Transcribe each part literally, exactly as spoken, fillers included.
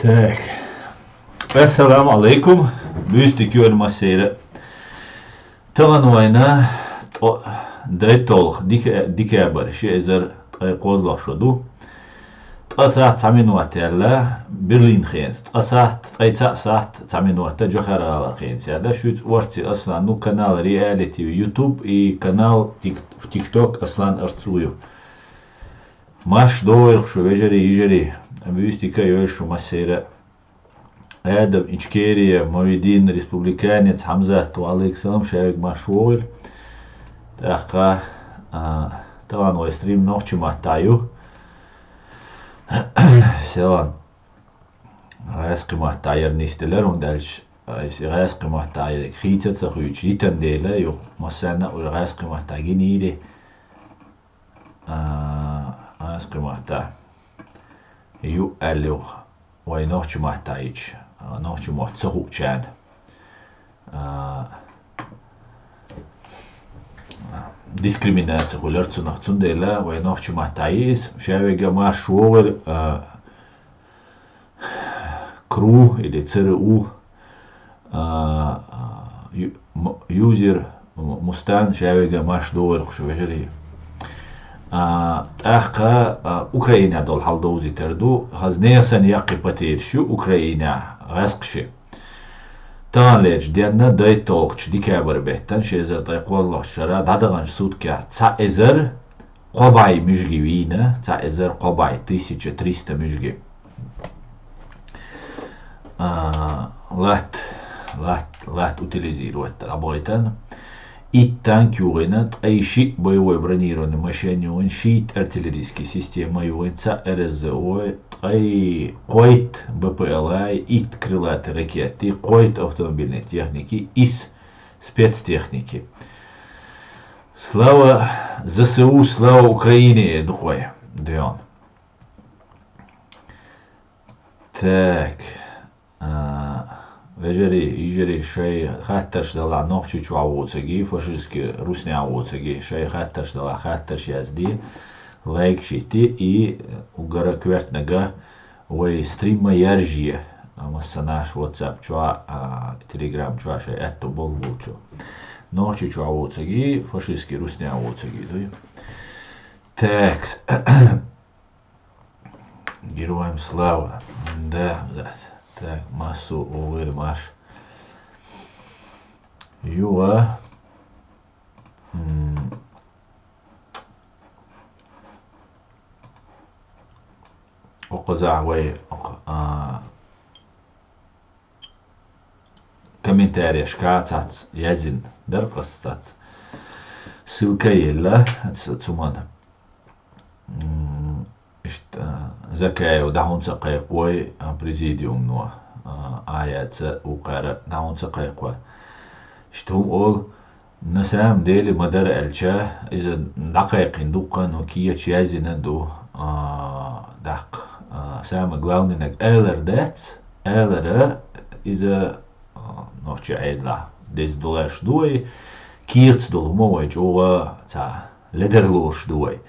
Так. Ассаламу алейкум. Буьйса дика йойла массеран. Тахана вайна тӀо-, дайтталгӀа дика-, декабрь, ши эзар ткъе кхозлагӀа шо ду. Ткъа сахьт цхьа минот яьлла Берлин хенца, ткъа сахьт, ткъе цхьа сахьт цхьа минот Джохар-ГӀалара хенца яьлла. Шуьца орци Аслан, ну, канал Reality в YouTube и канал Тик-, в TikTok Аслан Арцуев. Марша догӀийла шу, вежарий, йижарий. Буьйса дика йойла шу массеран. Адам, Ичкерия, Мавидин, республиканец, Хьамзат, ва алейкум салам, шаверг марша вогӀийла. ТӀаккха, а, тахана вай стрим нохчийн маттахь ю. Селан. ГӀаьскхи маттахь яр нисделар, хӀунда аьлча, а, если гӀаьскхи маттахь яр, хийца а ца хуьйцуш йитан дела, юха массарна а уже гӀаьскхи маттахь гинийла. А, гӀаьскхи маттахь ю аьлла юха вай нохчийн маттахь йича, а, нохчийн мотт ца хуучарна, а, дискриминаци хуьлар цунах. Цундела вай нохчийн маттахь йи иза. Шаверг марша вогӀийла, а, КРУ или ЦРУ, а, а, ю-, м-, юзер, м-, Мустан, шаверг марша догӀийла шу, вежарий. А, тӀаккха, а, Украинехь долу хьал довзийтар ду, хаза нехан санна яккхий потеряш ю Украинехь гӀаьскхашна. Таханлерчу денна, дайтталгӀачу декабрь беттан, ши эзар ткъе кхозлагӀчу шарахь, дӀадаханчу суткех цхьа эзар кхо бӀе муьжги вийна, цхьа эзар кхо бӀе, тысяча триста муьжги. А, латта, латта, латта утилизировать дӀабахийтина. Итт танк юхийна, ткъе шиъ боевой бронированный машен юхийна, шийтта артиллерийский система юхийна, цхьа РСЗО, ткъе кхойтта БПЛА, итт крылатый ракеты, кхойтта автомобильный техники, исс спецтехники. Слава ЗСУ, слава Украине, дукхой, Деон. Так. А, вежарий, йижарий, шайн хаттарш далахь, Нохчийчохь воцург, фашистский Руснехь воцург, шайн хаттарш далахь, хаттарш язде, лайк шитти и угара коьртаниг вай стрим ма яржае, массанаш WhatsApp чохь, а, Telegram чохь шайн аьтто болу болчу. Нохчийчохь воцург, фашистский Руснехь воцург дуй. Так. Героям слава. Да, да. Так, массо вогӀийла марша. Юха. М, Окхузахь вай, окх-, а, комментарийшка цхьацца яздина дара, ас цхьацца ссылка елла ца-, цу мана. М, иштта, а, Закаев дӀа хӀунда ца кхайкхой, а, президиумно, а, Ӏаяца вукхара дӀа хӀунда ца кхайкхой. Иштта хӀума олу, на самом деле ма-дарра аьлча, иза дӀакхайкхина дуккха, но кеча яздина ду, а, даккха. А, самое главное-наг алар дац, алара иза, а, нохчийн Ӏедалехь деза долуш ду вай, кеца долу хӀума вай чӀогӀа ца ледарлуш ду вай.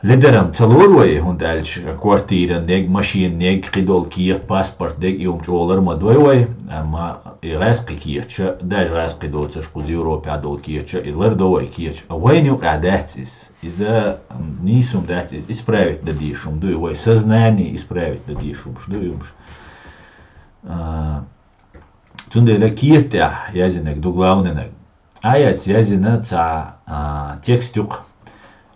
Ледарам ца лору вай, хӀунда аьлча квартира нег, машина нег, кхидолу кехат, паспорт дег, и хӀума чӀогӀа лар ма дой вай, амма и гӀаьскхи кехаташ, даже гӀаьскхи доцуш кхуза Европехь долу кехаташ, и лар до вай кехаташ. А вайна юкъахь дац иза. Иза, м, нийса хӀума дац иза, исправить дан дезаш хӀума ду и вай сознание исправить дан дезаш хӀумаш ду и хӀумаш. А, Цундела кехат тӀехь яздинарг ду главненаг. Аяц яздина цхьа, а, текст юкъа.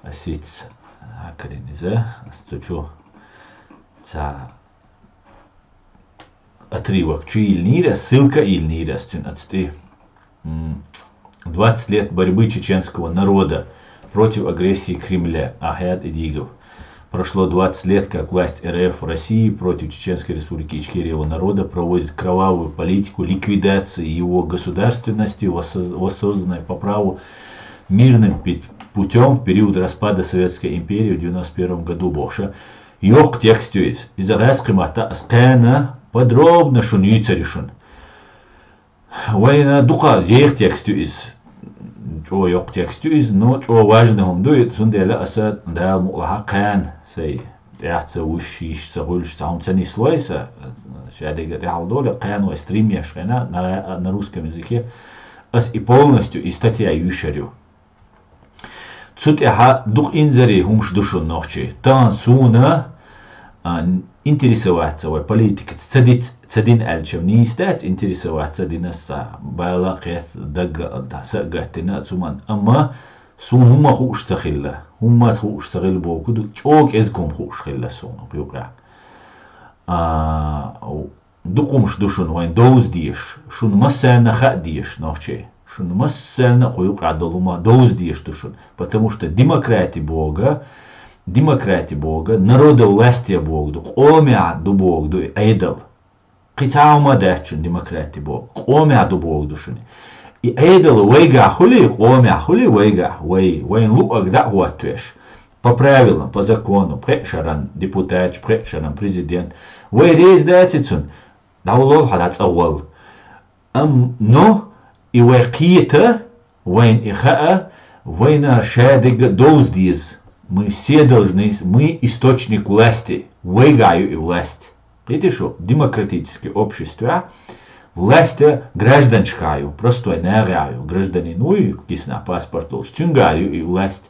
Ас иц, а, карин иза, ас цу чу цхьа отрывок чу йиллинера, ссылка йиллинера ас цуьнан оцу тӀе. М, двадцать лет борьбы чеченского народа против агрессии Кремля. Ахьяд Идигов. Прошло двадцать лет, как власть РФ в России против Чеченской Республики Ичкерия его народа проводит кровавую политику ликвидации его государственности, воссоз-, воссозданной по праву мирным пи-, путём в период распада Советской империи в девяносто первом году бохуша. Йоккха текст ю иза. Иза гӀаьскхи матта ас кхана подробно шуна йийцар ю шуна. Вайна дукха еха текст ю иза. ЧӀогӀа йоккха текст ю иза, но чӀогӀа важный хӀума ду и, цундела аса Дала мукъалахь кхана сайн тӀехь ца вуьш, йиш ца гӀуьллуш, цхьа хӀума ца нислой сан, шадеррига тӀехьа долу, кханой стримеш хьена на, на русском языке, ас и полностью и статья юьйшур ю. Цу тӀехьа дукха инзаре хӀумаш ду шуна, нохчий. Тахана суна, а, интересоваться вай политикаца ца диц-, ца дина аьлча, нийса дац, интересоваться дина ас, бала кхетта, дагга а, са а гатдина цу ман. Амма суна хӀумма хууш ца хилла. ХӀумма хууш ца хилла боху ду, чӀогӀа кӀезиг хӀума хууш хилла суна кху юкъехь. А, дукха хӀумаш ду шуна вайн довза дезаш, шуна массарна а хаа дезаш, нохчий. Шуна массарна а кху юкъахь долу хӀума довза дезаш ду шуна, потому что демократи боху, демократи боху, народовластие боху ду, къомехь ду боху ду и Ӏедал. Кхин цхьа хӀума дац шуна демократи боху, къомехь ду боху ду шуна. И Ӏедал вайгахь хуьлий, къомехь хуьлий вайгахь, вай, вайна луъург дӀа а хӀоттавеш, по правилам, по закону, пхеа шаран депутаташ, пхеа шаран президент. Вай реза даций цунна? ДӀаволал хьо, дӀа цӀа вал. Ам-, но и вай кхета, вайна и хаа, вайна шадерг а довза деза. Мы все должны, мы источник власти. Вайгахь ю и власть. Кхетий шу, демократический обществехь власть гражданашкахь ю, простой нахехь ю, гражданин вуй, кисана паспорт долуш, цуьнгахь ю и власть.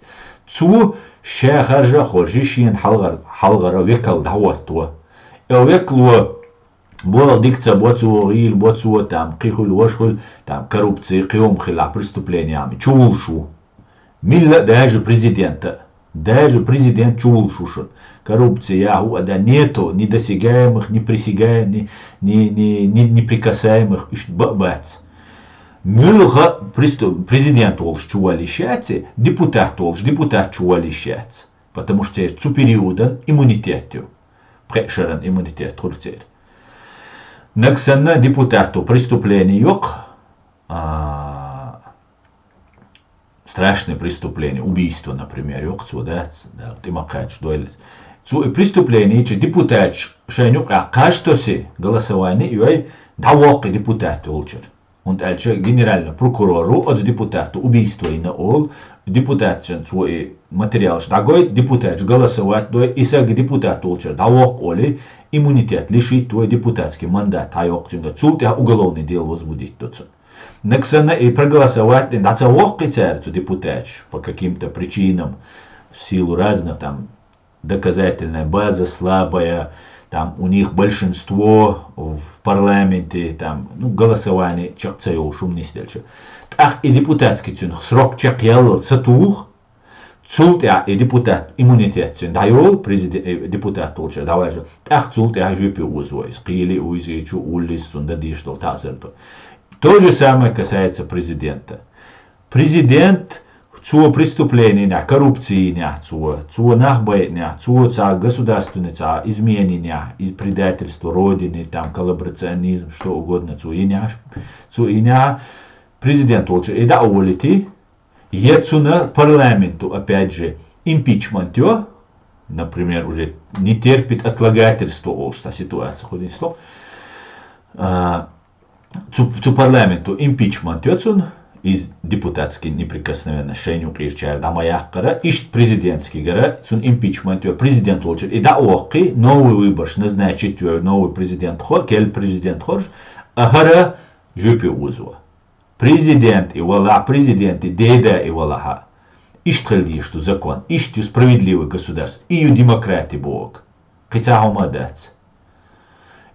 Цо ша харжа а хоржий, шена хьалхара, хьалхара векал дӀахӀотто. И векало болх дика ца бо цо, гӀийла бо цо, там, кхин хуьлу, важа хуьлу, там, коррупция, кхин хӀума хилахь, преступление, ам, чувулуш ву. Милла а, даже президента а. Даже президент чувулуш ву шуна. Коррупция, хӀу а да, нету недосягаемых, неприсягаем-, не-, не-, не-, не-, неприкасаемых, уьш ба а бац. Муьлха престу-, президент волуш чувалла йиш яц, депутат волуш депутат чувалла йиш яц. Потому что церан цу периодан иммунитет ю. Пхеа шаран иммунитет хуьлу церан. Нагахь санна депутато преступление йоккху, а, страшное преступление, убийство, например, йоккху цо, да, ц-, да, тӀе ма кхаьчча дойла. Цо и преступление чу депутаташ шайна юкъахь кхаж тосий, голосование а йой, дӀавоккху и депутат йолчуьра. ХӀунда аьлча генеральный прокурору оцу депутату убийство йина олу, депутаташна цо и материалаш дӀагойта, депутаташ голосовать дой, и саг депутат волчуьра дӀавоккху олий, иммунитет лишить вой, депутатский мандат дӀайоккху цуьнга, цул тӀаьхьа уголовный дело возбудить до цунна. Нагахь санна и проголосовать дина дӀа ца воккхий цара цу депутаташ по каким-то причинам, в силу разных там доказательная база слабая, там у них большинство в парламенте, там, ну, голосование чекх ца йолуш хӀума нисделча. ТӀаккха и депутатский цуьнан срок чекхъяллал ца туху, цул тӀаьхьа и депутат иммунитет цуьнан дӀайолу, президе-, э, депутат волчуьра дӀаваьжна, тӀаккха цул тӀаьхьа жопе озо иза, кхийли а уьйза, и чу уллиз цунна дан дийш долу таӀзар ду. То же самое касается президента. Президент цо преступленинехь, коррупцийнехь цо, цо нах байинехь, цо цхьа государственный цхьа изменинехь, из предательство Родины, там, коллаборационизм, что угодно цо йинехь, цо йинехь, президент волчу и дӀа а волитий, я цунна парламенту, опять же, импичмент йо, например, уже не терпит отлагательство олуш цхьа ситуация хуьлийсло. А, цу, цу парламенту импичмент йо цунна, из депутатский неприкосновенность шайна юкъерчара дӀа ма яккхара, иштта президентскийгара цунна импичмент йо, президент волчуьра и дӀа а воккхий, новый выборш назначить йой, новый президент хо-, кел президент хорж, а хӀара жопе озо. Президент и валахь, президент и деда и валахьа. Иштта хила дезаш ду закон, иштта ю справедливый государство, и ю демократи боху. Кхин цхьа хӀума а дац.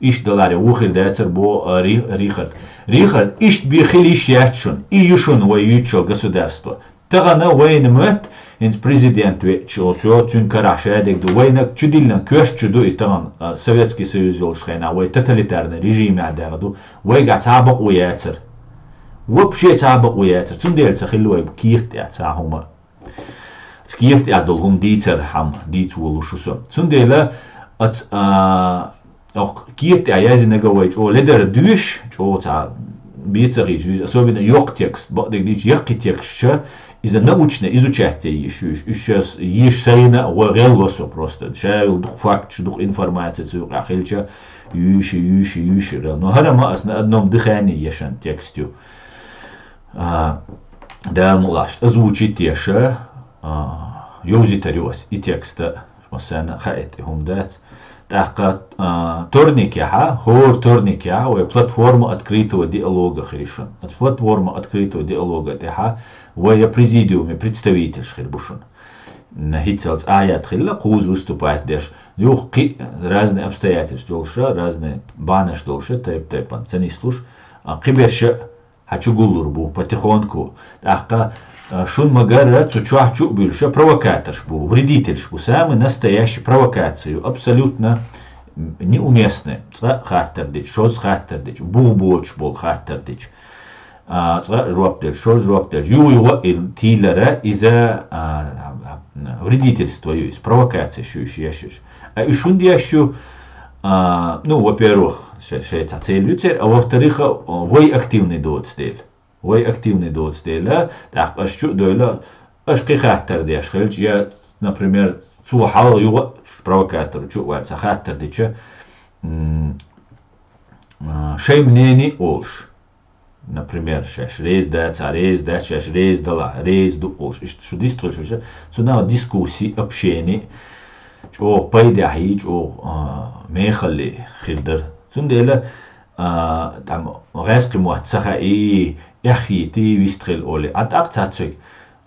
Иштта даларе ву хир дацар бо, а, Ри-, Рихард. Рихард, иштта бен хила йиш яц шуна, и ю шуна вай юьйцучу государство. Тахана вайна моьтту, хӀинца президент веача, всё, цуьнан карахь шадерг ду. Вайна чудиллина коьрта чу ду и тахана, а, Советский Союз йолуш хенахь, вай тоталитарный режимехь дагӀа ду. Вайгахь цхьа а бакъо яцара. Вообще цхьа а бакъо яцара. Цундела ца хилла вай кехат тӀехь цхьа хӀума. Кехат тӀехь долу хӀума дийцархьама дийца волуш ву со. Цундела аца, а, Оха кехат тӀехь яздинарг вай чӀогӀа ледара доьшуш, чӀогӀа цхьа бен ца хийцаш, особенно йоккха текст, бакъдерг дийцича, яккхий тексташ, иза научно изучать ян йиш ю уьш. Уьш ша еш сайна а гӀо-, гӀелло со просто. Ша йолу дукха факташ, дукха информаци цу юкъахь хилча, юьйши, юьйши, юьйши гӀелла. Но хӀара ма ас на одном дыхании ешан текст ю. А, Дала мукъ лахь, озвучить еш, а, йовзийтар ю ас и текста. Массана хаийта хӀума дац. ТӀаккха, а, торникехьа, хӀора торникехьа, вай платформа открытого диалога хир ю шуна. Оцу платформа открытого диалога тӀехьа вай я президиуме представительш хир бу шуна. Н-, хӀинццалц аят хилла, кхуза выступать деш. Юха кхин разные обстоятельства долуша, разные банаш долуша, тайп-тайпана ца нислуш, а, кхиберша хьан чу гуллур бу, потихоньку. ТӀаккха, а, шун ма-гарра цу чохь чу а буьлуша провокаторш бу, вредительш бу, самый настоящий провокацию, абсолютно неуместный. Цкъа хаттар дича, шозза хаттар дича, бух боцуш болу хаттар дича. А, цкъа жоп делча, шозза жоп делча. Юй-юй и тийлара, иза, а, а, а, вредительство ю, иза провокация шу, шу еш. А уьш хӀунда еш ю? А, ну, во-первых, ше-, шайца цель ю церан, а во-вторых, а, вай активный доцу дела. Вай активный доцу дела, тӀаккха аша чу а дойла, аша кхин хаттар деш хилча, я, например, цо хьалха юха провокатор чу а ваьлла ца хаттар дича, м, а, шайн мнение олуш. Например, шаьш реза дац, а реза дац, шаьш реза дала, реза ду олуш. Иштта шу дистхуьлуш, цунах дискуссии, общение, чӀогӀа пайдехьа, чӀогӀа, а, мехалли хир дара. Цундела, а, там, гӀаьскхи мотт ца хаий, эхь хӀиттий, вистхила олий. А тӀаккха цхьацца вега,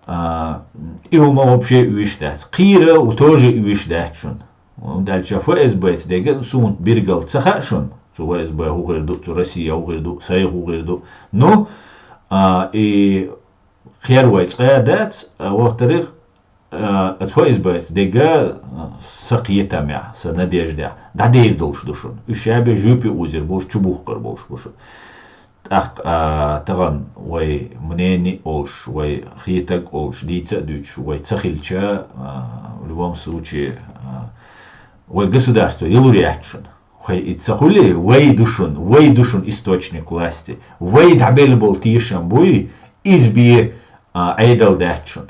а, и хӀума вообще уьш дац. Кхийра у тоже уьш дац шуна. ХӀунда аьлча ФСБ-ца дега суна биргал ца хаьа шуна. Цу ФСБ хӀу хир ду, цу Россия хӀу хир ду, сайх хӀу хир ду. Ну, а, и хер вай цкъа а дац, а, во-вторых, а, ФСБ-ца дега, а, са кхетамехь, са надеждехь, дӀадер долуш ду шуна. Уьш шабе жуьпе узир болуш, чу бухкар болуш бу шуна. ТӀаккха, а, тахана вай мнение олуш, вай хетаг олуш, дийца а дуьйцуш, вай ца хилча, а, в любом случае, а, вай государство ялур яц шуна. Вай и ца хуьлий, вай ду шуна, вай ду шуна источник власти. Вай дӀабелла болу тешам буй, иза бе, а, Ӏедал дац шуна.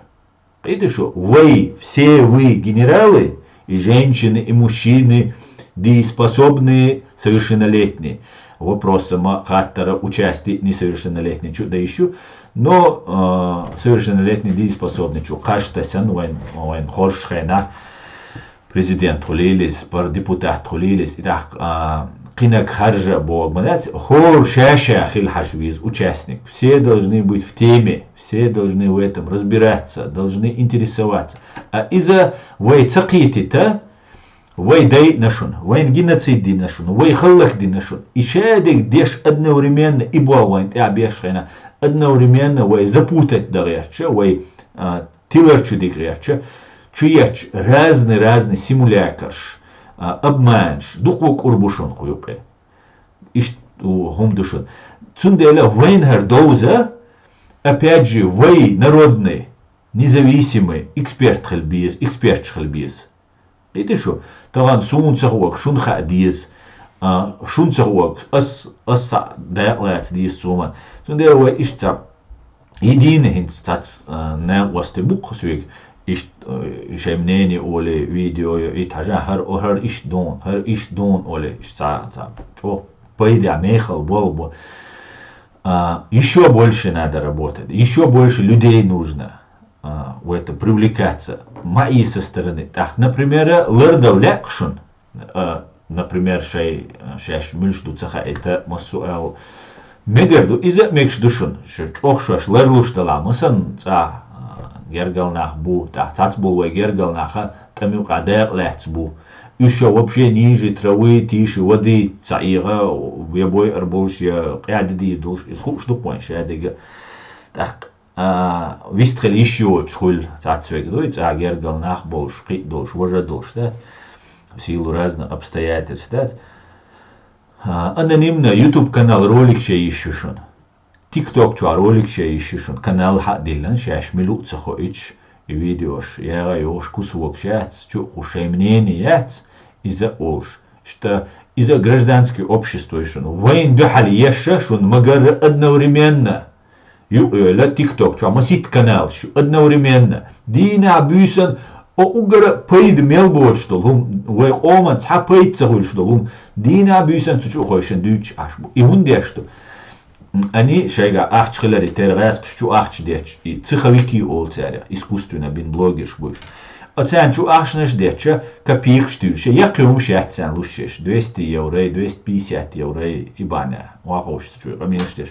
Кхийташ шу, вай, все вы генералы, и женщины, и мужчины, дееспособные, совершеннолетние. Вопроса ма хаттара участие несовершеннолетний чу даишу, но, а, совершеннолетний дееспособный чу кхаш тасан вайн, вайн хорш хена президент хулилис, пар депутат хулилис, и так, а, кхинаг харжа бог ма дац, хор ша-ша хил хьаш виз участник. Все должны быть в теме. Все должны в этом разбираться, должны интересоваться. А иза вай ца кхетита, вай дайна шуна, вайн геноцид дина шуна, вай халлах дина шуна. И шадег деш одновременно, и бо вайн тӀе беш хена, одновременно вай запутать дагъерча, вай, а, тилар чу дигъерча, чу еча разный-разный симулякарш, а, обманш, дукха кӀур бу шуна ху юкъе. Иштта хӀума ду шуна. Цундела вайна хӀара довза, опять же, вай народный, независимый эксперт хила беза, эксперташ хила беза. Кхийташ шу, тахана суна ца хуург, шуна хаа деза, а, шуна ца хуург, ас, ас схьа дакъа лаца деза цуман. Цундела вай иштта ца И дийна хӀинца цац, а, нан васте бу-кх соьга, иштта, а, шайн мнение олий, видео йо, и тхьажа хӀара, о, хӀара иштта дуна, хӀара иштта дуна олий, иштта цхьа, цхьа чӀогӀа пайда, мехала болу бу. А, ещё больше надо работать, ещё больше людей нужно, а, в это привлекаться. Ма и со стороны. Так, например, лардал лаьа шуна. А, например, шай, шаьш муьлш ду ца хаийта, массо а аьлла. Мегар ду, иза а мегаш ду шуна, шу чӀогӀа шоаш ларлуш далахь, масанна цӀа, а, гергал нах бу, тӀаккха цхьацца болу вай гергал наха тӀам юкъа дакъа лаьцна бу. Уьш ша вообще ниже травы, тише воды ца ӀийгӀа, я бойар болуш, я къаьди дийр долуш, иза хууш ду-кх вайн шадерг а. ТӀаккха а, вистхила йиш йоцуш хуьлу цхьацца вега дуй, цӀа гергал нах болуш, кхин а долуш, важа долуш дац, в силу разных обстоятельств дац. А, анонимно YouTube канал ролик шен йиш ю шуна. TikTok чохь ролик шен йиш ю шуна. Канал хьа а диллина, шаьш мила ву а ца хоуьйтуш, и видеош, ягӀа йогӀуш, кусок шаьц, чу а кху шайн мнение яц, иза а олуш. Иштта, иза гражданский общество ю шуна. Вайна дуьхьал еш шуна ма-гарра одновременно. Юкъа йойла TikTok чохь маситта каналаш ю одновременно. Дийнахь буьйсан о уггара пайда мел боцуш долу хӀума, вай къоман цхьа пайда ца хуьлуш долу хӀума, дийнахь буьйсан цу чу а хойшина дуьйцуш Ӏаш бу. И хӀунда деш ду? Ани шайга ахча хиларе, тера гӀаьскхаш чу ахча детташ, и цеховики олу царех, искусственно бина блогерш бу уьш. Оцаьрна чу ахчанаш детташ, копейкаш туьйсуш, яккхий хӀумаш яц царна луш еш, двести евро, двести пятьдесят евро и баня. Ваховшца чу къамелаш деш.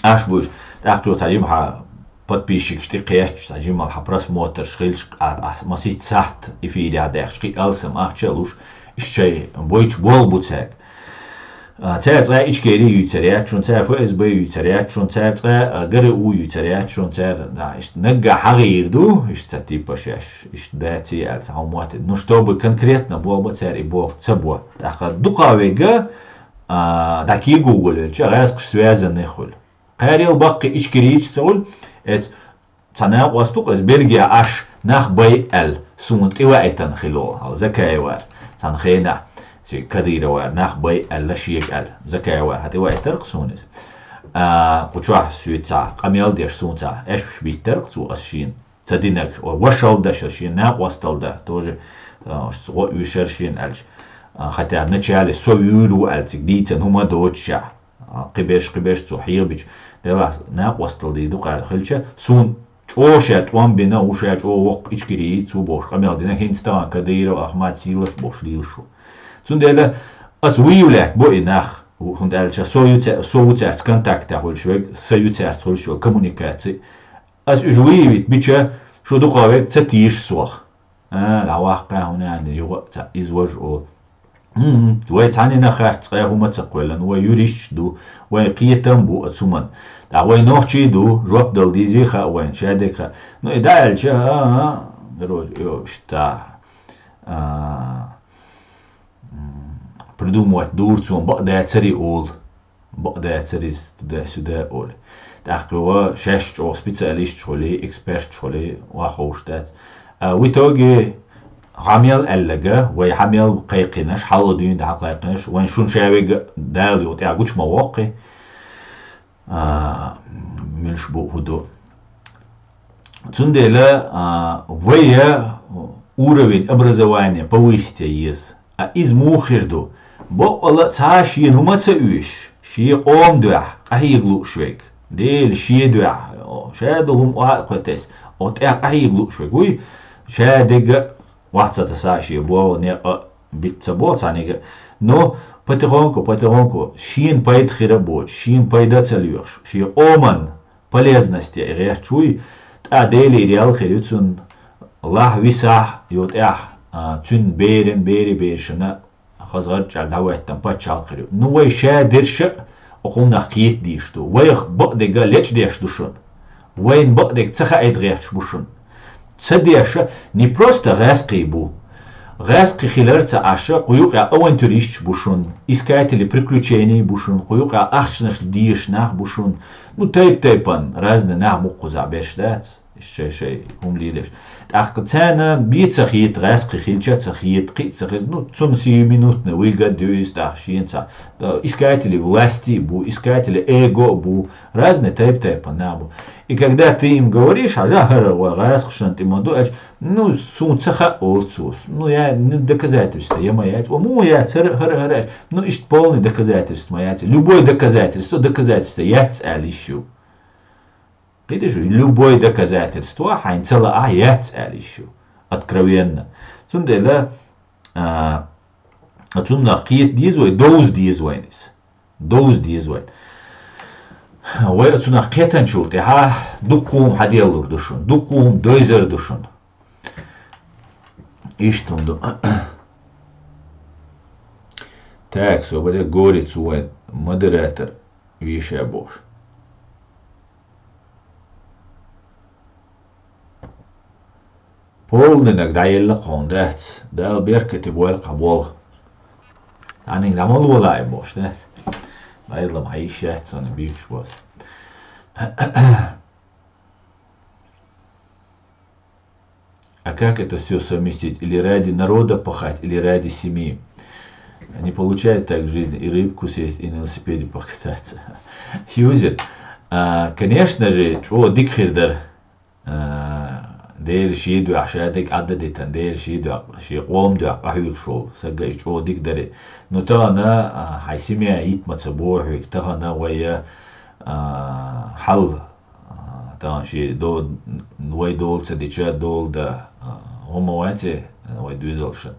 Аш буш, тӀаккха цхьа жимма подписчикаш тӀе кхетча, цхьа жимма хьа просмотраш хилча, а, а, масит сахт эфире даьхча, кхы алсам ахча луш, ишчай бойч бол бу цаьрга. А, цаьр цкъа Ичкери юьйцар яц шун, цаьр Ф С Б юьйцар яц шун, цаьр цкъа, а, Г Р У юьйцар яц шун, цаьр, да, ишт нагга хьагӀийр ду, ишт ца типа шеш, ишт баци аьлца, хьо мотт. Ну, чтобы конкретно бо ба цаьр и бо ца бо. ТӀаккха дукха вега, а, дӀа кегу гулелча, гӀаьскаш связаны хуьлу. Кхарел баккхи Ичкерийча ца хуьлу, эц Цхьа накъост ду-кх, иза Бельгия Ӏаш нах бай аьлла, суна тӀе ваийтина хило, хьал Закаевар, цхьана хенахь, ци Кадыровар нах бай аьлла шега аьлла. Закаевар хьа тӀе ваийтар-кх суна иза. А, кху чохь соьца цхьа къамел деш суна цхьа аьшпаш биттар-кх цо ас шена. Ца динарг, о, вашалла дан шен накъосталла дан, тоже, а, гӀо уьйшар шена аьлча. А, хотя вначале со вуьйр ву аьлла цига дийцина хӀума доцучехь. А, кхиберш, кхиберш цо хьехабича, делахь накъосталла дийр ду-кх аьлла хилча, суна чӀогӀа ша тӀом бина, ву ша чӀогӀа воккха Ичкери йийца ву бохуш къамел дина, хӀинца тахана Кадыров Ахмат сийлас бохуш лелаш ву. Цундела ас выявлять бо и нах, хӀунда аьлча со ю ца-, со ву цаьрца контактехь хуьлуш верг, са ю цаьрца хуьлуш верг коммуникаци. Ас уьш выявить бича, шу дукха верг ца тийша сох. А, дӀаваккха хӀуна аьлла, юха а ца иза важа олу. ХӀм, вай цхьанна а харц цкъа хӀума ца кхоьллина, вай юристаш ду, вай кхетам бу оцу хӀуманна. ТӀаккха вай нохчий ду, жоп дала дезий хаьа вайна, шадерг хаьа. Ну, и дӀа аьлча, а, а, короче, йо, иштта, а, м, придумывать дура цо, бакъдацари олу. Бакъдацар иза туда-сюда олий. ТӀаккха йо шаьш чӀогӀа специалисташ хуьлий, эксперташ хуьлий, ваховш дац. А, в итоге, хьан мел аьллага, вай хьан мел кхайкхинаш, хьалха дуьйна тӀе хьан кхайкхинаш, вайн шун ша вега Дала юкъа тӀехь гучу ма воккхи, а, муьлш бу, хӀу ду. Цундела, а, вай уровень образования повысить еза. А иза муха хир ду? Баккъала а цхьа а шена хӀума ца оьшуш, шен къоман дуьхьа къахьега лууш верг, Дела шен дуьхьа, о, ша долу хӀума охьа а кхетта, о, тӀехь къахьега лууш верг вуй, ша дерг а охьа ца таса а, шен болу некъа а бита ца бо цхьаьнниг а. Но потихоньку, потихоньку, шена пайда хир а боцуш, шена пайда а ца лоьхуш, шен къоман полезность ян гӀерташ вуй, тӀаккха Делера ял хир ю цунна, лахь висахь, йо тӀехь, а, цуьнан беран, бери берашна хаза гӀарчӀа дӀахӀоьттина пачхьалкх хир ю. Ну, вай ша дерш а окхуннах кхета дийш ду. Вайх бакъдерг лечкъадеш ду шуна. Вайна бакъдерг ца хаийта гӀерташ бу шуна. Ца деша не просто гӀаьскхий бу. ГӀаьскхий хилар ца Ӏаш, кху юкъа авантюристаш бу шуна, искатели приключений бу шуна, кху юкъа ахчанаш дезаш нах бу шуна. Ну, тайп-тайпана, разный нах бу кхузахь, берш дац, шай-шай хӀума лелаш. ТӀаккха царна бен ца хета, гӀаьскхий хилча а ца хета, кхин а ца хеза, ну, цунна сиюминутный выгода ю иза тӀаккха шена цхьа. Искатели власти а бу, искатели эго а бу, разный тайп-тайпана нах бу. И когда ты им говоришь, хьажа, хӀара вай гӀаьскхашна тӀе ма ду аьлча, ну, суна ца хаьа олу цо. Ну, я, ну, доказательство я ма яц. О, муха яц, хӀара, хӀара, хӀара аьлча. Ну, иштта полный доказательство ма яц. Любой доказательство, доказательство яц аьлла йиш ю. Кхеташ ю, любой доказательство хьайна ца лаахь яц аьлла йиш ю. Откровенно. Цундела, а, цунах кхета деза вай, довза деза вайна иза. Довза деза вай. Вай оцунах кхетанчул тӀаьхьа дуккха хӀума хьаделлур ду шуна, дуккха хӀума дойзар ду шуна. Иштта хӀума ду. Так, собаре Горец вайн модератор вешая бохуш. Полнинаг дӀаелла кхунна дац. Дала беркате бойла кхаболу. Цхьаниг дӀа ма лолаий бохуш дац. Дайла ма йиш яц цунна бийхаш боз. А как это все совместить? Или ради народа пахать, или ради семьи? Не получается так в жизни и рыбку съесть, и на велосипеде покататься. Юзер, а, конечно же, чӀо дика хир дара. А, Дела шен дуьхьа ша дерг Ӏадда дитан, Дела шен дуьхьа, шен къоман дуьхьа къахьуьгуш волу, сага и чӀо дика даре. Ну, тахана, а, хьайн семья йитма ца бохьуьг, тахана вай, а, хьал, а, тахана шен до-, вай дола ца дича, дола да, а, ХӀума ваце, вай дуьзалшан.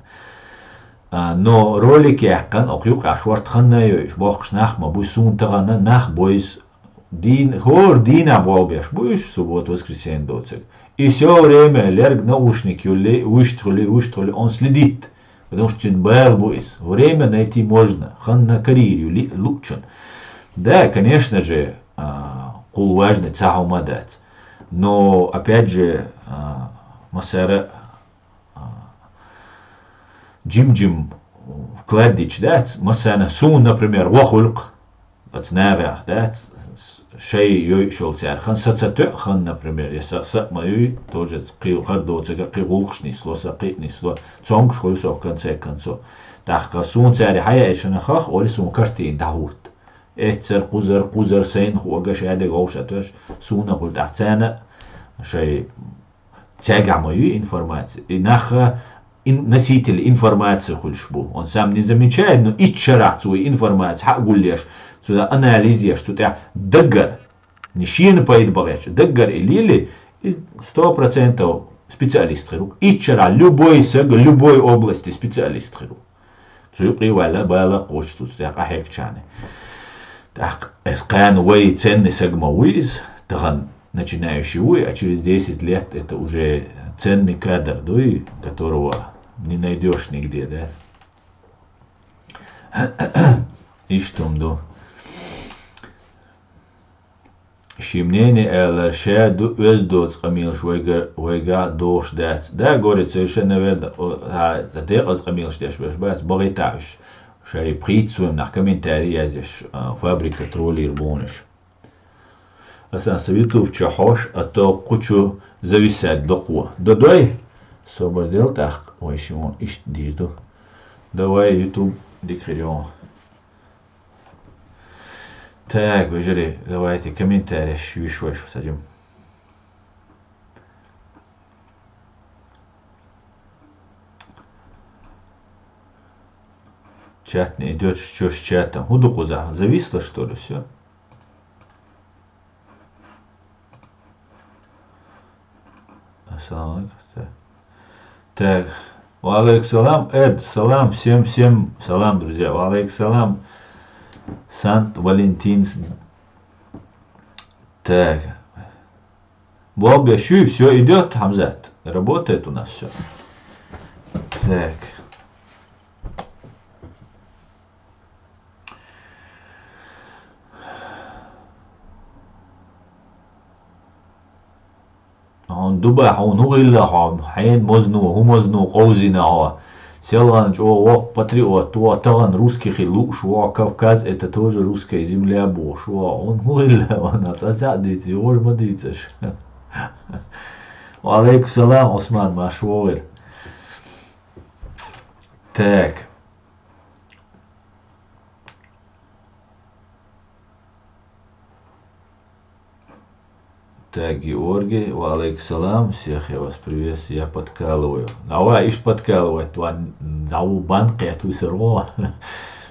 А, но ролик яьккхана, окху юкъахь шорта ханна а йойуш, бохкуш нах ма буй, суна тахана нах бойза. Дийна, хӀора дийнахь болх беш бу уьш, суббота, воскресенье доцург. И всё время лерг наушник юлли, вуьшта хуьлий, вуьшта хуьлий, он следит. Потому что цуьнан бала бу иза. Время найти можно. Ханна карийра ю ли-, луучун. Да, конечно же, а, кхул важный цхьа хӀума дац. Но, опять же, а, массара, а, жим-жим вклад дича дац. Массарна суна, например, вохулкх. Оцу нагӀех дац, шай йойуш йолу цара. Хан са ца тоьа, хан, например, я са, са а ма юй, тоже кхин хӀара доцург кхин гӀуллакхаш нисло, сан кхин а нисло, цомгуш хуьлу со в конце концов. ТӀаккха суна цара хьаяьлча нахах, олий суна картина дӀахӀутту. Эццара, кхузара, кхузара, сайна хӀуъа га ша дерг вовшах тоьш, суна хуьлу тӀаккха царна а шай Цаьргахь ма ю информация. И нах ин-, носители информации хуьлуш бу. Он сам не замечает, но итт шарахь цо и информация хьа а гулъеш, цу анализ еш, цу тӀехь даггара. Не шена пайда бахьеш, даггара и лели, и сто процентов специалист хир ву. Итт шарахь любой саг, любой области специалист хир ву. Цу юкъе ваьлла бала кхочуш цу тӀехь къахьегчарна. ТӀаккха эс кхана вай ценный саг ма вуй иза, тахана начинающий вуй, а через десять лет это уже ценный кадр дуй, которого не найдёшь нигде, да? Иштта хӀума ду. Шен мнение алар ша ду, оьзда доцу къамелаш вайга-, вайгахь дохуш дац. Да, говорит, совершенно верно. О, а, декъаза къамелаш деш берш бац, бахийтахь уьш. Шайн пхийтта сом нах комментарий язъеш, а, фабрика троллер бохуш. Асан сан YouTube чу хьош, а то кху чу зависать доккхо. Додой? Собар дел тӀаккха, вай ши вон иштта дийр ду. Давай, YouTube дика хир ю. Так, вежарий, давайте комментарий шуьйш вай шу сажим. Чат не идёт, что с чатом? ХӀун ду кхузахь? Зависло, что ли, всё? Ассаламу алейкум. Так. Так. Ва алейкум салам. Эд, салам. Всем, всем салам, друзья. Ва алейкум салам. Сант-Валентинс. Так. Болх беш ю, всё идёт, Хамзат. Работает у нас всё. Так. Хьуна дуба, хьуна хӀун хилла хьо? Хьенан мозно, хӀун мозно къовзийна хьо? Селхана чӀогӀа воккха патриот ву, тахана русский хила лууш ву, Кавказ это тоже русская земля бохуш ву. Хьуна хӀун хилла, вана цкъа цхьаъ дуьйцу, юхуш ма дуьйцу аша. Ва алейкум салам, Усман, марша вогӀийла. Так. Так, Георгий, ва алейкум салам, всех я вас приветствую, я подкалываю. А ва иш подкалывать, ван, дӀа ву бан кхетта висар вон.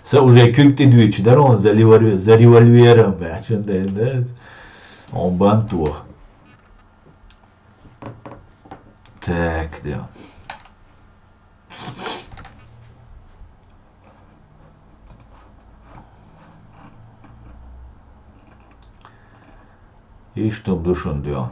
Са уже куьг тӀедуьйчу дара вон за ливар-, за револьвером, баьчун дайн, да? Он бан тох. Так, да. Иштта ду шун доьгӀна.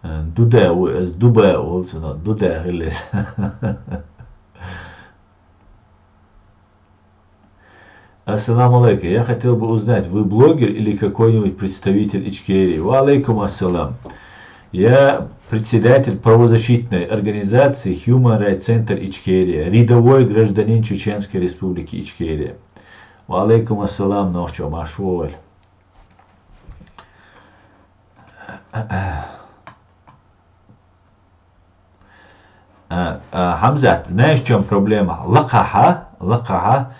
Э, Дуда, у-, э, Дуба, олсуна, Дуда хилла. Ассаламу алейкум. Я хотел бы узнать, вы блогер или какой-нибудь представитель Ичкерии? Ва алейкум ассалам. Я председатель правозащитной организации Human Rights Center Ичкерия, рядовой гражданин Чеченской Республики Ичкерия. Ва алейкум ассалам, нохчо, марша вогӀийла. А, а, Хамзат, знаешь, в чём проблема? Лакхахьа, лакхахьа,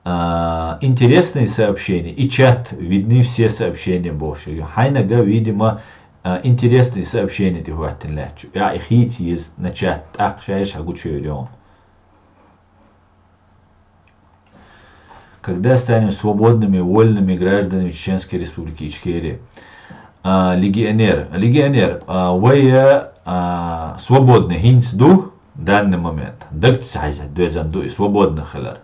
А, интересные сообщения и чат, видны все сообщения бохуш. Хьайнага, видимо, а, интересные сообщения тӀехӀоттина лаьтташ. Я и хийца еза на чат, тӀаккха шаьш хьагучуйоьр йоӀ. Когда станем свободными, вольными гражданами Чеченской Республики Ичкерия? А, легионер. Легионер, а, вай, а, свободны хӀинца ду, данный момент. Дагца хьайза доьзан ду и свободны хилар.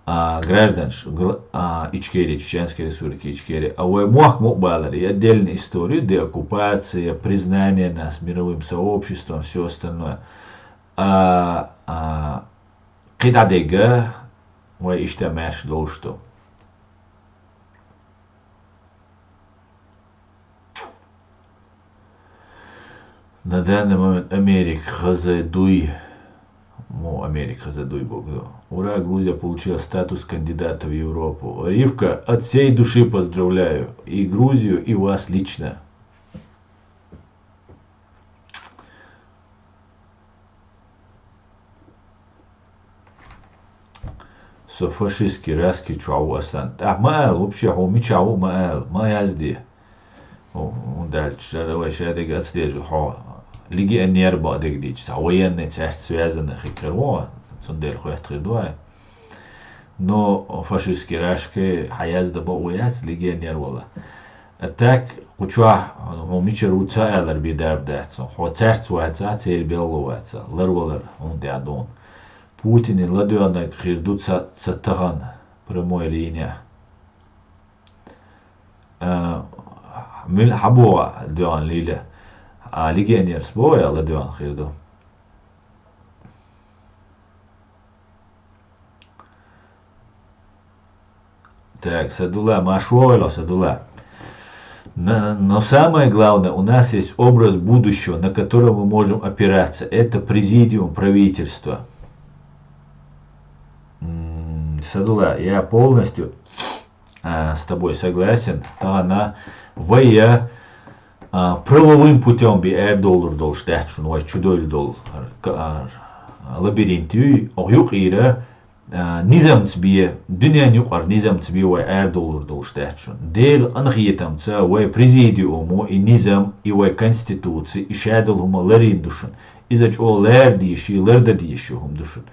А, гражданаш, гл-, а, Ичкерии, Чеченской Республики Ичкерия. А вай мохк мукъабалар, и отдельную историю, деоккупация, признание нас мировым сообществом, всё остальное. А, а, кхидӀа дега, вай иштта маьрша долуш ду. На данный момент Америка хаза дуй. Мо Америка хаза дуй богу. Ура, Грузия получила статус кандидата в Европу. Ривка, от всей души поздравляю и Грузию, и вас лично. Со фашистский раски чохь ву асан. ТӀаккха ма ала, вообще, хьо мичахь ву ма ала, ма язде. ХӀун даьлча, шара вай шадерг ацдежа хьо легионер бакъдерг дийча, цхьа военный цаьрца связанный хир ву, цундела хоьттур ду вай. Но фашистский раски хьан язда бакъо яц, легионер вала. А так, кху чохь хьо мичара ву ца алар бен дарба дац, хьо цаьрца вацахь, церан белла вацахь, ларвалар хьуна тӀехь дуна. Путине ладоьгӀнарг хир ду ца, ца тахана прямой линия. А, мил хьабогӀа доьгӀна лийла? А, легионерс богӀу я ладоьгӀна хир ду? Так, Садулла, машвойло, Садулла. Но, но самое главное, у нас есть образ будущего, на который мы можем опираться. Это президиум правительства. М, Садулла, я полностью, а, с тобой согласен. Тахана вай я а, правовым путём бен арадовлур долуш дац шуна вай чудевлла долу, а, лабиринт юй, оха юкъера, а, низамца бен, дуьненна юкъара низамца бен вай арадовлур долуш дац шуна. Делан къинхетамца вай президиумо и низам, и вай конституци, и шадолу хӀума ларийна ду шуна. Иза чӀогӀа лара дезаш, лардан дезаш ю хӀума ду шуна.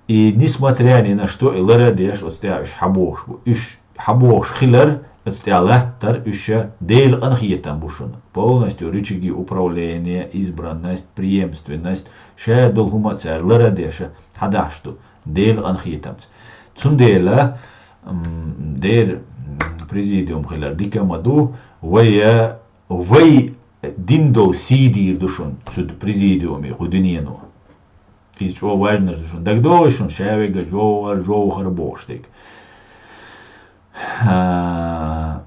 И несмотря ни на что, и лара а деш, оцу тӀехь уьш хьабохуш бу. Уьш хьабохуш хилар, оцу тӀехь латтар уьш Делан къинхетам бу шуна. Полностью рычаги управления, избранность, преемственность, шадолу хӀума цара лара а деш хьадахьаш ду Делан къинхетамца. Цундела, м, дера, м, президиум хилар дика ма ду, вай, вай дина долу сий дийр ду шуна цу президиуме, кху дуьнено. Иза чӀогӀа важнаш ду шуна. ДагадогӀий шуна, ша вега жовхӀар, жовхӀар бохуш дерг? А,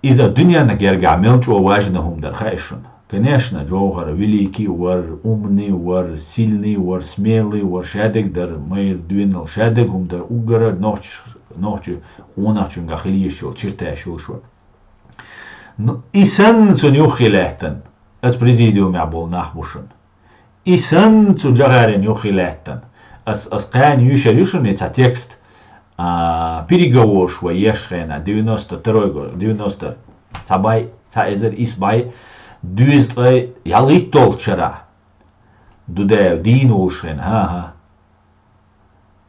иза дуьненна гергахь мел чӀогӀа важна хӀума дара хаьа шуна. Конечно, жовхӀар великий вар, умный вар, сильный вар, смелый вар, шадерг дара, майра дуьйна шадерг хӀума дара, уггара нохча, нохча къонахчуьнгахь хила йиш йолу черташ йолуш вара. Ну, и санна цунна юххе лаьттан, оцу президиумехь болу нах бу шуна. И санна цу Джохаран юххе лаьттан. Ас, ас кхана юьйшур ю шуна и цхьа текст, а, переговорш вай еш хенахь, девяносто второй год, девяносто, цхьа бӀе, цхьа эзар исс бӀе, дуьйза ткъе ялхитталгӀачу шарахь. Дудаев дийна волуш хенахь, хӀан-хӀа.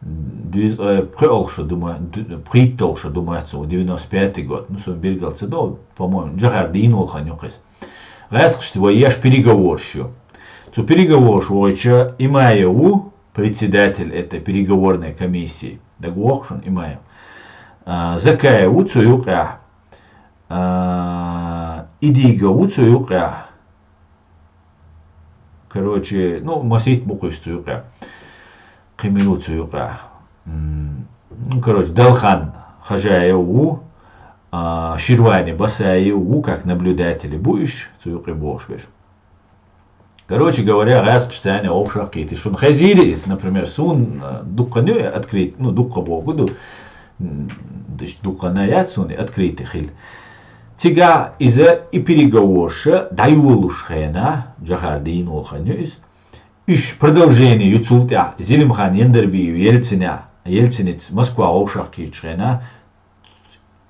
Дуьйза, э, пхоьалгӀа шо ду ма, ду-, пхийтталгӀа шо ду ма цо, девяносто пятый год. Ну, суна билгал ца до, по-моему, Джохар дийна волу хан ю кхуза. ГӀаьскхашца вай еш переговорш ю. Цу переговорш вахча Имаев ву, председатель этой переговорной комиссии. ДагавогӀу шуна Имаев. А, Закаев ву цу юкъехь. А, Идигов ву цу юкъехь. Короче, ну, масийтта бу кхуьш цу юкъехь. Кхин мила ву цу юкъехь. М, ну, короче, Далхан Хажаев ву, а, Ширвани Басаев ву, как наблюдатели бу уьш, цу юкъе бохуш берш. Короче говоря, гӀаьскхаш царна вовшах кхийти. Шуна хезийра иза, например, суна, а, дуккха ю открыть, ну, дуккха боху ду, м, дуккха яц суна открытый хила. Цигахь иза и переговорша дӀайолуш хенахь, Джохар дийна волу хан ю иза, уьш продолжение ю цул тӀаьхьа, Зелимхан Яндарбиев Ельцинехь Ельциница Москва вовшах кхийчу хенахь,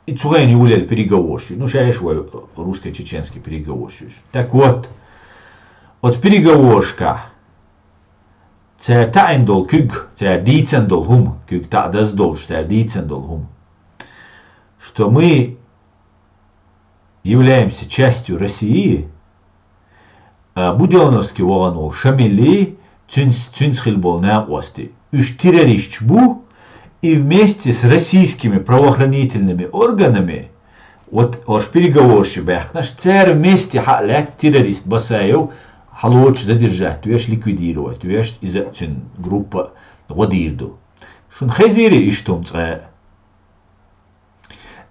и цу хенахь юлел переговорщик, ну, шаьш вай русско-чеченский переговорщик. Так вот, оцу переговоршкахь цара таӀийна долу куьг, цара дийцина долу хӀума, куьг таӀдаза долуш, цара дийцина долу хӀума, что мы являемся частью России, а, Будённовский вахана волу Шамилли, цуьнца, цуьнца хила болу накъостий. Уьш террористча бу, и вместе с российскими правоохранительными органами, вот ош переговорщи баьхкинаш, цара вместе хьа а лаьцна террорист Басаев хьалочу задержать веш, ликвидировать веш, иза а цуьнан группа а гӀо дийр ду. Шуна хезийрий иштта хӀума цкъа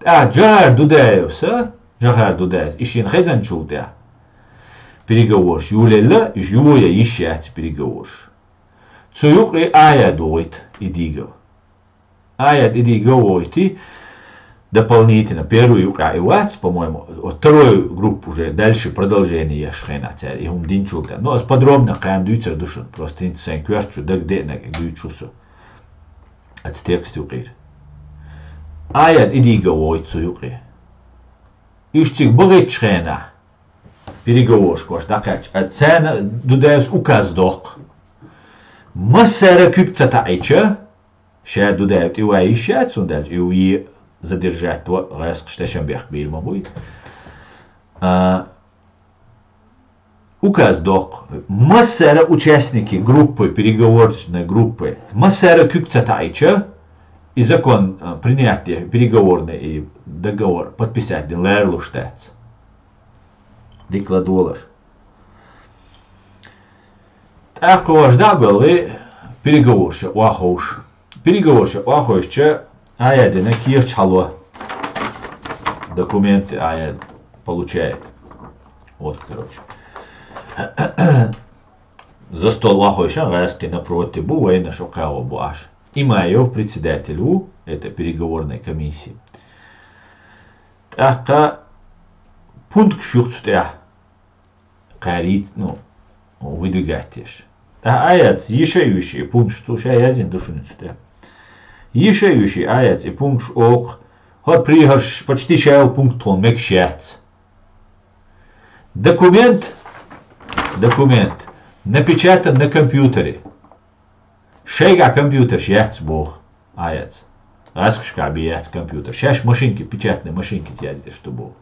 а? ТӀаккха Джохар Дудаевс, Джохар Дудаевс, и шена хезначул тӀаьхьа переговорш юлелла, уьш юла йиш яц переговорш. Цу юкъе Айад вохуьйту и дийгал. Айад и дийгал вохуьйту дополнительно, первый юкъехь и вац, по-моему, вот второй группа уже дальше продолжение еш хенахь цара и хӀума динчул тӀаьхьа. Ну, ас подробно кхана дуьйцур ду шуна, просто хӀинца сайн коьрта чу дагадеанарг дуьйцу со. Оцу текст юкъера. Айад и дийгал вохуьйту цу юкъе. Уьш цига бахийтучу хенахь, переговоршкош дӀакхаьчча, а царна Дудаевс указ доккху. Массара куьг ца таӀийча, ша Дудаев тӀе ван йиш яц, хӀунда аьлча и вен задержать во, гӀаскхаш тешам бехк бийр ма буй. А, Указ доккху, массара участники группы, переговорочной группы, массара куьг ца таӀийча, и закон, а, принять де, переговорный и договор подписать дина ларалуш дац. Дика ладогӀалаш. ТӀаккха ваш дӀа а белхи, переговорша охьаховш. Переговорша охьахевшча, Айадина кехаташ хьало. Документы Айад получает. Вот, короче. За стол охьахевшина, гӀаскхий напротив бу, вайна шо кхао бу аш. Имаев председатель ву, это переговорной комиссии. ТӀаккха пункташ ю цу тӀехь. Кхаьрийца, ну, выдвигать еш. ТӀаккха Айадс йиша а юьйший, пункташ цо ша яздина ду шуна цу тӀе. Йиша а юьйший Айадс и пункташ олу, хӀара пригорш почти ша йолу пункт тхуна мегаш яц. Документ, документ, напечатан на компьютере. Шайгахь компьютерш яц боху Айадс. ГӀаскхашкахь бен яц компьютер. Шаьш машинки, печатный машинкица яздеш ду боху.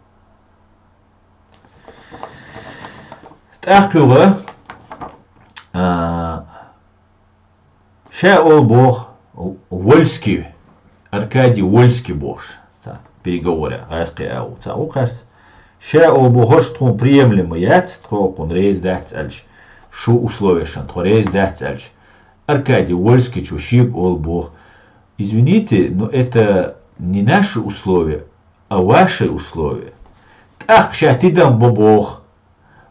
ТӀаккха юха, а, ша олу боху Вольский, Аркадий Вольский бохуш, цхьа переговоре, гӀаскхи а ву, цхьа ву кхаьрца. Ша олу боху, хӀорш тхуна приемлемо яц, тхо кхунна реза дац аьлча, шу условешан тхо реза дац аьлча, Аркадий Вольскийчо шега олу боху: «Извините, но это не наши условия, а ваши условия». ТӀаккха ша тидам бо боху,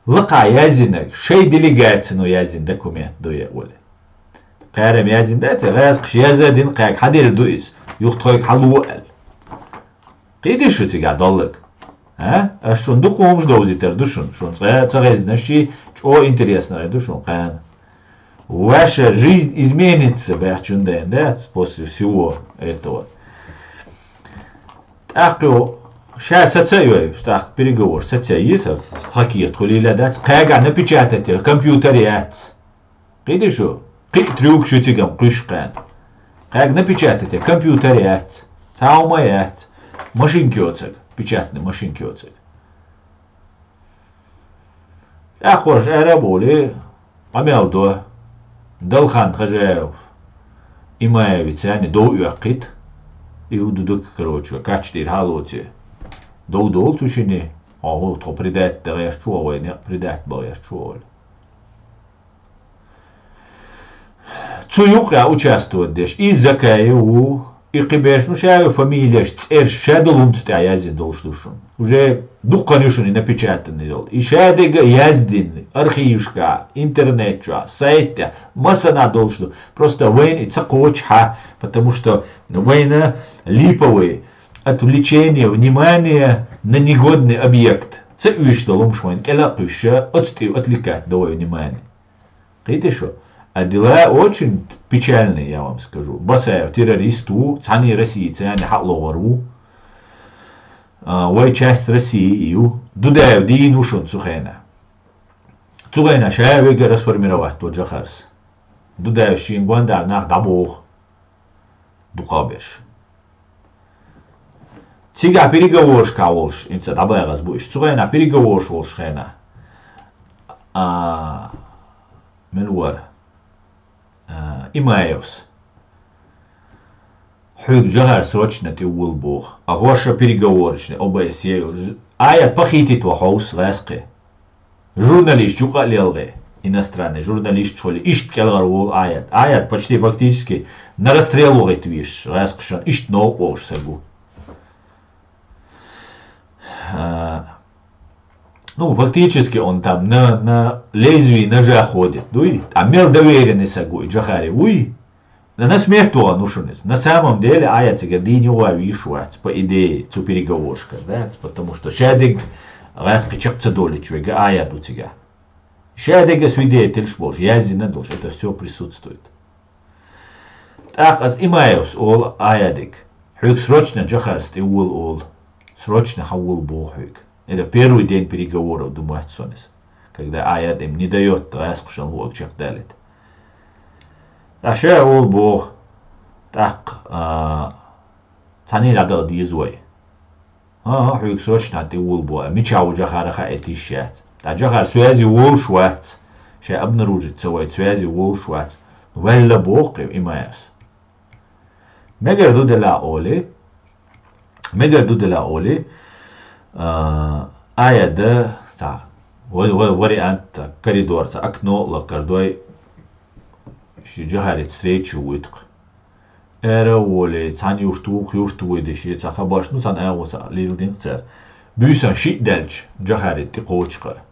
лакхахь яздинарг, шайн делегацино яздина документ ду е олу. Кхарам яздина дац, гӀаскхаша яза а дина, кхаьга хьаделла ду иза, юха тхойга хьало аьлла. Кхийдий шу цигахь долларг? А? Ас шуна дукха хӀумаш довзийтар ду шуна, шуна цкъа а ца хезнаш ши, чӀогӀа интересно ду шуна кхана. Ваша жизнь изменится, баьхчун дайна дац, после всего этого. ТӀаккха ю ша саца а йой, тӀаккха переговор саца а йиса, хакият хуьлийла дац, кхаьга напечатать е, компьютер яц. Кхийдий шу? Кхин а трюк шу цигам кхуьш кхаьна. Кхаьга напечатать е, компьютер яц, цхьа хӀума яц, машинка йоцург, печатный машинка йоцург. ТӀаккха хӀорш ара а бовлий, къамел до, Далхан Хажаев, Имаевица царна дов оьккхийта, и хӀу ду дукха, короче, кхачдийр хьалоций. Дов долу цу шине, хьо хӀу тхо предать дан гӀерташ ву, вай некъ предать бан гӀерташ ву олу. Цу юкъа участвовать деш, и Закаев ву, и кхиберш, ну, ша фамилеш, цӀерш, ша долу хӀума цу тӀехь яздина долуш ду шуна. Уже дуккха ю шуна и напечатанный долу. И ша дерг а яздина, архивашкахь, интернет чохь, сайтехь, массанахь долуш ду. Просто вайна и ца кхочу хьан, потому что вайна липовый, отвлечение внимания на негодный объект. Ца уьйш долу хӀумаш вайна кӀел а кхуьйсуш, оцу тӀе отвлекать до вай внимание. Кхийдий шу? А дела очень печальные, я вам скажу. Басаев террорист ву, цхьанне России царна хьалогӀор ву. А, вай часть России ю. Дудаев дийна ву шуна цу хенахь. Цу хенахь ша вега расформировать во Джохарс. Дудаев шен гондара нах дӀабоху. Дукхагберш. Цигахь переговорашкахь волуш, хӀинца дӀабагӀаза бу иштта. Цу хенахь переговораш волуш хенахь. А, мила вара? А, Имаевс. Хьоьга Джохар срочно тӀе вула боху. А хӀорша переговорашна О Б С Е. Аят похититва хьовса гӀаьскхи. Журналист юкъа а лелгӀе, иностранный журналист чхули, иштта кӀелгӀар волу Аят. Аят почти фактически на расстрел вахийта везаш, гӀаьскхашан иштта новкъа волуш саг ву. А, ну, фактически он там на, на лезвии ножа ходит, дуй? Там мел доверенный саг ву, и Джохари вуй? На смерть вахана ву шуна иза. На самом деле, Аят цигара дийна юха вийш вац, по идее, цу переговорашкара, да? Потому что ша дерг гӀаьскхи чекх ца долуьйтуш вега Аят ву цигахь. Ша дерга свидетельш болуш, яздина долуш, это всё присутствует. ТӀаккха аса Имаевс олу Аядиг: «Хьоьга срочно Джохарс тӀе вула», олу. Срочно хьан вула боху хьоьга. Это первый день переговоров, думаю, сон иза. Когда Аят им не даёт гӀаьскхашан луъаг чекхдалийта. Ткъа ша олу боху, тӀаккха, а, цхьаьна дӀадала деза вай. ХӀан-хӀа, хьоьга срочно тӀе вула боху, мичахь ву Джохар хаийта йиш яц. Ткъа Джохар связи волуш вац. Ша обнаружить ца вайта связи волуш вац. Ваьлла боху кхин Имаевс. Мегар ду делахь олий, мегар ду делахь олий, а, Аяда, цхьа, ва-, ва-, вариант, цхьа, коридор, цхьа, окно лакхардой, ши Джохарица встреча вуьйту-кх. Ара а волий, цхьана юрт ву-кх, юрт вуй деши, цхьа хабарш, ну, цхьана агӀо цхьа леладина-кх цара. Буьйсан шиъ даьлча, Джохари тӀе кхочуш кхара.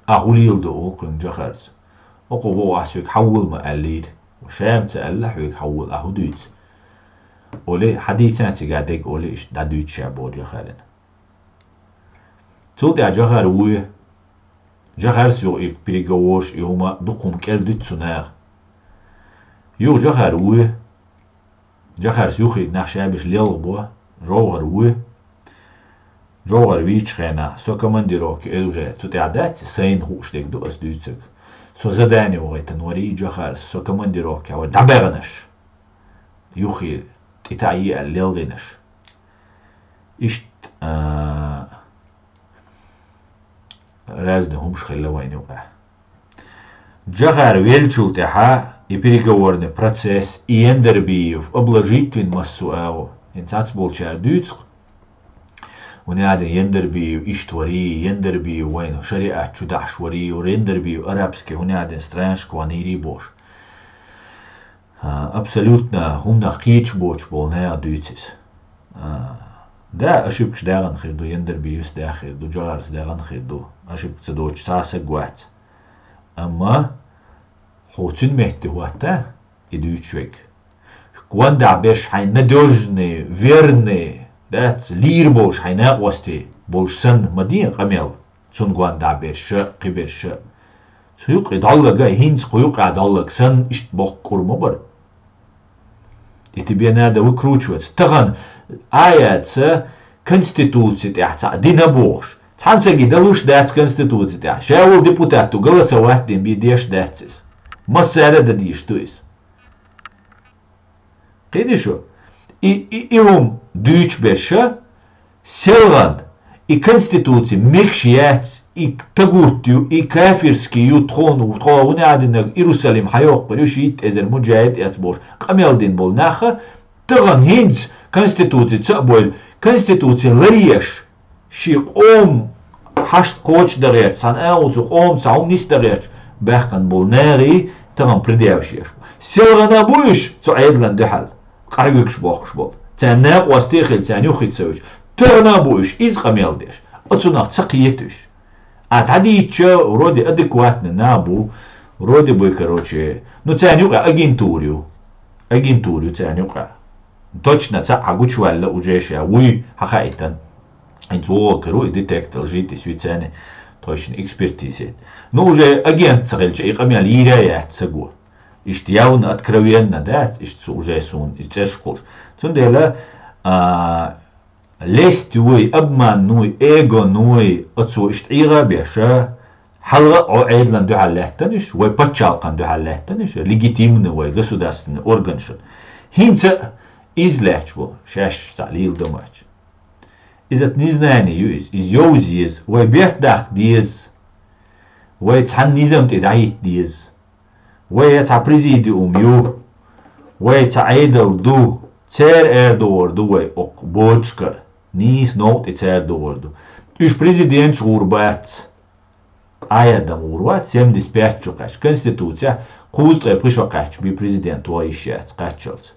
Ахь хӀун леладо, олу кхуьнга Джохарца. Окхо боху, ахь соьга хьан вула ма аьллийра. Ша-м ца аьлла хьоьга хьан вула, ахь хӀун дуьйцу? Олий, хьан дийцина цигахь дерг, олий, иштта дӀадуьйцу ша боху Джохарина. Цул тӀаьхьа Джохар вуй. Джохарс юха и переговорш, и хӀума дукха хӀума кӀелдуьту цу наха. Юха Джохар вуй. Джохарс юххе нах шабиш лелхабо, Джохар вуй. Джохар вийчу хенахь, со командировке, э, уже цу тӀехь дац, сайна хууш дерг ду ас дуьйцург. Со задание вахийтина варий Джохарс, со командировке вара дӀабаьхнаш. Юххе тӀетаӀ е аьлла лелхийнаш. Иштта, а, разный хӀумаш хилла вайна юкъахь. Джохар веллачул тӀаьхьа и переговорный процесс, и Яндарбиев обложить вина массо а агӀо. ХӀинца цхьацца болчара дуьйцу-кх. ХӀунда аьлла Яндарбиев иштта варий, Яндарбиев вайна шариат чу дахьаш варий, Яндарбиев арабский хӀунда аьлла странашка ванийрий бохуш. А, абсолютно хӀуманах кхеташ боцуш болу наха дуьйцу иза. А, да, ошибкаш дагӀана хир ду, Яндарбиевс дагӀа хир ду, Джохарс дагӀана хир ду, ошибка ца доцуш цхьа а саг вац. Амма хьо цуьнан метте хӀотта и дуьйцуш верг. Гондахь берш хьайн надёжный, верный, дац, лийр болуш хьайн накъостий болуш санна ма де къамел. Цунна гондахь берш а, кхиберш а. Цу юкъе дӀаллага, хӀинца кху юкъехь дӀаллаг санна, иштта боккха кӀур ма бара. И тебе надо выкручиваться. Тахана Аяца Конституци тӀехь цхьаъ дина бохуш. Цхьана саги далуш дац Конституци тӀехь. Ша волу депутат ду, голосовать дина бен деш дац иза. Массара а дан дийш ду иза. Кхидий шу? И, и, и хӀума дуьйцу берш а, селгӀан, и конституци мегаш яц, и тагут ю, и кафирский ю, тхуна, тхо хӀунда аьлла динарг Иерусалим хьайоккхур ю, шийтта эзар муджахид эцболуш къамел дина болу нах а, тахана хӀинца конституци ца а бойла, конституци ларъеш, ши къоман хьашт кхочушдан гӀерташ, цхьана агӀо цу къоман цхьа хӀума нисдан гӀерташ баьхкина болу нахий тахана предъявлять еш бу. СелгӀана а бу уьш цу Ӏедална дуьхьал къахьоьгуш бохкуш болу. Царна накъостий а хилла, царна юххе ца вуьтуш. Тахана а бу уьш иза къамел деш. Оцунах ца кхета уьш. А дӀадийча, вроде адекватный нах бу, вроде бы, короче, ну, царна юкъа агентура ю. Агентура ю царна юкъа. Точно цхьаъ хьан гучуваьлла уже ша вуй хьан хаийтина. ХӀинца вогӀу каро и детектор житис вицани. Тхойшна экспертиза. Ну, уже агент ца хилча, и къамел йийр яц саго. Иштта явно, откровенно дац, иштта цу уже суна и цӀерш кхуш. Цундела, а, лесть вуй, обман вуй, эго вуй, оцо иштта ӀийгӀа беша, хьалха а Ӏо Ӏедалан дуьхьал лаьттан уьш, вай паччалкхан дуьхьал лаьттан уьш, легитимный вай государственный орган шун. ХӀинца а иза лаьтташ бу, шаьш цхьаъ лийла дан вац. Иза незнание ю иза, иза йовза еза, вай берт даккха деза, вай цхьан низам тӀе дӀахӀитта деза, вай я цхьа президиум ю, вай цхьа Ӏедал ду, церан арадовар ду вай оккха боцуш кара, нийса новкъа тӀе церан довар ду. Уьш президенташ гӀур бац. Къа а дам гӀур вац, семьдесят пять чу кхаьчча, Конституцехь кхузткъе пхи шо кхаьчча бен президент ваха йиш яц кхаччалц.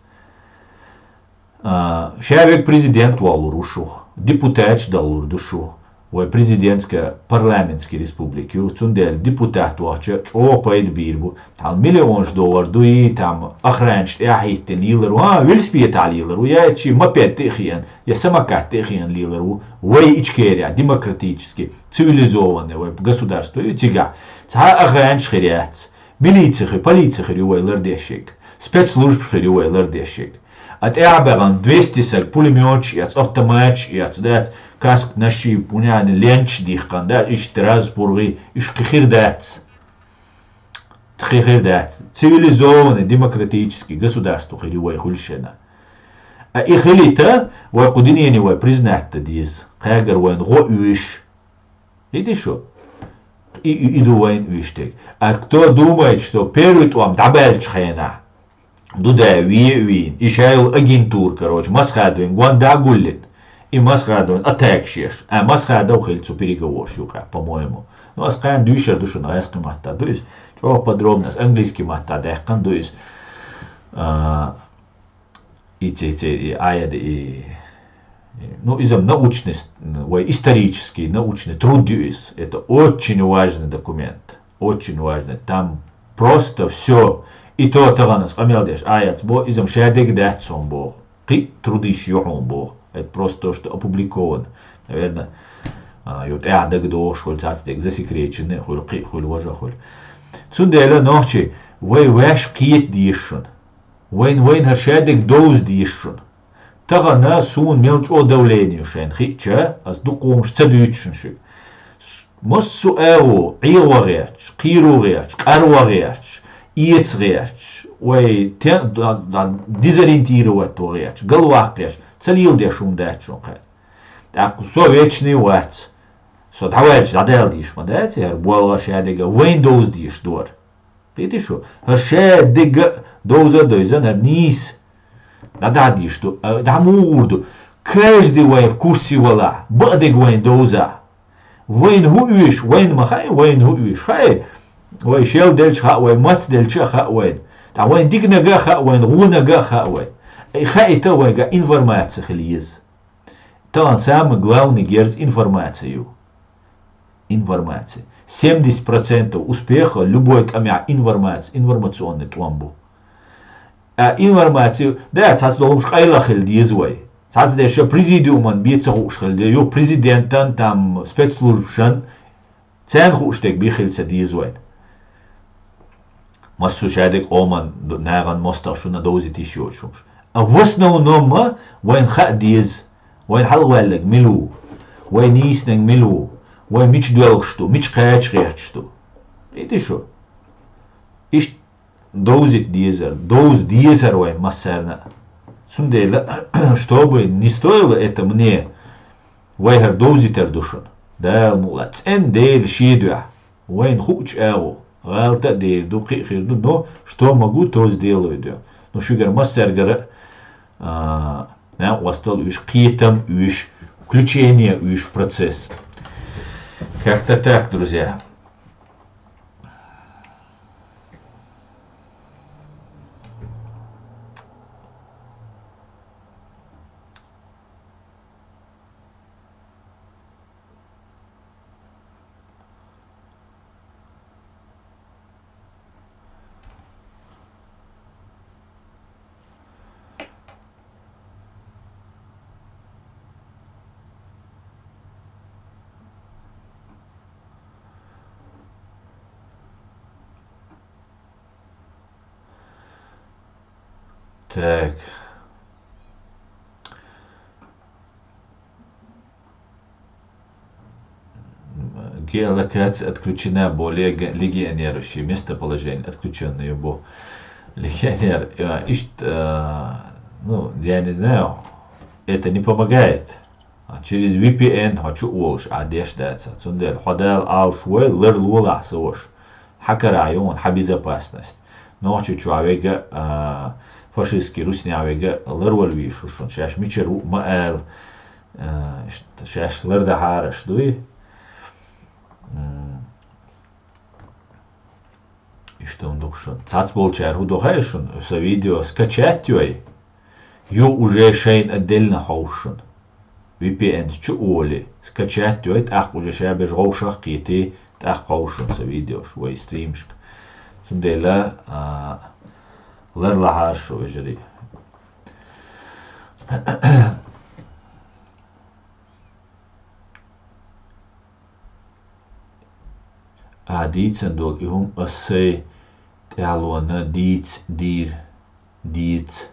А, ша верг президент валур ву шух, депутаташ далур ду шу, вай президентская, парламентский республика ю, цундела депутат вахча чӀогӀа пайда бийр бу. Там миллионаш доллар дуй, там охранаш тӀехьахӀиттина лелар ву, а, велосипедехь лелар ву, я чи мопед тӀе а хиъна, я самокат тӀе а хиъна лелар ву, вай Ичкерия, демократический, цивилизованный вай государство ю цигахь. Цхьа а охранаш хир яц. Милици хир, полици хир ю вай лардешшерг. Спецслужбаш хир ю вай лардешшерг. А тӀехь а баьхна двести саг пулемёташ эц, автоматаш эц, дац, каскаш, пуняни, ленташ дихкан, да, иштта раз пургӀи, уьш кхин хир дац. Тхи хир дац. Цивилизованный, демократический государство хир ю вай хуьлушшена. А и хилийта, вай кху динене вай признать дан деза. Кхаьгара вайна гӀо уьш. И ди шу? И, и, и ду вайна уьш дерг. А кто думает, что первый тӀом дӀабаьллачу хенахь, ду да ве а вийна, и шайла агентура, короче, Масхадовна гонда а гуллина, и Масхадовна атакаш еш. А Масхадов хилла цу переговораш юкъахь, по-моему. Ну, ас кхана дуьйцур ду шуна, гӀаьскхи маттахь ду иза. ЧӀогӀа подробно, ас английский маттахь даьккхина ду иза. А, И ца, и ца, и Ӏа яда, и, и, ну, иза научный, с-, вай исторический, научный труд ю иза. Это очень важный документ. Очень важный. Там просто всё. И то тахана ас къамел деш Ӏа яц бо, иза-м ша дерг дац суна боху. Кхин а трудиш ю хьуна боху. Это просто то, что опубликовано. Наверное, а, ю тӀаьхьа дага догӀуш хуьлу, цхьацца дерг засекреченный хуьлу, кхин а хуьлу, важа хуьлу. Цундела нохчий, вай ваьш кхета деза шуна. Вайн, вайн хӀара шадерг довза деза шуна. Тахана суна мел чӀогӀа давление ю шайна хиъча, ас дукха хӀуманаш ца дуьйцу шуна шуьга. С-, массо а агӀо, Ӏеха ван гӀерташ, кхийра ван гӀерташ, къар ван гӀерташ, эца гӀерташ, вай те-, да-, да-, дезориентировать ван гӀерташ, галваккха гӀерташ, ца леладеш хӀума дац шуна кхаьа. ТӀаккха со вечный вац. Со дӀаваьлча дӀадала дезаш ма дац, хӀара болх шадерг а вайн довза дезаш ду хӀара. Кхетий шу? ХӀара шадерг а довза а довза, хӀара нийса дӀадала дезаш ду, а, дӀа муха гӀур ду? Каждый вай в курсе валахь, бакъдерг вайн довза. Вайна хӀун оьшу, вайна ма хаьа, вайна хӀун оьшу. Хаьа, вай шел делча хаьа, вай маца делча а хаьа вайна. ТӀаккха вайна диканиг а хаьа вайна, вониг а хаьа вайна. Э, хаийта вайга информация хила еза. Тахана самый главный герз информация ю. Информация. Семьдесят процентов успеха любой тӀамехь информация, информационный тӀом бу. А информация, да, цхьацца долу хӀумаш къайлаха хила деза вай. Цхьацца дерш президиуман бен ца хууш хила деза, ю президентан, там, спецслужбашан, царна хууш дерг бен хила ца деза вайна. Массо а шадерг къоман ду-, нахана мостагӀа шуна довзийта йиш йоцу хӀумаш. А в основном вайна хаа деза, вайна хьалаваьлларг мила ву, вай нийсаниг мила ву, вай мича доьлхуш ду, мича кхача гӀерташ ду. Кхетий шу? Иштта довзийта дезар, довза дезар вайна массарна а. Цундела, что бы ни стоило это мне, вай хӀара довзийтар ду шуна. Дала мукъ лахь, цӀена Дела шен дуьхьа. Вайна хуучу агӀо, гӀалат а дер ду, кхин а хир ду, но что могу, то сделаю ду. Ну, шуьгара массаьргара, а, накъостал оьшу, кхетам оьшу, включение оьшу в процесс. Как-то так, друзья. Так. Геолокация отключена, бо лег-, легионерущий местоположение отключённое бо легионер. Э, ишт, э, ну, я не знаю, это не помогает. А через V P N хочу олш, а деш даца. Цундел, ходал алш вой, лер лула савош. Хакара юн, ха безопасность. Нохчи чуавега, а, фашистский руснявега лер вал вишушун. Шаш мичер у, ма эл, э, ш-, шаш лер да хараш дуй. М, иштон духшун. Цац болчар ху дохайшун, со видео скачать юй. Ю уже шайн отдельно ховшун. V P N чу оли. Скачать юй, тах уже шабеш ховшах кити, тах ховшун со видеош, вай стримшк. Цундела, а, лер лахаршу вежери. А дийцан дол и хӀума ас сай тӀаьхьалонна дийц дийр, дийц,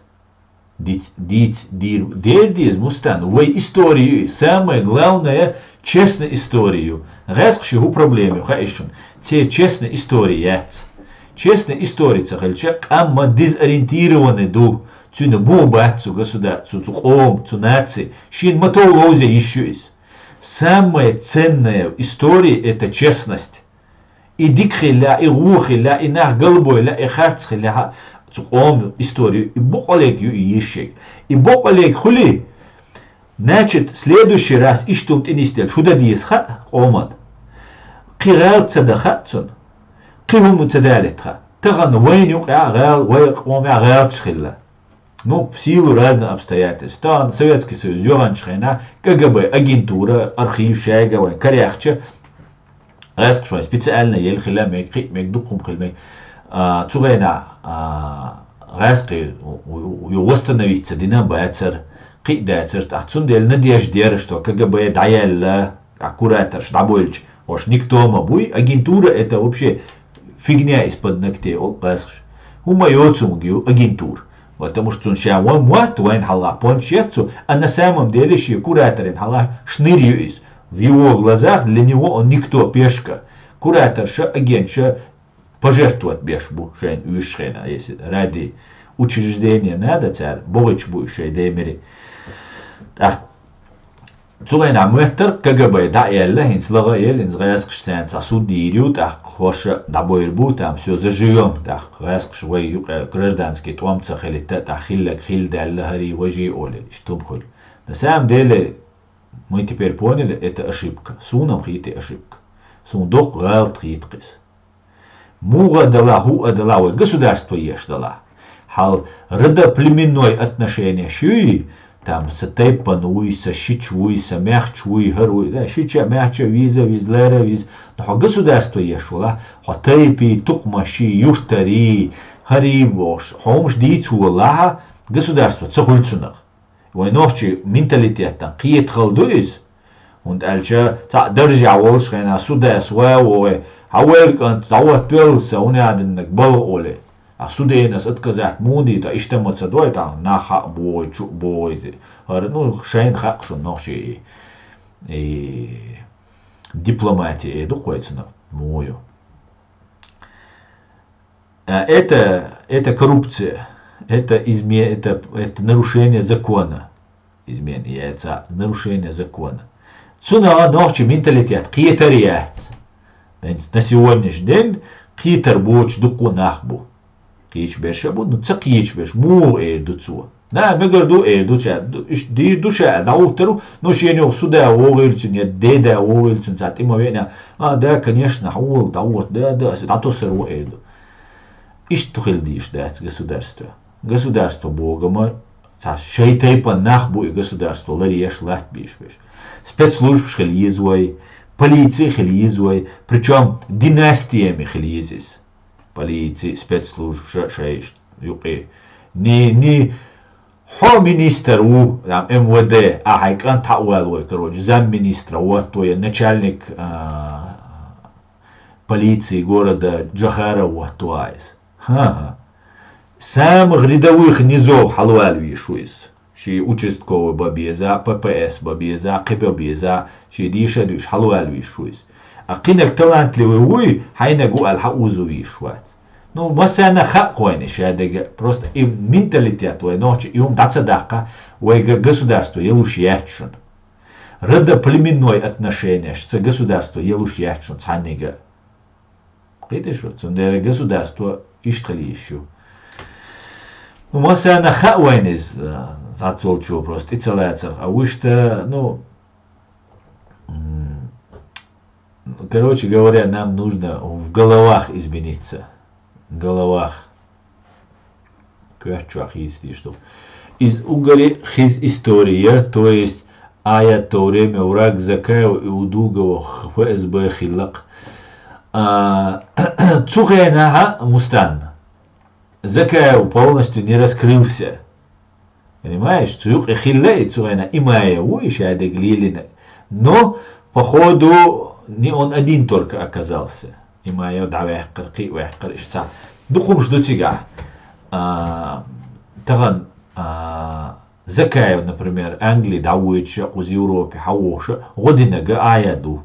дийц, дийц дийр, дер деза, Мустан, вай историю, самое главное, честную историю. ГӀаьскхи хӀу проблема ю, хаьий шун, церан честная история яц. Честная история ца хилча, къам ма дезориентированный ду, цуьнан бу бац цу государ-, цу, цу къом, цу наци, шин ма тов ловзе йиш ю иза. Самое ценное в истории — это честность. И дика хилла, и гӀо хилла, и нах галбойла, и харц хилла, цу къоман историю, и бокъалег ю и йиш ерг. И бокъалег хули, значит, следующий раз иштта тӀе нисделча, хӀу дан деза хаьа къоман. Кхин гӀалат ца дан хаьа цунна. Кхин хӀума ца далийта хаьа. Тахан вайна юкъа гӀал-, вай къоман гӀалаташ хилла. Ну, в силу разных обстоятельств. Тан Советский Союз йогӀанчу хенахь К Г Б агентура, архив шайга вайн караьхча, гӀаьскхаш вайн специально ел хила мег, кхиъ мег, дукха хӀума хила мег. А, цу хенахь, а, гӀаьскхи ю восстановиться дина бацар, кхиъ дацар, тӀаккха цундела надежда дера, что К Г Б дӀаяьлла, а кураторш дӀабойлча, ош никто ма буй, агентура — это вообще фигня из-под ногтей, ол гӀаьскхаш. ХӀума йоцунг ю агентура. Потому что цун ша ван мотт вайн хьалха понч еццу, а на самом деле ши кураторин хьалха шныр ю из. В его глазах для него он никто, пешка. Кураторша, агентша пожертвовать беш бу шайн уьш хена, если ради учреждения надо, цар богӀич бу шай демири. ТӀаккха цу вайна моттар К Г Б дӀа а яьлла, хӀинца лагӀа а елла, хӀинца гӀаьскхаш царна цхьа суд дийр ю, тӀаккха хӀорша дӀабойр бу, там всё заживём, тӀаккха гӀаьскхаш вай юкъа гражданский тӀом ца хилийта, тӀаккха хиллаг хилла даьлла хӀарий, важий олий, иштта хӀума хуьлу. На самом деле, мы теперь поняли, это ошибка. Суна-м хийти ошибка. Суна доккха гӀалат хийта кхиз. МугӀа дала, хӀуъа дала, вай государство еш дала. Хьал родоплеменной отношения шуй, там са тайпан вуй, са шич вуй, са мехч вуй, хӀар вуй, да, шича, мехча виза, виз, лара виз. Но хьо государство еш вала, хьо тайпи, тукхмаши, юртари, хӀари бохуш, хьо хӀумаш дийца волахьа, государство ца хуьлу цунах. Вай нохчи менталитетан кхетахалла ду иза. ХӀунда аьлча цхьаъ даржехь волуш хенахь, судас ва а вогӀе, хьан вайла кӀант, дӀаваттавелла сан, хӀун яа диннарг балха оле. А суденас отказать муха дийта, иштта ма ца дой, тахана нах хаа богӀий, чу а богӀий. ХӀара, ну, шайна хаьа шун нохчий и, и дипломатия, э, ду-кх вай цунах, муха ю. А, это, это коррупция, это изме-, это, это нарушение закона. Измена яц, а, нарушение закона. Цунах нохчи менталитет кхетар яц. На сегодняшний день кхетар боцуш дуккха нах бу. Кхечу берша бу, ну ца кхечу берш, муха эр ду цо? На, мегар ду, эр ду ша, ду, иш дийр ду ша, дӀахӀуттар ву, ну шена юха суда вогӀийла цуьнан, я деда вогӀийла цуьнан, цхьа тӀе ма веана, а, да, конечно, хьула, дӀахӀутта, да, да, аса дӀатосар ву, эр ду. Иштта хила дийш дац государство. Государство богама, цхьа шай тайпан нах бу и государство ларъеш, латтабеш беш. Спецслужбаш хила еза вай, полици хила еза вай, причём династиями хила еза иза. Полици, спецслужбаша шай юкъе. Ни, ни, хьо министр ву, там, М В Д, а хьайн кӀант хьа а вала вай, короче, замминистра вотто я начальник, а, полиции города Джохара вотто а иза. Ха-ха. самых рядовых низов хьалвала везаш ву иза. Ший участковый бан беза, П П С бан беза, кхин бан беза, ший дийша дуьйш хьалвала везаш ву иза. А кхинаг талантливый вуй, хьайнаг ву аьлла хьаузу везаш вац. Ну, массарна хаьа вайна шадерг, просто и менталитет вай нохча и хӀума дӀа ца даккха, вайга государство ялуш яц шуна. Родоплеменной отношенеш, ца государство ялуш яц шуна цхьаннега. Кхетий шу, цундела государство иштта хила йиш ю. Ну, массарна хаьа вайна иза, э, цхьаццолчо просто тӀе ца лацарх. А вуьшта, ну, м, короче говоря, нам нужно в головах измениться. В головах. Коьрта чохь хийца дийш ду. Из уггаре хиз история, то есть Аят то время враг Закаева и Удугова Ф С Б хилла-кх. А, цу хенахь а Мустан Закаев полностью не раскрылся. Понимаешь, цу юкъе хилла и цу хенахь Имаев ву и шадерг лелийнарг. Но, походу, не он один только оказался. Имаев дӀаваьккхира, кхин а ваьккхира, иштта цхьа дукха хӀумаш ду цигахь. А, тахана, а, Закаев, например, Англи дӀавоьдуш а, кхуза Европе хьавогӀуш а, гӀо динарг а Аят ву.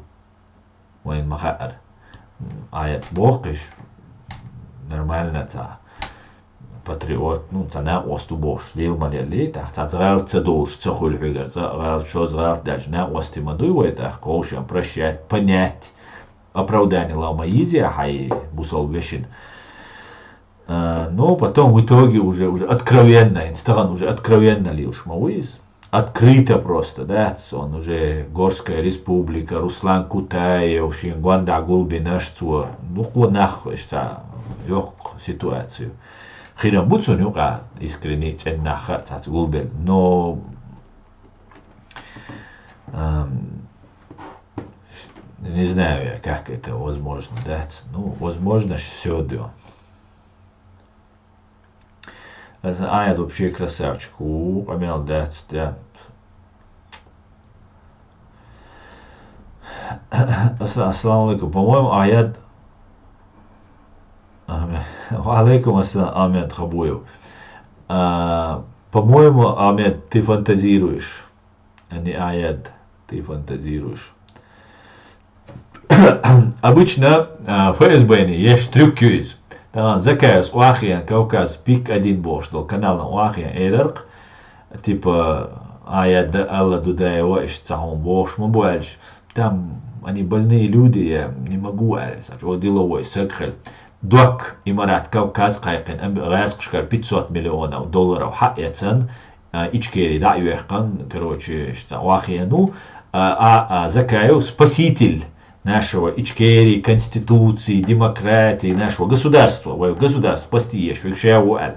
Вайна ма хаьара. Аят боху-кх уьш. Нормально цхьа патриот, ну, цхьа накъост ву бохуш, лела ма леллий, тӀаккха цхьацца гӀалат ца долуш ца хуьлу хьоьгара, цкъа а гӀалат, шозза гӀалат даьлча, накъостий ма дуй вай тӀаккха, ховшен прощать, понять, оправдание лан ма йийзий хьайн бусалба вешина. А, но потом в итоге уже, уже откровенно, хӀинца тахана уже откровенно лелаш ма ву иза. Открыто просто, дац, он уже Горская республика, Руслан Кутаев, шен гондахь гулбинарш цо, дукха нах иштта йоккху ситуацию. Хирам бу цунна юкъа искренне цӀена нах а цхьацца гулбелла, но, ам, не знаю я, как это возможно, дац. Ну, возможно, всё ду. Аса Аят вообще красавчик ву, къамел дац, да. Аса-, ассаламу алейкум. По-моему, Аят... Аме-, ва алейкум ассалам, Амед Хабуев. А, по-моему, Амед, ты фантазируешь, а не Аят, ты фантазируешь. Обычно, а, Ф С Б-ний еш трюк ю иза. Тахана Закаевс охьахиъна Кавказ пик один бохуш долу канална охьахиъна элира-кх, типа, Аят да аьлла Дудаева, иштта цхьа хӀума бохуш ма бу аьлча, там они больные люди, я не могу аьлла, сан чӀогӀа деловой саг хила. Док, Имарат Кавказ кхайкхина, ам-, гӀаьскхашкара пятьсот миллионов долларов хьаэцна, а, Ичкери дӀа а йоьхкина, короче, иштта охьахиъна ву, а, а, а, Закаев спаситель нашего Ичкерии, конституции, демократии, нашего государства, вай государство спасти еш верг ша ву аьлла.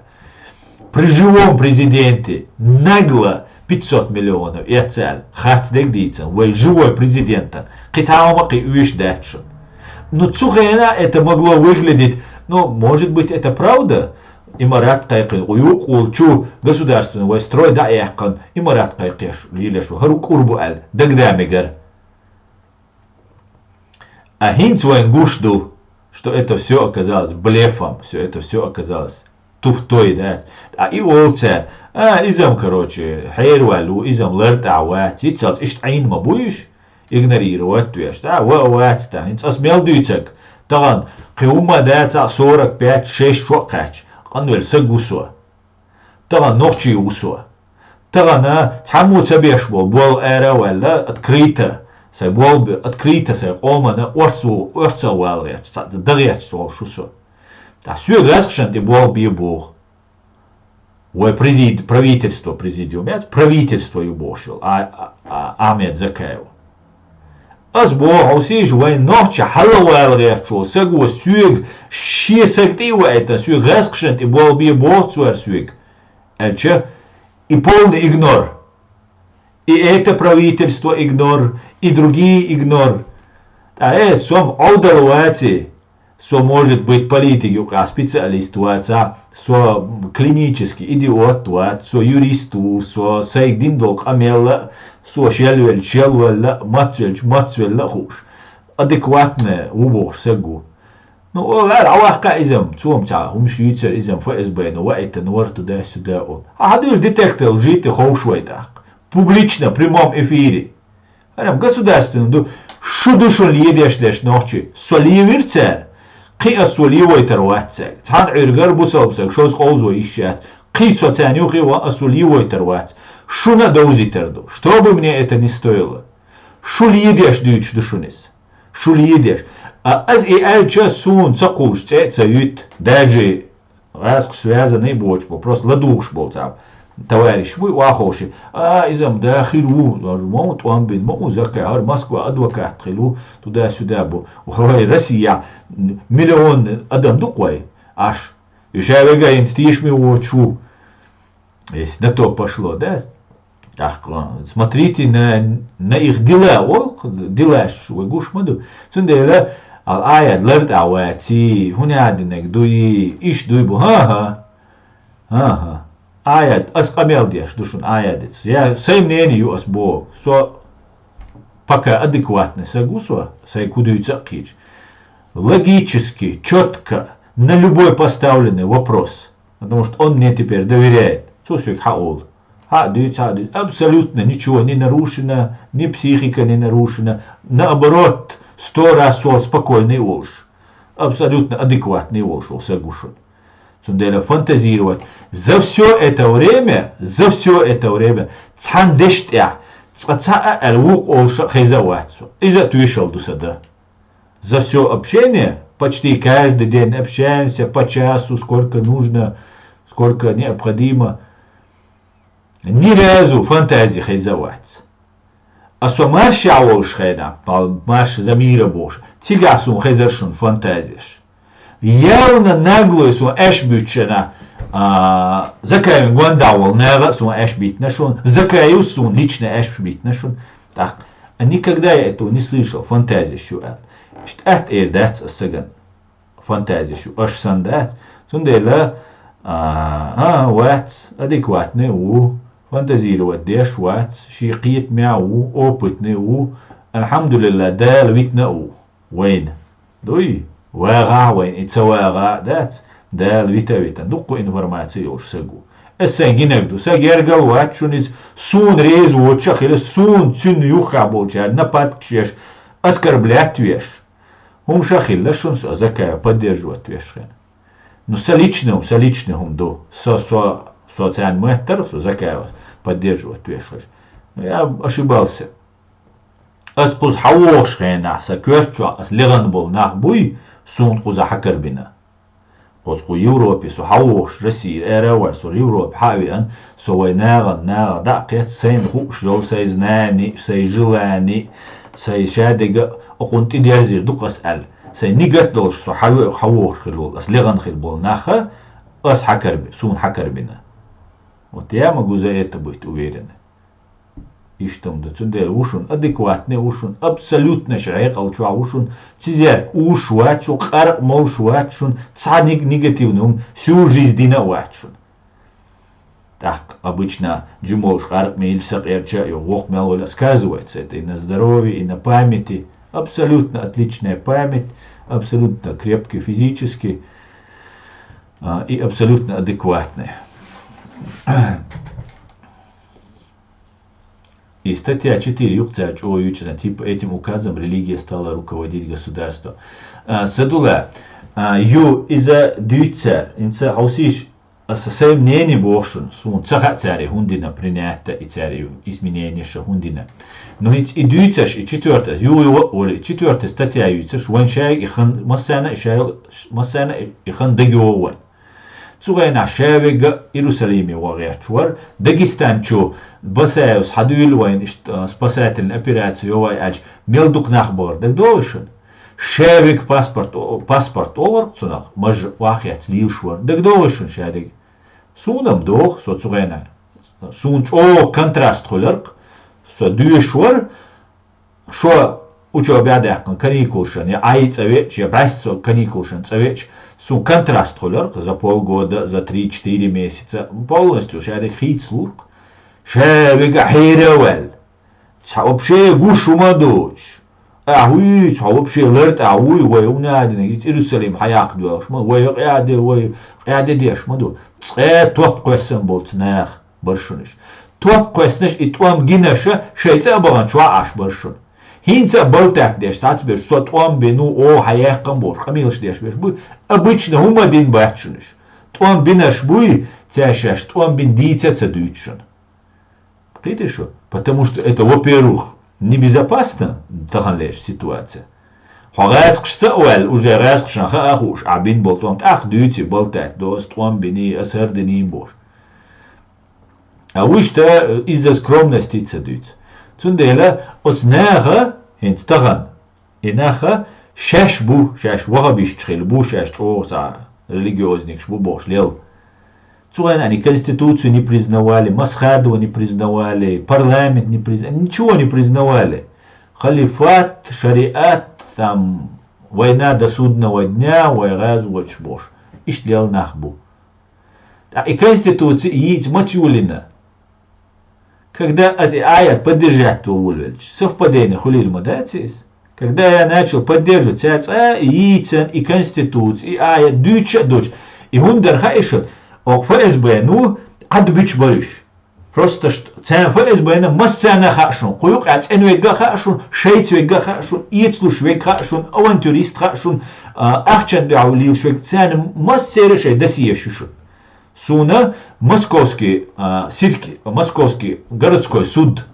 При живом президенте нагло пятьсот миллионов эцна аьлла, харц дерг дийцина, вай живой президентан, кхин цхьа хӀума кхин оьшуш дац шуна. Ну, цу хенахь это могло выглядеть, ну, может быть, это правда, Имарат кхайкхина, юкъа волчу государственный вай строй дӀа а яьккхина, Имарат кхайкхеш, лелаш ву, хӀара кӀур бу аьлла, дагадеа мегара. А хӀинца вайна гуш ду, что это всё оказалось блефом, всё это всё оказалось туфтой, да? А и олу цара, а, иза-м, короче, хьераваьлла ву, иза-м лартӀехь вац, хӀинццалц иштта Ӏийна ма бу уьш, игнорировать веш, да, ва а вац, да, хӀинца ас мел дуьйцург, тахана кхин хӀумма дацахь, сорок пять, шесть шо а кхаьчча, къанвелла саг ву со. Тахана нохчий ву со. Тахана цхьаммо ца беш болу болу ара а ваьлла, открыто, сайн болу бе-, открыто сайн къомана орца ву-, орца вала гӀерташ, цхьа дан гӀерташ волуш ву со. Ткъа соьга гӀаьскхашна тӀе болу бе боху. Вай президи-, правительство, президиум яц, правительство ю бохуш йолу, а, а, а, Ахьмед Закаев. Ас боху, хьо сийша вайн нохча хьалавала гӀерташ волу саго соьга шен саг тӀе а ваийтина, соьга гӀаьскхашна тӀе болу бе боху цара соьга. Аьлча, и полный игнор. И это правительство игнор, и другие игнор. Ткъа э, со-м Ӏовдал ваций, со, может быть, политик юкъа специалист вацахь, со клинический идиот вац, со юрист ву, со сайга дина долу къамел а, со шелвелча шелвелла а, мацвелча мацвелла а хууш, адекватный ву бохуш саг ву. Ну, о, ваьр, Ӏавахка изам, цом ца, хӀумаш юьйцар изам, ФСБ-но ваита, ну, вар ту дас сюда, о. А хьадуьйла детектор лжи тӀе ховш вай тӀаккха. Публично, в прямом эфире. ХӀарам государственный ду, шу ду шун ледеш деш нохчи. Со левир цар, кхи ас со левойтар вац цар. Цхьан Ӏуьргар бусалб саг, шоз къовзо ишшац. Кхи со царна юхи ва ас со левойтар вац. Шуна довзитар ду. Что бы мне это ни стоило. Шу ледеш дуьйцуш ду шунис. Шу ледеш. А аз и аьлча сун ца кхулш цӀе ца юьт. Даже гӀаскхаш связанный бочу бо, просто ладугӀуш болу цхьа товарищ буй, ваховши. А, изам да хир ву, ма ву тӀом бин, ма ву закай, хӀара Москва адвокат хилу, туда-сюда бу. Вай Россия миллион адам ду вай, аш. И ша вега хӀинца тешаме воцуш ву. Если на то пошло, да? Так, смотрите на, на их дела, о, делаш вай гуш ма ду. Цундела ал аят лартӀа ваци, хӀун яа динарг дуй, иш дуй бу, хӀа-хӀа. ХӀа-хӀа. Аят, ас къамел деш ду шуна аят. Я, сай мнение ю ас бо. Со пока адекватный саг ву со, сай кудуьйца а кхеча. Логически, чётко, на любой поставленный вопрос. Потому что он мне теперь доверяет. Цо соьга хьаолу. Хьа а дуьйцу, хьа а дуьйцу. Абсолютно ничего не нарушено, ни психика не нарушена. Наоборот, сто раз сол спокойный волуш. Абсолютно адекватный волуш вол саг ву шуна. Цундела фантазировать. За всё это время, за всё это время, цхьана деш тӀехь, цкъа цхьа а аьлла вукху олуша а хеза а вац со. Иза а туьйшал ду сан дан. За всё общение, почти каждый день общаемся по часу, сколько нужно, сколько необходимо. Ни разу фантази хеза вац. А со маршехь волуш хенахь, пал-, марш за мира бохуш, цигахь суна хезар шуна фантазеш. Явно наглой суна аьш буьтчана, а, Закаевна гондахь волу наха а суна аьш биттина шуна, Закаевс суна лично аьш биттина шуна. ТӀаккха, а никогда я этого не слышал, фантазеш ю аьлла. Иштта атта эр дац ас сагана. Фантазеш ю, аш сан дац. Цундела, а, а, вац, адекватный ву, фантазировать деш вац, ши кхетамехь ву, опытный ву. Алхьамдулилла, Дала витна а ву. Вайна. Дуй? ВагӀахь вайна, и ца вагӀа а дац, Дала вита а витан. Дуккха информация йолуш саг ву. Ас сайн гинарг ду. Сан гергал вац шуна иза, суна реза воцуш а хила, суна цуьнан юххехь болчара нападкаш еш, оскорблять веш. ХӀумаш а хилла шуна со Закаев поддерживать веш хена. Ну, сан личный хӀума, сан личный хӀума ду. Со, со, со царна моьттара, со Закаевс поддерживать веш хилча. Ну, я ошибался. Ас кхуза хьавогӀуш хенахь, сан коьрта чохь ас легӀана болу нах буй, суна кхуза хьакарбина. Кхуза кху Европе со хьавогӀуш, Россия ара а вара, со Европе хьа а веана, со вай нахана, нахана дӀа а кхетта, сайна хууш йолу, сайн знани, сайн желани, сайн шадерг а окхунна тӀедерзийр ду-кх ас аьлла. Сайн нигат долуш со хьа-, хьавогӀуш хилла волу, ас легӀана хилла болу нах а, ас хьакарби-, суна хьакарбина. Вот я могу за это быть уверен. Иштта хӀума ду. Цундела ву шуна адекватный, ву шуна абсолютно шен хьекъал чохь ву шуна, цизерг уш вац шун, къаркъа молуш вац шуна, цхьа ниг-, негативный хӀума всю жизнь дина а вац шуна. ТӀаккха обычно жимолуш къаркъа мийла сакъерча а, йо, вокху мел вала сказывается это и на здоровье, и на памяти. Абсолютно отличная память, абсолютно крепкий физически, а, и абсолютно адекватный. И статья четыре юкъа цара чӀогӀа юьйцу, типа этим указом религия стала руководить государством. А, Садулла, а, ю иза дуьйцу цара, хӀинца хьовсийша, аса сайн мнение боху шуна, суна ца хаьа цара и хӀунда дина принято, и цара и изменение ша хӀунда дина. Но хӀинца и дуьйцуш, и четвёртая, аса юха-юха а олу, и четвёртая статья юьйцуш, вайн шайга и хан, массарна а и шайга, массарна а и хан дагайогӀу вайн. Цу хенахь ша вега Иерусалиме ван гӀерташ вара, Дагестан чу Басаевс хьадуьйла вайна иштта, а, спасательная операция йо вай аьлча, мел дукха нах бахара дагадогӀий шуна? Ша вега паспорт, о, паспорт олура цунах, мажа вахетца лелаш вара. ДагадогӀий шуна ша дерг? Суна-м догӀу, со цу хенахь. Суна чӀогӀа контраст хуьлура-кх, со доьшуш вара, шо учёбе а даьккхина, каникулшна, я Ӏай цӀа веача, я бӀаьсса каникулшна цӀа веача, суна контраст хуьлура-кх за полгода, за три-четыре месяца, полностью ша дерг хийцалура-кх. Ша вега хьера а ваьлла. Цхьа вообще гуш хӀума а доцуш. Ахьа вуьйцу, хьо вообще лар тӀехь вуй, вай унадинаг, и Иерусалим хьаяккха доьлхуш ма, вай къаьде, вай къаьде деш ма ду. Цкъа топ кхоьссам болчу наха бара шуна уьш. Топ кхоьссинарш и тӀом гинарш шайн цӀа а бахана чохь Ӏаш бара шуна. ХӀинца а балтат деш, цхьацца берш, со тӀом бина ву, оха хьаяьккхам бохуш, къамелаш деш берш бу, обычно хӀума дина бац шуна уьш. ТӀом бинарш буй, цаьршаш тӀом бина дийца а ца дуьйцу шуна. Кхетий шу? Потому что это, во-первых, небезопасно, таханлерчу ситуация. Хьо гӀаьскхашца а ваьлла, уже гӀаьскхашна хаа а хууш, ахьа бина болу тӀом тӀаккха дуьйций, балтат до, ас тӀом биний, ас хӀара диний бохуш. А вуьшта, э, из-за скромности ца дуьйцу. Цундела оцу наха, хӀинца тахана, и наха шаьш бу, шаьш вахабисташ хилла бу, шаьш чӀогӀа цхьа религиозникаш бу бохуш лел. Цу хенахь они конституцию не признавали, Масхадова не признавали, парламент не признавали, ничего не признавали. Халифат, шариат, там, война до судного дня, вай гӀазоташ бохуш. Иштта лел нах бу. ТӀаккха и конституция йийца маца йолийна? Когда ас и аят поддержать ван волавелча, совпадение хуьлийла ма дац иза? Когда я начал поддерживать, цара цкъа а йийцина и конституция, и аят дуьйцуш а дуьйцуш, и хӀунда дара хаьий шуна, оха ФСБ-но Ӏад буьтуш бара уьш. Просто ш-, царна ФСБ-на массарна а хаьа шуна, кху юкъахь цӀена верг а хаьа шуна, шайца верг а хаьа шуна, эцалуш верг хаьа шуна, авантюрист хаьа шуна, а, ахчана дуьхьал лелаш верг, царна массеран а шайн досьеш ю шуна. Суна московский, а, сирк-, московский городской суд,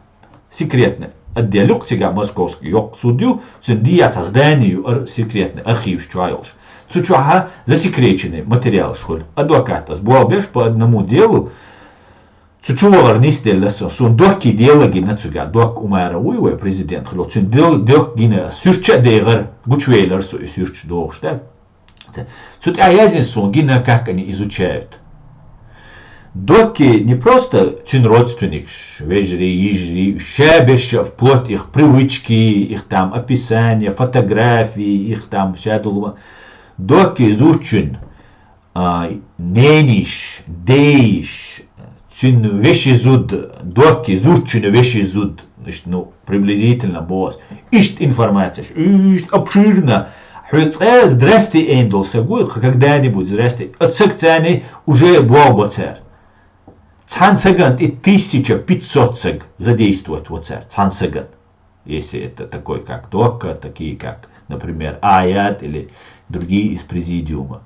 секретный отдел ю-кх цигахь, московский йоккха суд ю, цуьнан дегӀ цхьа здание ю, ар-, секретный архиваш чохь йолуш. Цу чохь засекреченный материалаш хуьлу. Адвокат ас болх беш по одному делу, цу чу вахар нисделла со, суна Доккий дела гина цигахь, Докка Умаров вуй вай президент хилла, цуьнан дел-, Докка гина ас, суьрташ а дехар, гучувелира со и суьрташ дохуш, да? Цу тӀехь яздина суна гина, как они изучают. Докки не просто цуьнан родственникаш, вежарий, йижарий, ша берш а вплоть их привычки, их там описание, фотографии, их там ша долу. Докки зудчун, а, нениш, дейиш, цуьнан вешин зуда, Докки зудчун вешин зуда, иштта, ну, приблизительно боху ас. Иштта информацияш, иштта обширно. Хьоьга цкъа а «здрасте» аьлла долу саг вуй, когда-нибудь «здрасте». Оцу сагца уже болх бо цара. Цхьана сагана тӀе тысяча пятьсот саг задействовать во цара, цхьана сагана. Если это такой, как Докка, такие, как, например, Аят или другие из президиума.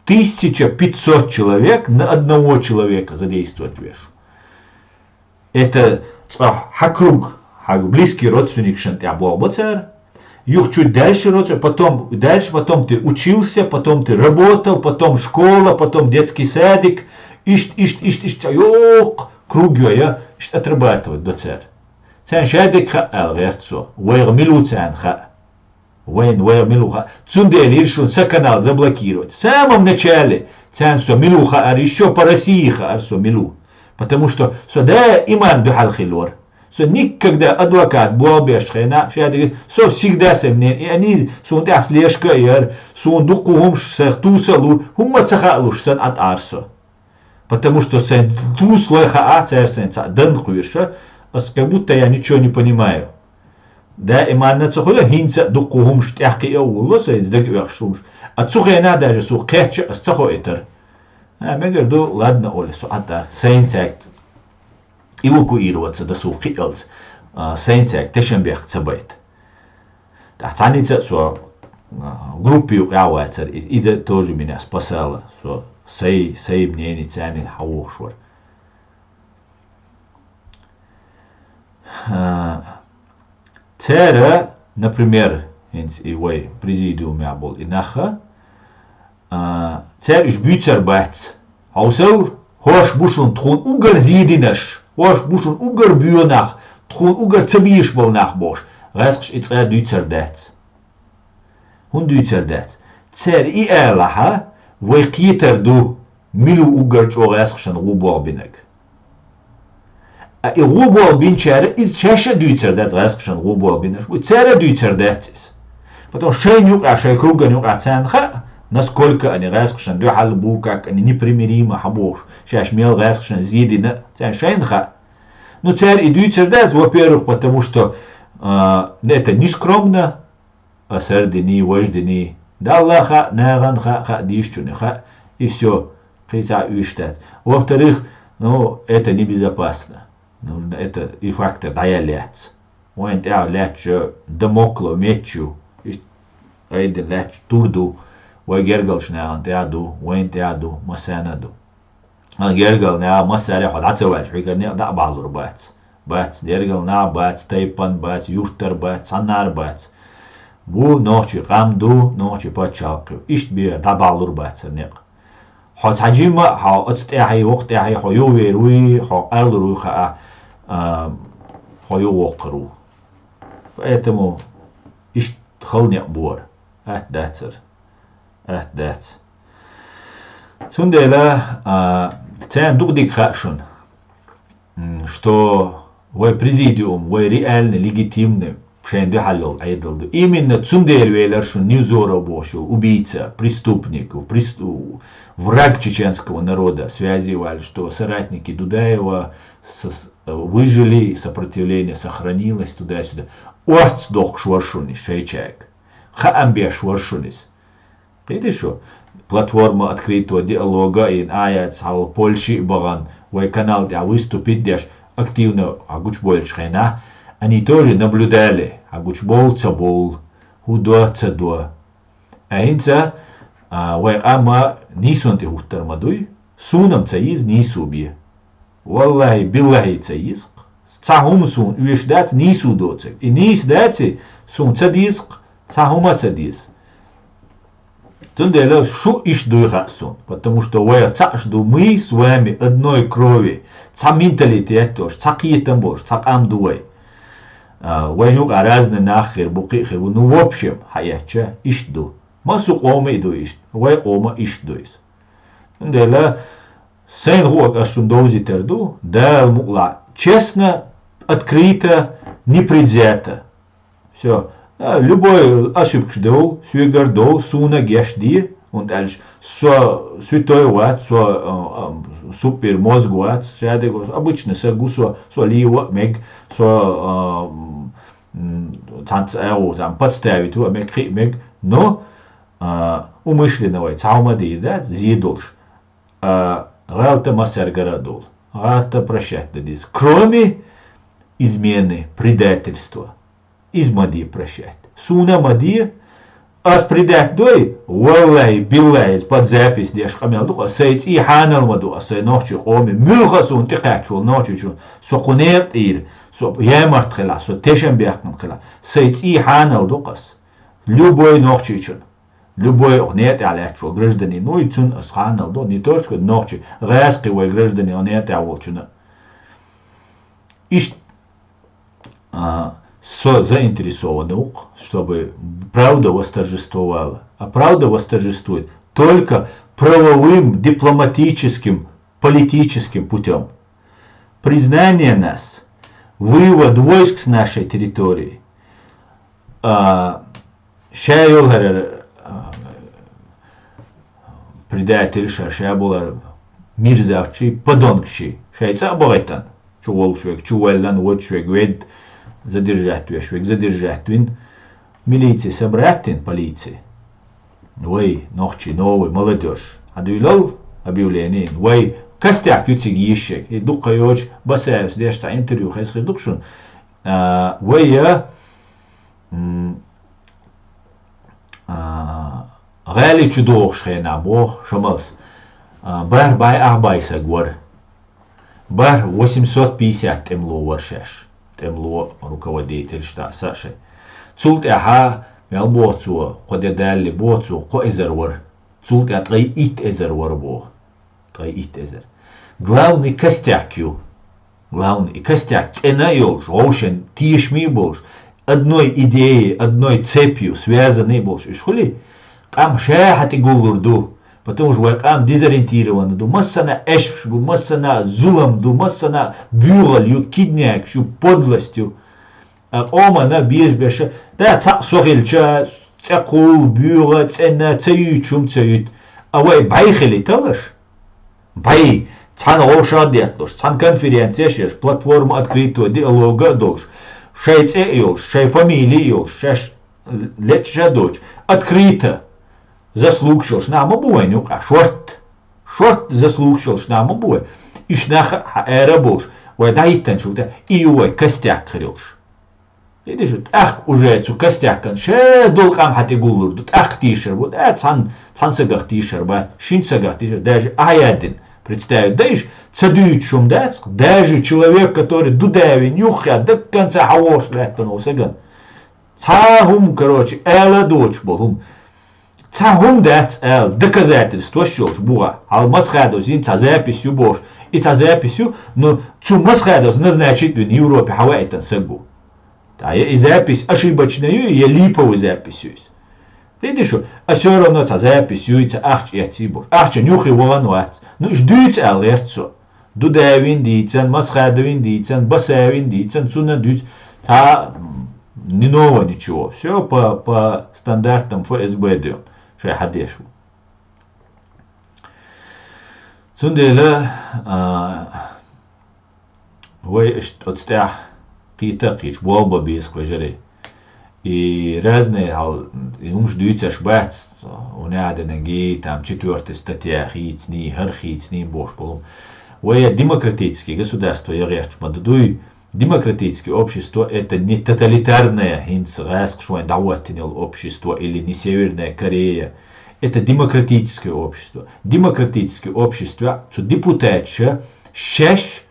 Тысяча пятьсот человек на одного человека задействовать веш. Это цкъа хьан круг, хьан близкий родственникашна тӀехь болх бо цара. Юха чуть дальше родственник, потом дальше, потом ты учился, потом ты работал, потом школа, потом детский садик. Ишт, ишт, ишт, ишт, йоккха круг йо я, ишт отрабатывать до цара. Царна шадерг хаьа аьлла гӀерта со, вайгӀа мила ву царна хаьа. Вайн, вайгӀа мила ву хаьа. Цундела йира шуна сан канал заблокировать. В самом начале царна со мила ву хаьара, ещё по России хаьара со мила ву. Потому что со даиман дуьхьал хилла вара. Со никогда адвокат болх беш хенахь, шадерг, со всегда со мнение, и они суна тӀехь слежка а яра, суна дуккха хӀумаш сайх туса а луш, хӀумма ца хаалуш санна Ӏа тӀара со. Потому что сайн тусалой хаьа, цара сайн цхьаъ дан кхоьруш, ас как будто я ничего не понимаю. Даиманна ца хуьлу, хӀинца а дуккха хӀумаш тӀехкхиа а волло, сайн дага оьхуш хӀумаш. А цу хенахь даже сух кхечча ас ца хоуьйтура. А, мегар ду, ладно, олу со Ӏа тӀара, сайн цаьрга эвакуироваться дан сух кхиалц, а, сайн цаьрга тешнабехк ца байта. ТӀаккха цхьаьнница а со, а, группа юкъа вацара, и, и да тоже меня спасала. Со сай, сай мнение царна хьан вохуш вара. А, цара, например, хӀинца и вай президиумехь болу и наха, а, цара уьш буьйцур бац. Хьовсал, хӀорш бу шуна тхуна уггар зийдинарш, хӀорш бу шуна уггар боьнах, тхуна уггар ца безаш болу нах бохуш, гӀаьскхаша и цкъа а дуьйцур дац. ХӀунда дуьйцур дац? Цара и алахьа, вай кхетар ду, мила ву уггар чӀогӀа гӀаьскхашна гӀу болх бинарг. А и гӀу болх бинчара иза шаьш а дуьйцур дац, гӀаьскхашна гӀу болх бинарш бу, цара а дуьйцур дац иза. Потому что шайна юкъахь, шайн кругана юкъахь царна хаьа, насколько они гӀаьскхашна дуьхьал бу, как они непримиримо хьан бохуш, шаьш мел гӀаьскхашна зийдина, царна шайна хаьа. Ну, цара и дуьйцур дац, во-первых, потому что, а, это нескромно, Ас хӀара диний, важа диний. Далла хаьа, нахана хаьа, хаьа дийшачунна хаьа, и всё, кхин цхьа уьш дац. Во-вторых, ну, это небезопасно. Нужно это, и фактор дӀаяла яц. Вайна тӀехь лаьтташ дамоклов меч ю. Иштта айдина лаьтташ тур ду. Вай гергарчу нахана тӀехь ду, вайна тӀехь ду, массарна а ду. Хан гергара наха массаьрга хьо дӀа ца ваьлча, хьоьгара некъ дӀа а бахьалур бац. Бац, гергара нах бац, тайпан бац, юьртара бац, цхьаннара бац. Бу нохчий къам ду, нохчий пачхьалкх ю. Иштта бер дӀабахьалур бац хӀара некъ. Хьо цхьа жимма а, хьо оцу тӀаьхье, вокху тӀаьхье, хьо юхавер вуй, хьо къарлур вуй хаа, а, хьо юхавоккхур ву. Поэтому иштта хала некъ бора. Атта дацара. Атта дац. Цундела, а, царна дукха дика хаьа шуна, м, что вай президиум, вай реальный, легитимный, шайна дуьхьал йолу Ӏедал ду. Именно цундела велира шуна Невзоров бохуш йолу убийца, преступник, престу-, враг чеченского народа, связи ваьлла, что соратники Дудаева со-, выжили, сопротивление сохранилось, туда-сюда. Орц доккхуш вара шуна иза шайчаьрга. Хаам беш вара шуна иза. Кхетий шу? Платформа открытого диалога а йина, а яц хьал Польши а бахана, вай канал тӀехь выступить деш, активно хьан гучубойлучу хенахь, они тоже наблюдали, хьан гучубовла ца бовла, хӀун до ца до. А хӀинца, а, вай къам нийсонан тӀе хӀуттур ма дуй, суна-м ца йиза нийсо бен. Валлахьи, биллахьи ца йиза-кх. Цхьа хӀума суна оьшуш дац нийсо доцург. И нийса дац, суна ца деза-кх, цхьа хӀума а ца деза. Цундела шу иштта дуй хаьа суна, потому что вай цхьаъш ду, мы с вами одной крови, цхьа менталитет долуш, цхьа кхетам болуш, цхьа къам ду вай. А, вайна юкъахь разный нах хир бу, кхин а хир бу, ну, в общем, хьаэцча, иштта ду. Массо а къома а ду иштта, вай къома иштта ду иза. Цундела сайна хӀуъа ас шуна довзийтар ду, Дала мукъалахь, честно, открыто, непредвзято. Всё. А, любой ошибкаш довла, соьгара довла, суна гечде, хӀунда аьлча со святой вац, со, а, а, супер мозг вац, шадерг вац, обычный саг ву со, со лийва а мега, со, а, м, цхьацца агӀо, там, подставить ву а мега, кхин а мега, но, а, умышленно вай цхьа хӀума дийр дац, зе долуш. А, гӀалат массаьргара а долу. ГӀалат прощать дан деза. Кроме измены, предательства. Иза ма де прощать. Суна ма де. Ас предать дой, валлахьи, биллахьи, под запись деш къамел ду-кх ас, сайн цӀий хьанал ма ду ас, сайн нохчий къоме, муьлхха а суна тӀекхаьчча волу нохчичун, со кху некъа тӀера, со ямарт хилахь, со тешам баьккхина хилахь, сайн цӀий хьанал ду-кх ас. Любой нохчичун. Любой оха некъа тӀехь лаьтташ волу гражданин вуй, цунна ас хьанал до, не то что нохчи, гӀаьскхи вай гражданин оха некъа тӀехь волчунна. Иштта, а, со заинтересован ву-кх, чтобы правда восторжествовала. А правда восторжествует только правовым, дипломатическим, политическим путём. Признание нас, вывод войск с нашей территории, а, ша йолу хӀара, а, предатель ша, ша болу хӀара мерзавчий, подонкчий, шайн цӀа а бахийтина, чу волуш верг чу ваьллина, воцуш верг ведда, задержать веш верг задержать вина, милици собрать дина, полици. Вай, нохчий, новый, молодёжь, хьадуьйлал объявление, вай костяк ю цига йиш ерг. И дукха йоцуш, Басаевс деш цхьа интервью хезна хир ду-кх шуна. А, вай, а, м, а, гӀали чу догӀуш хенахь боху Шамалс, а, бархӀ бӀе ах бӀе саг вара. БархӀ восемьсот пятьдесят тӀемало вара шаьш. ТӀемало, руководитель, штаб, са а шайн. Цул тӀаьхьа, мел боху цо, кхо де далале боху цо, кхо эзар вара. Цул тӀаьхьа ткъе итт эзар вара боху. Ткъе итт эзар. Главный костяк ю. Главный и костяк цӀена а йолуш, вовшен тешаме а болуш, одной идеей, одной цепью связанный болуш уьш хуьлий, къам ша хьан тӀе гуллур ду, потому что вай къам дезориентированный ду, массана а эшпаш бу, массана а зулам ду, массана а буьйгӀал ю, киднякаш ю, подлость ю. А къомана беза беша, да, цхьаъ со хилча, цӀе кхулла, буьйгӀа, цӀена, ца юьйцу хӀума ца юьту. А вай бӀе хилийталаш? БӀе, цхьана вовшах а детталуш, цхьана конференцеш а еш, платформа открытого диалога а долуш, шайн цӀе а йолуш, шайн фамилия а йолуш, шаьш лечча доцуш, открыто заслугаш йолуш нах ма бу вайн юкъахь, шортта. Шортта заслугаш йолуш нах ма бу вай. Уьш нах а хьан ара а болуш, вай дӀахӀиттинчул тӀаьхьа, и ю вай костяк хир йолуш. Видишь, тӀаккха уже цу костякан ша долу къам хьан тӀе гуллур ду, тӀаккха тийшар бу, да, цхьана, цхьана сагах тийшар бац, шина сагах тийшар, даже ахьа яздина, представить, да, иша ца дуьйцуш хӀума дац, даже человек, который дудавина юххе дакканца хьан вохуш лаьттана волу саган. Цхьа хӀума, короче, ала а доцуш болу хӀума. Цхьа хӀума дац ала, доказательстваш йолуш буха. Хьал Масхадовс йина цхьа запись ю бохуш. И цхьа запись ю, ну, цу Масхадовс назначить вина Европе хьан ваийтина саг ву. Ткъа я и запись ошибочная ю, я липовый запись ю иза. Видишь, а всё равно цхьа запись ю, и цхьа ахча эцций бохуш. Ахчан юххе вахана вац. Ну, иша дуьйцу ала гӀерта со. Дудавин дийцан, Масхадовин дийцан, Басавин дийцан, цунна дуьйцу. Цхьа, м, не нового ничего. Всё по, по стандартам Ф С Б ду, шайн хьан деш ву. Цундела, а, вай иштта оцу тӀехь кхета а кхеташ, болх бан беза кху вежарий. И разные хьал, и хӀумаш дуьйцуш бац, у неаденанги, там, четвёртая статья хийцаний, хӀара хийцаний бохуш болу. Вай я демократический государство я гӀерташ ма ду дуй. Демократическое общество — это не тоталитарное, хӀинца гӀаскхаш вайн дӀахӀоттина йолу общество или не Северная Корея. Это демократическое общество. Демократическое общество, цу депутаташа шаьш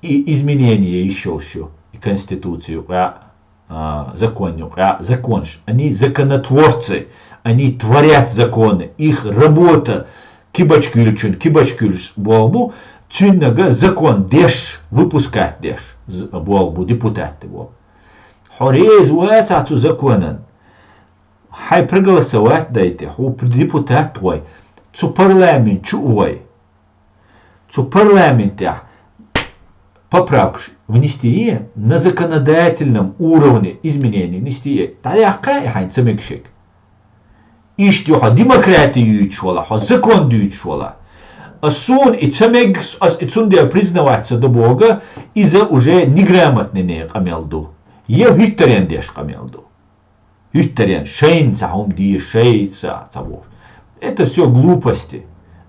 и изменение йиш йолуш ю, и конституцию къа, а, законную къа, законш, они законотворцы, они творят законы, их работа кибачкуьлчун, кибачкуьлш болу бу, цуьннага закон деш, выпускать деш, з-, болу бу депутатты болу. Хьо реза вацахь цу законан, хьай проголосовать дайте, хьо депутат гӀой, цу парламент чу гӀой. Цу парламентехь поправкаш внести е, на законодательном уровне изменения внести е. ДӀаяккха и хьайн ца мегашиг. Иштта ю хьо демократи юьйцуш вала, хьо закон дуьйцуш вала. Ас суна и ца мегаш, ас и цундела признавать ца до бога, иза уже неграмотный къамел ду. Е хӀуьттарен деш къамел ду. ХӀуьттарен, шайна ца хӀума дийр, шайца ца бохуш. Это всё глупости.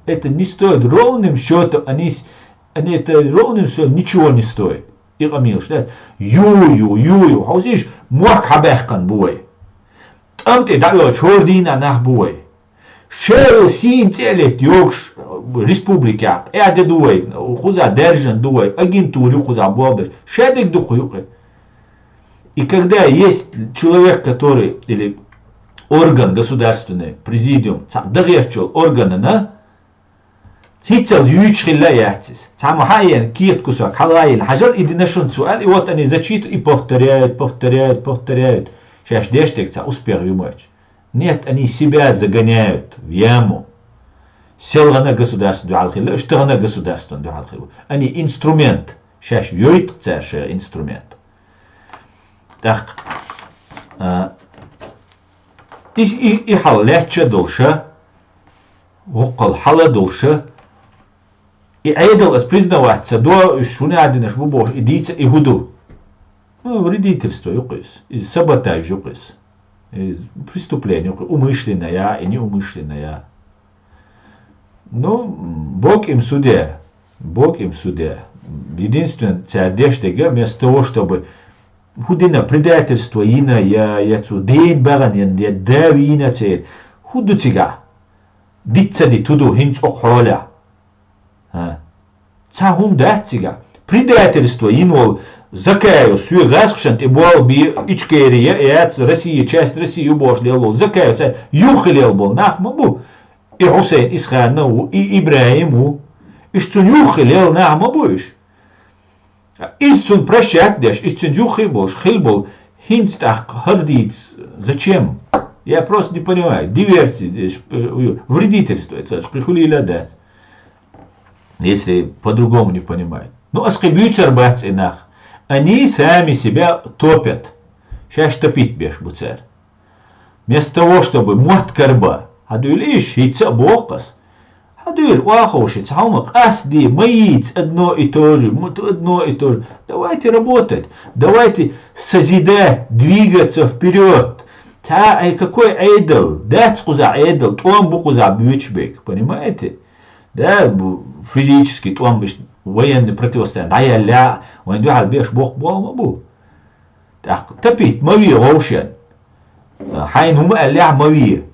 Это не стоит ровным счётом, они с-, они это ровным счётом ничего не стоит. И къамелаш, да? Ю, ю, ю, ю. Хьовсийша, мохк хьабаьккхина бу вай. ТӀам тӀе дӀавелча хӀора дийна нах бу вай. Шерал сийна цӀе а летта йогуш республикехь, къаьде ду вай, кхуза даьржина ду вай, агентура ю кхуза болх беш. Шадерг ду кху юкъе. И когда есть человек, который, или орган государственный, президиум, цхьа дагӀерчу органана, хӀинццалц юьйцуш хилла а яц иза. Цхьамма хьаена кехат кусок хьалаайина, хьажал и динашун цу аьлла, и вот они зачитывают, и повторяют, повторяют, повторяют. Шаьш деш дерг цхьа успех ю моьттуш. Нет, они себя загоняют в яму. Селхана государство дуьхьал хилла, уьш тахана государствон дуьхьал хилла. Они инструмент. Шаьш йойту цара шайн инструмент. ТӀаккха, а, и, и, и хьал лаьттача а долуша, воккхал хьала а долуша, и Ӏедал ас признавать ца до, уьш хӀун а динаш бу бохуш, и дийца и хӀу ду? Ну, вредительство ю кхуьс, и саботаж ю кхуьс, и преступление ю кхуьс, умышленное, и неумышленное. Ну, Бог им судья, Бог им судья. Единственное, цара деш дерг, вместо того, чтобы хӀу дина, предательство йина, я, я цу ден баьгӀан, я, я да вийна церан, хӀу ду цигахь? Диц ца дит хӀу ду хӀинца окху хьолехь? А? Цхьа хӀума дац цигахь. Предательство йина волу Закаев, соьга гӀаскхашна тӀе болх бе, Ичкери я, яц, Россия, часть России ю бохуш лелла волу Закаев, цхьа юххе лелла болу нах ма бу. И Хьусайн Исханов ву, и ИбрахӀим ву. Уьш цунна юххе лелла нах ма бу уьш. Иза цунна прощать деш, иза цуьнца юххе а болуш, хила болу, хӀинца тӀаккха хӀара дийца зачем? Я просто не понимаю. Диверсия, э, ш-, э, вредительство, это ж кхин хуьлийла а дац. Если по-другому не понимают. Ну, ас кхин буьйцур бац и нах. Они сами себя топят. Шаьш топить беш бу цара. Вместо того, чтобы мотт карабан, хьан дуьйлиш, хӀинца а боху ас. Хьан дуьйла, охьаховши, цхьа хӀума къасде, ма йийца одно и то же, м-, одно и то же. Давайте работать, давайте созидать, двигаться вперёд. Та ай какой Ӏедал? Дац кхузахь Ӏедал, тӀом бу кхузахь буьйцуш берг. Понимаете? Да, бу-, физически тӀом, иштта военный противостояние дӀаяьлла, вайн дуьхьал беш боккха болх ма бу. ТӀаккха тапийта ма ве вовшен. Хьайна хӀума аьллехь ма ве.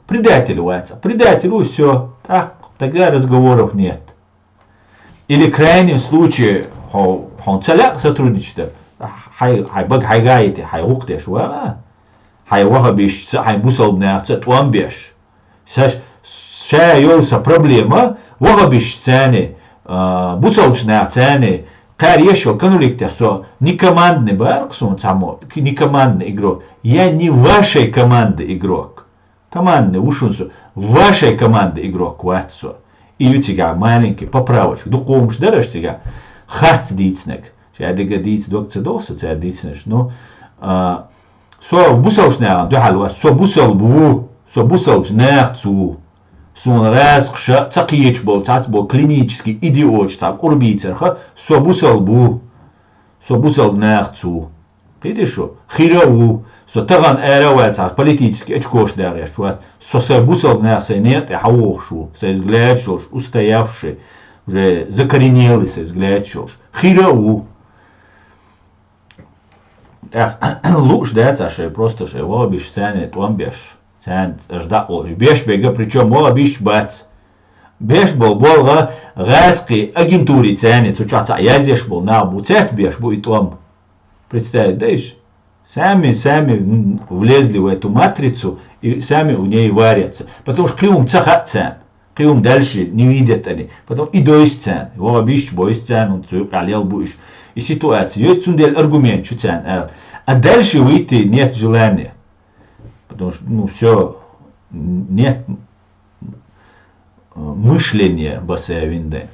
Предатель вац. Предатель ву, всё. ТӀаккха тогда разговоров нет. Или крайнем случае, хьо-, хьуна ца лаьа сотрудничать дан, хьай, хьай бага хьайга а йити, хьай гӀуллакх деш вагӀа, хьай вахабистца, хьай бусалба нахаца тӀом беш. Ша, ша йолу сан проблема вахабистцаний, а, бусалбачу нахацаний, кхара еш йолу конфликтех со не командный бара-кх суна цхьаммо, не командный игрок, я не вашей команды игрок. Командный ву шуна со, вашей команды игрок вац со. И ю цигахь маленький поправочка, дукха хӀуманаш дара аша цигахь, харц дийцинарг. Ша дерриге дийца дог ца догӀу со цара дийцинарш. Ну, а, со бусалбачу нахана дуьхьал вац, со бусалба ву, со бусалбачу нахаца ву. Суна гӀазкхаша ца кхеташ болу цхьацца болу клинический идиоташ цхьа кӀур бийцарх, со бусалба ву, со бусалба нахаца ву. Кхетий шу? Хир а ву. Со тахана ара а ваьлла цхьа политический очкош дагӀеш вац. Со сайн бусалба нах сайн некъа тӀе хьан вохуш ву. Сайн взглядаш йолуш, устоявший, уже закоренелый сайн взглядаш йолуш. Хир а ву. ТӀаккха лууш дац а шайн, просто шайн вахабистцаний тӀом беш. Царна аша дӀа а олу. Беш берг а, причём вахабисташ бац. Беш болу болх гӀазкхийн агентури царна, цу чохь цхьаъ язъеш болу нах бу. Цаьрца беш бу и тӀом. Представить даьш? Сами, сами, м, влезли в эту матрицу и сами в ней варятся. Потому что кхин хӀума ца хаьа царна. Кхин хӀума дальше не видят они. Потому и дойсу царна. Вахабисташ бойсу царна, хӀунда цу юкъахь лел бу уьш. И ситуация йойсу, цундела аргумент ю царна ала. А дальше выйти нет желания. Потому что, ну, всё, нет, э, мышления басавинде.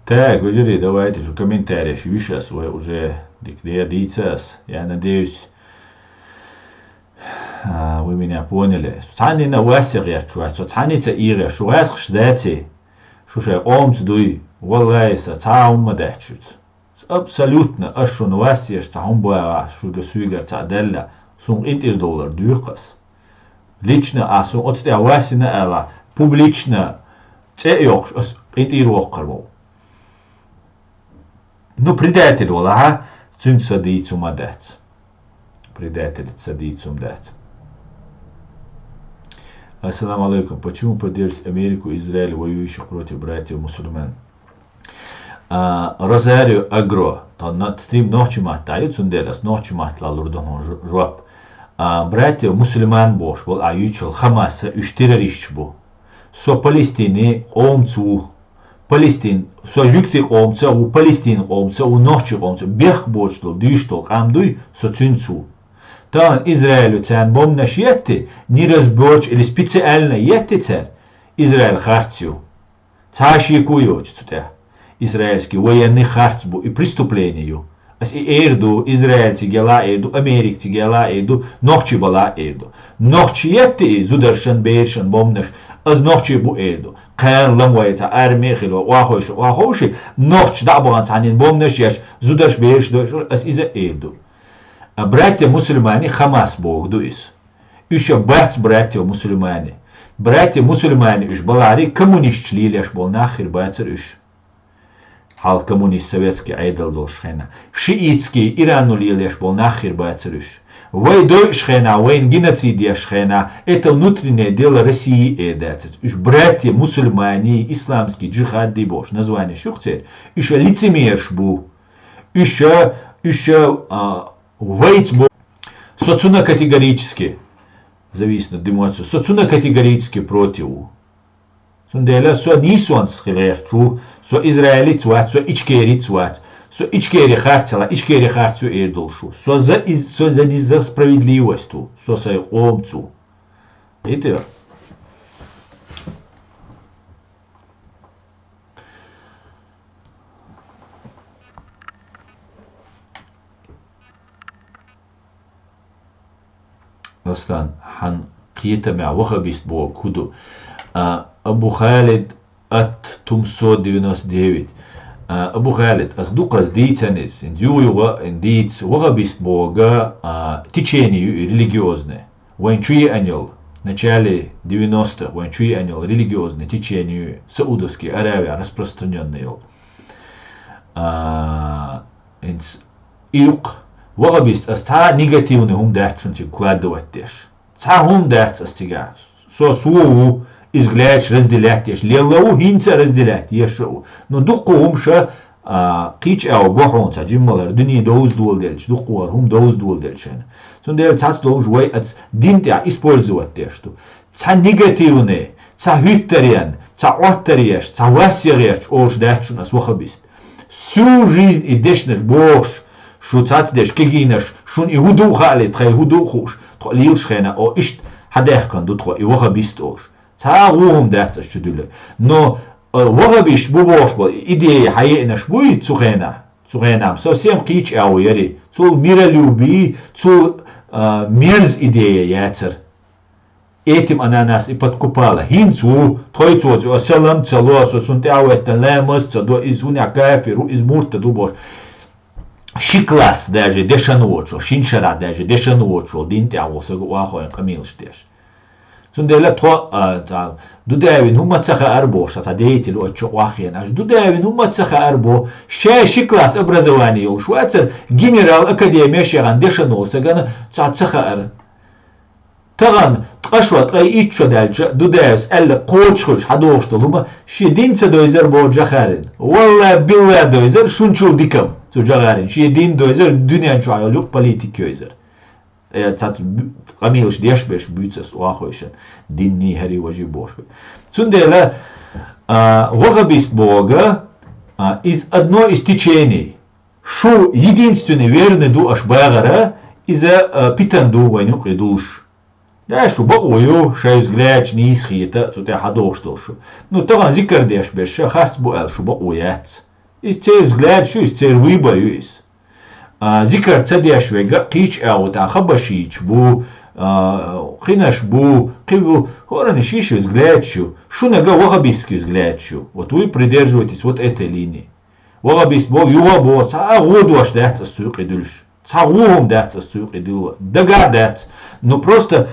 Так, вежарий, давайте же комментарий шу виш ас, вай уже дика де дийца ас. Я надеюсь, а, вы меня поняли. Цхьаннина вас я гӀерташ вац, со цхьанница и гӀерташ, шу гӀаскхаш даций, шу шайн къомца дуй, валлай, сан цхьа а хӀума ма дац шуьца. Абсолютно, ас шуна вас еш цхьа хӀума бахахь, шуьга суьйгара цхьаъ даьлла, суна къинтӀера довлар дуьйху ас. Лично а суна оцу тӀехь вас йина аьлла, публично цӀе а йоккхуш, ас къинтӀера воккхур ву. Ну, предатель валахьа, цуьнца сан дийца хӀума дац. Предательца сан дийца хӀума дац. Ассаламу алейкум. Почему поддерживать Америку и Израиль, воюющих против братьев мусульман? А, Розарио Агро, тхан на-, стрим нохчийн маттахь ю, цундела ас нохчийн маттахь лур ду хьуна жо-, жоп. А, братьев мусульман бохуш болу ахь юьйцуш йолу Хамас, уьш террористаш бу. Со Палестинийн къомца ву. Палестин, со жуьгтийн къомца а ву, Палестинийн къомца а ву, нохчийн къомца а, бехк боцуш долу, дуьйцуш долу къам дуй, со цуьнца ву. Тахана Израилю царна бомбанаш етти, неразборчиво или специально етти цара, Израиль харц ю. Цхьа а шеко йоцуш цу тӀехь. Израильский военный харц бу, и преступление ю. Ас и эр ду, Израиль цига яла а эр ду, Америка цига яла а эр ду, нохчий бала а эр ду. Нохчий етти и зударшан, берашан бомбанаш, ас нохчий бу эр ду. Кхана ламвай цхьа арми а хилла, охьаховши, охьаховши, нохчий дӀа а бахана цхьаннина бомбанаш еш, зударш, бераш дойуш, ас иза а эр ду. А братья мусульмане Хамас бохург ду иза. Уьш а бац братья мусульмане. Братья мусульмане уьш балахьарий, коммунисташ лелош болу нах хир бацара уьш. Хьалха коммунист советский Ӏедал долуш хенахь. Шиитский Ирано лелош болу нах хир бацара уьш. Вай дойуш хенахь, вайна геноцид еш хенахь, это внутреннее дело России эр дацара. Уьш братья мусульмане, исламский джихад ди бохуш, название шу-кх церан. Уьш а лицемераш бу. Уьш а, уьш а, а, вайца бо-, со цунна категорически, зависит от эмоций, со цунна категорически против ву. Цундела со нийсонца хила гӀерташ ву, со израилец вац, со ичкерец вац. Со ичкери харц ала, ичкери харц ю эр долуш ву. Со за из-, со за, за справедливость ву, со сайн къомца ву. Итар. Аслан, хьан кхетамехь вахабист бохург хӀун ду? А, Абу Халид, Ат тумсо девяносто девять. А, Абу Халид, ас дукхаза дийцан из, ин юйгӀа, ин дийца, ваххабист бога, а, течение ю и религиозное. Вайн чу е анил, в начале девяностых вайн чу е анил религиозное течение ю, Саудовский Аравия распространённый йол. А, инс, и юкъ, ваххабист, ас цхьа негативный хӀума дац шун цига кладывать деш. Цхьа хӀума дац ас цига. Со, со ву, изглядь, разделять деш. Лелла ву, хӀинца разделять деш а ву. Но дуккха хӀума ша, а, кхийча ау го хьуна цхьа жиммалара, дуьне довз доладелча, дуккха вара хӀума довз доладелча хӀена. Цундела цхьацца долуш вай аца дин тӀехь использовать деш ду. Цхьа негативный, цхьа хӀуьттарен, цхьа Ӏоттар еш, цхьа вас я гӀерташ олуш дац шуна ас ваххабист. Всю жизнь и дешнаш бохуш, шу цац деш кегийнаш, шуна и хӀу ду хаале, тхай хӀу ду хууш, тхо лийлаш хена, о, иштта хьадаьккхина ду тхо, и ваххабист олуш. Цхьа гӀу хӀума дац ас чу дуьллург. Но, а, ваххабист бу бохуш бо, идея хьаеанаш буй цу хена? Цу хена совсем кхийча ау яри. Цул миролюбие, цул, а, мерз идея яцар. Этим она нас и подкупала. ХӀинца ву, тхойцо цо салам ца ло, со цунна тӀаьхьаветтан ламаз ца до, иза хӀуна кафир ву, иза муртад ву бохуш. Ши класс даже дешан воцо, шин шарахь даже дешан воцо, дин тӀехь ву сага вахойн къамелаш деш. Цундела тхо, а, та, Дудаевна хӀума ца хаьара бохуш, цхьа деятель оцу чу ваххена. Аш Дудаевна хӀума ца хаьара бо, шай ши класс образование йолуш вацара, генерал академеш яхана дешан волу сагана цхьа ца хаьара. Тахана ткъа шо, ткъе итт шо даьлча, Дудаевс аьлла кхочушхуьлуш хьадохуш долу хӀума, шен дин ца дойзар боху Джохарин. Валла, билла дойзар, шун чул дикам цу Джохарин. Шен дин дойзар, дуьнен чохь йолу юкъ политик йойзар. Э, цац бу-, къамелаш деш берш буьйцу ас охойшан, динний хӀари важи бохуш бу. Цундела, а, ваххабист бога, а, из одно из течений. Шу единственный верный ду аш багӀара, иза, а, питан ду вайн юкъе дуллуш. Да, шу бакъо ю, шайн взглядаш нийса хета, цу тӀе хьадохуш долу шу. Ну, тахана зикар деш берш ша харц бу аьлла, шу бакъо яц. Иза церан взглядаш ю, иза церан выбор ю иза. А, зикар ца деш вега, кхийча а ву, тӀаккха хабарш йийцуш бу, а, кхинаш бу, кхин бу, хӀоранна шиш взглядаш ю. Шуна га ваххабистский взглядаш ю. Вот вы придерживаетесь вот этой линии. Ваххабист бо, юха бо, цхьа а гӀо дош дац ас цу юкъе дуьллуш. Цхьа гӀо хӀума дац ас цу юкъе дилла. Дага а дац. Ну, просто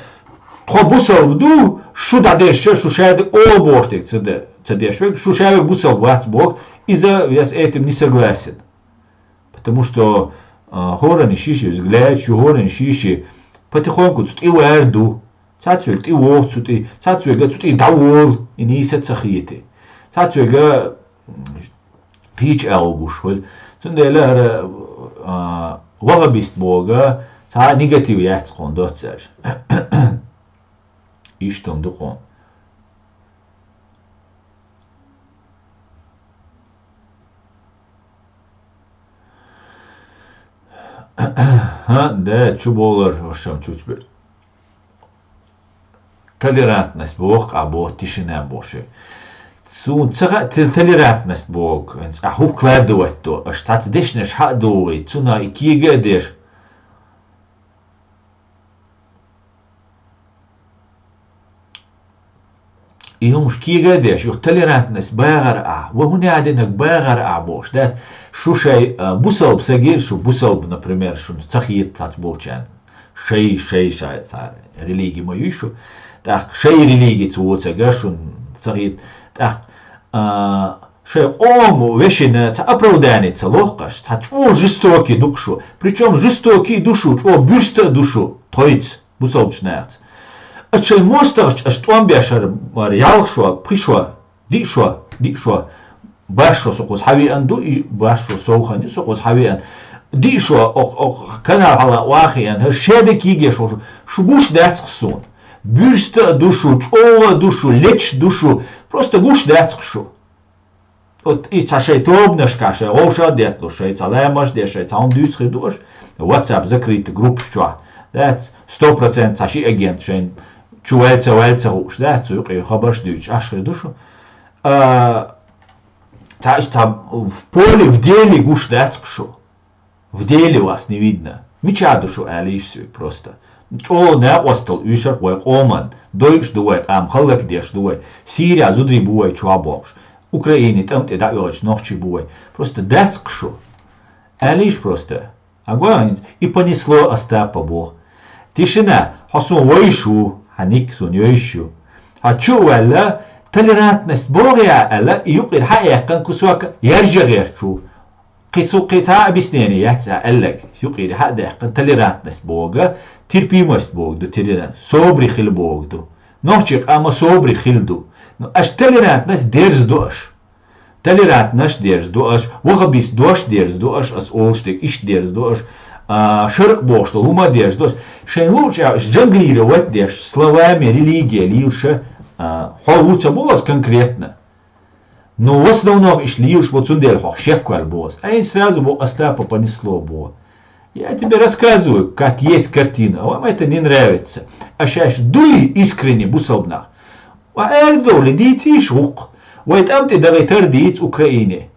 тхо бусалба ду, шу дӀадешча, шу шаьрда ола бохуш дерг ца де-, ца деш верг, шу шаьрда бусалба вац боху, иза я с этим не согласен. Потому что, а, хӀоранна шиши взглядаш ю, хӀоранна шиши потихоньку цу тӀе вар ду. Цац верг тӀе воху цу тӀе, цац верг цу тӀе дӀаволу, и нийса ца хета. Цац верг, м, кхийча а гуш хуьлу. Цундела хӀара, а, ваххабист бога цхьа а негатив яц кхуна доццаьржа. Иштта хӀума ду кхуна. ХӀа, да, чу бовлар, вашам чучбе. Толерантность боху, а бо тишина боху. Цун ца хаьа те-, толерантность боху, а хӀу кладывать до, аш цац дешнаш хьа а ду вай, цуна и кега а деш. И хӀумаш кега а деш, юха толерантность багӀар а, ва хӀун яа динарг багӀар а бохуш, дац? Шу шай, а, бусалба са гира, шу бусалба, например, шуна ца хета цац болчарна. Шай, шай, шай, ца религи ма юй шу. ТӀаккха шай религица воцага шуна ца хета. ТӀаккха, а, шай къоман вешина ца оправдание ца лохкаш, ца чӀо жестокий ду шу. Причём жестокий ду шу, чӀо буьрста а ду шу, тхойца. Бусалбачу нахаца. Ас шайн мостагӀчу ас тӀом беш хӀара, мара ялх шо, пхи шо, диъ шо, диъ шо, барх шо со кхуза хьавеана ду, и барх шо совханна со кхуза хьавеана. Диъ шо, ох, ох, канал хьала вахиана, хӀара шеда кийгеш волу шу, шу гуш дац-кх суна. Буьрста а ду шу, чӀогӀа а ду шу, лечаш ду шу, просто гуш дац-кх шу. Вот и цхьа шайн тобанашка шайн вовшах а детталуш, шайн цхьа ламаш а деш, шайн цхьа хӀума дуьйцу хир ду аша, WhatsApp закрытый группаш чохь. Дац, сто процент цхьа ши агент шайн чу ваьлла ца ваьлла ца хууш, дац, цу юкъе хабарш дуьйцуш, аш хир ду шу. А, цхьа иштта в поле, в деле гуш дац-кх шу. В деле вас не видно. Мичахь ду шу аьлла йиш соьга просто. ЧӀогӀа накъостал оьшург вай къоман, дойуш ду вай къам, хӀаллакдеш ду вай, Сирия зударий бу вай чохь бохуш. Украине тӀам тӀе дӀаоьлча нохчий бу вай. Просто дац-кх шу. Алийша просто. Агоанц, и понесло Остапа бо. Тишина, хьо сун вайш ву, хьа ник сун йойш ю. Хьо чу а ваьлла, толерантность богӀа аьлла, и юкъера хьа а яьккхина кусок яржа гӀерташ ву. Кхин цу кхин цхьа а объяснение яц а аьллаг. Юкъера хьа а даьккхина толерантность богӀа, терпимость богӀа ду, толеран-, собри хила богӀа ду. Нохчий къам а собри хила ду. Ну, аш толерантность дерза ду аш. Толерантность дерза ду аш, вахабист дош дерза ду аш, ас олуш дерг иштта дерза ду аш, а, шаркъ бохуш долу хӀума дерза ду аш. Шайн лууча аш жонглировать деш, словами религия лелаш, а, хьо ву ца боху ас конкретно. Но в основном иштта лелаш бу, цундела хьох шек ваьлла боху ас. Айна сразу бу Остапа понесло бу. Я тебе рассказываю, как есть картина, а вам это не нравится. А шаьш дуй искренне бусалба нах. Ва аьрдовле дийцийша вукху. Вай тӀам тӀе дахийтар дийца Украине.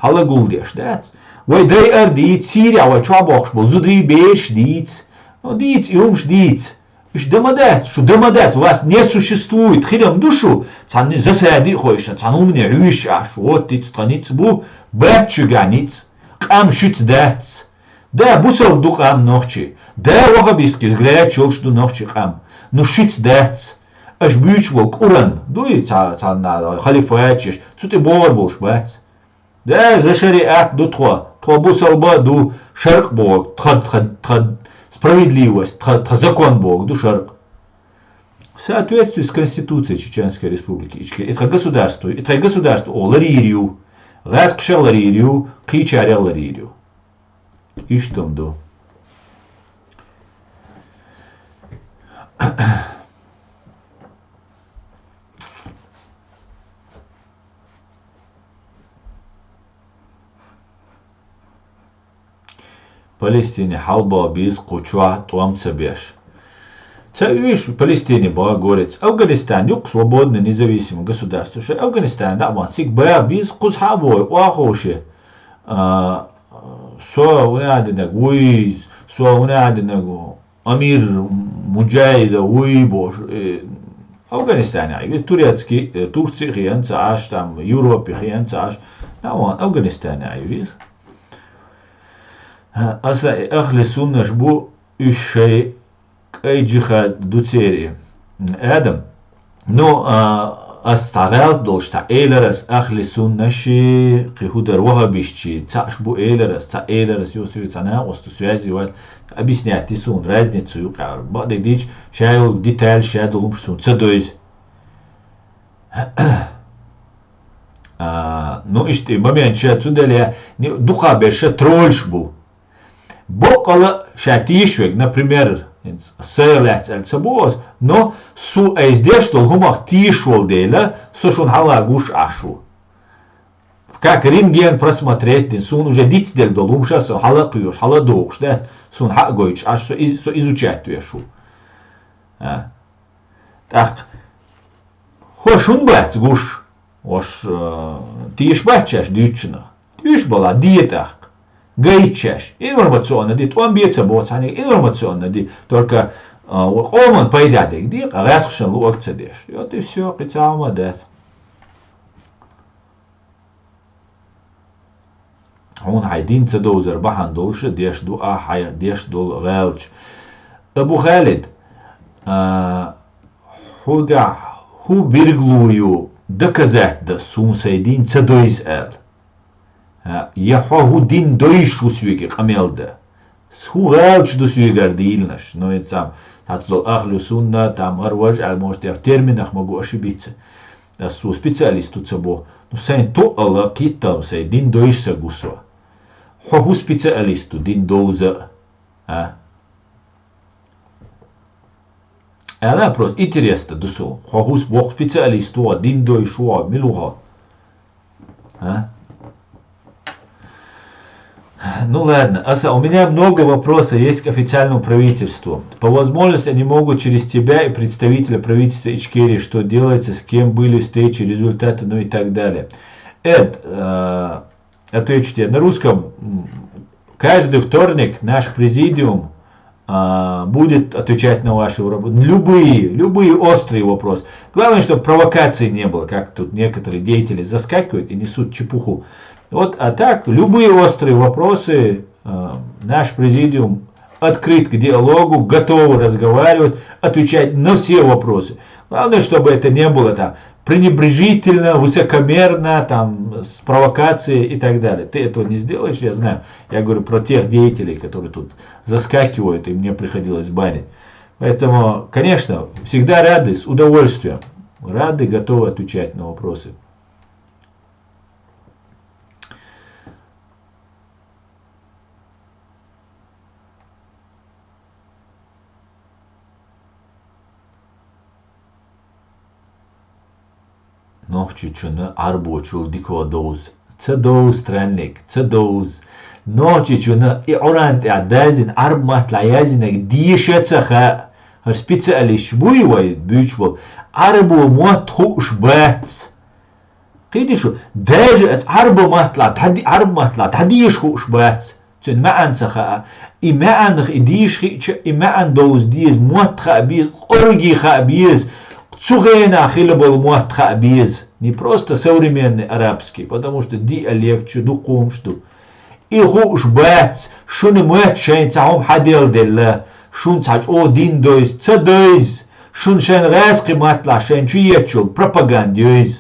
Хьала гулдеш дац. Вай дайар дийца, Сирия вай чохь бохуш болу зударий бераш дийца. Ну, дийца, и хӀумаш дийца. Уьш дан ма дац, шу дан ма дац, вас не существует, хирам ду шу, цхьана засади а хойшна, цхьана хӀумане хьуьйсуш Ӏаш, вот диц, тхан ниц бу, бац шуьга ниц, къам шуьца дац. Да, бусалба ду къам нохчий. Да, вахабистский взгляд йолуш ду нохчий къам. Ну шуьца дац. Аша буьйцуш болу Къуръан дуй, ца-, цхьана халифаташ, цу тӀе богӀур болуш бац. Да, за шариат ду тхо. Тхо бусалба а ду, шаркъ богӀу, тхан, тхан, тхан справедливость, тхан, тхан закон богӀу ду шаркъ. В соответствии с Конституцией Чеченской Республики Ичкерия, и тхан государство, и тхан государство о ларийр ю, гӀаскхашах ларийр ю, кхийчарех ларийр ю. Иштта ду. Палестине хьалабаха беза кху чохь тӀом ца беш. Ца уьш Палестине баха горец. Афганистан юкъ свободный независимый государство. Шайн Афганистан дӀа а ван цига баха беза кхуза хьа а боху, охьаховше. А, со вуна динаг вуй, со вуна динаг ву. Амир Муджаида вуй бохуш, э, Афганистане Ӏийвира, турецкий, э, Турци хиан ца Ӏаш, там Европе хиан ца Ӏаш, наван Афганистане Ӏийвира. Аса и ахли суннаш бу, уьш шай кӀай джихад ду церий. Адам, Ну, а, ас цхьа гӀалат долуш цхьа элар ас, ахли суннаши, кхин хӀун дара вахабистчи, цхьаъш бу элар ас, цхьа элар ас, юха цхьа накъост ду связи ваьлла, объяснять ди суна, разница юкъара. Бакъдерг дийча, ша йолу деталь, ша долу хӀумаш суна ца дойза. А, ну, иштта и момент ша цу деле, ни-, дукха берш ша тролльш бу. Боккъала ша тийша верг, например, хӀинца сайга лаьцна аьлла ца боху ас, но со айса деш долу хӀумах тийша волу дела, со шуна хьала гуш Ӏаш ву. Как рентген просмотреть дина, суна уже дицделла долу хӀума ша со хьала а кхоьхьуш, хьала а дохуш дац, суна хьа а гойтуш Ӏаш, со из-, со изучать веш ву. А. ТӀаккха хӀорш хӀунда бац гуш? Ош, э, тийша бац шаьш дуьйцучунах? Тийша бала де тӀаккха. Гайта шаьш. Информационно де. ТӀом бе ца боху цхьаьнниг информационно де. Только, э, къоман пайда дерг де, къа гӀаскхашна луъург ца деш. Вот и всё, кхин цхьа хӀума дац. Хьуна хьайн дин ца довзар бахьана долуш деш ду ахьа хьайн деш долу гӀалаташ. Абу Халид, а, хьугахь хӀун билгало ю доказать дан суна сайн дин ца дойза аьлла? А, я хьо хӀун дин дойзуш ву соьга къамел дан? ХӀун гӀалаташ ду соьгара дийланаш? Ну, и цхьа, цхьацца долу ахлу сунна, там, гӀар важа аьлла, может, я терминах ма гу аша бица. Ас цо специалист ву ца боху. Ну, сайн тоъал а, кхетам а, сайн дин дойзуш саг ву со. Хьо хӀун специалист ву дин довза а? А? Аьлла, просто интересно ду суна. Хьо хӀун воккха специалист ву хьо, дин дойзуш ву хьо, мила ву хьо? А? Ну ладно, Аса, у меня много вопросов есть к официальному правительству. По возможности они могут через тебя и представителя правительства Ичкерии, что делается, с кем были встречи, результаты, ну и так далее. Эд, э, отвечу тебе на русском. М, каждый вторник наш президиум а, будет отвечать на ваши вопро- любые, любые острые вопросы. Главное, чтобы провокации не было, как тут некоторые деятели заскакивают и несут чепуху. Вот, а так, любые острые вопросы, а, наш президиум открыт к диалогу, готовы разговаривать, отвечать на все вопросы. Главное, чтобы это не было там пренебрежительно, высокомерно, там, с провокацией и так далее. Ты этого не сделаешь, я знаю. Я говорю про тех деятелей, которые тут заскакивают, и мне приходилось банить. Поэтому, конечно, всегда рады, с удовольствием. Рады, готовы отвечать на вопросы. Нохчийчунна Ӏарбочул дикагӀа довз. Ца довз, странник, ца довз. Нохчийчунна и Ӏуран тӀехь дазина, Ӏарб маттахь яздинарг деша ца хаьа. ХӀара специалисташ буй вай буьйцуш болу? Ӏарбо мотт хууш бац. Кхийди шу, даже аса Ӏарбо маттахь дӀади-, Ӏарб маттахь дӀадеша хууш бац. Цуьнан маьӀна ца хаьа. И маьӀнах и дийша хиъча, и маьӀна довза деза, мотт хаа беза, къорги хаа беза. Цу хенахь хилла болу мотт хаа беза. Не просто современный арабский, потому что диалект шу, дукха хӀумаш ду. И хууш бац, шуна мотт шайн цхьа хӀума хьаделделла, шуна цхьа чӀогӀа дин дойза, ца дойза, шуна шайн гӀазкхи матталахь шайн чу етташ йолу пропаганда йойза.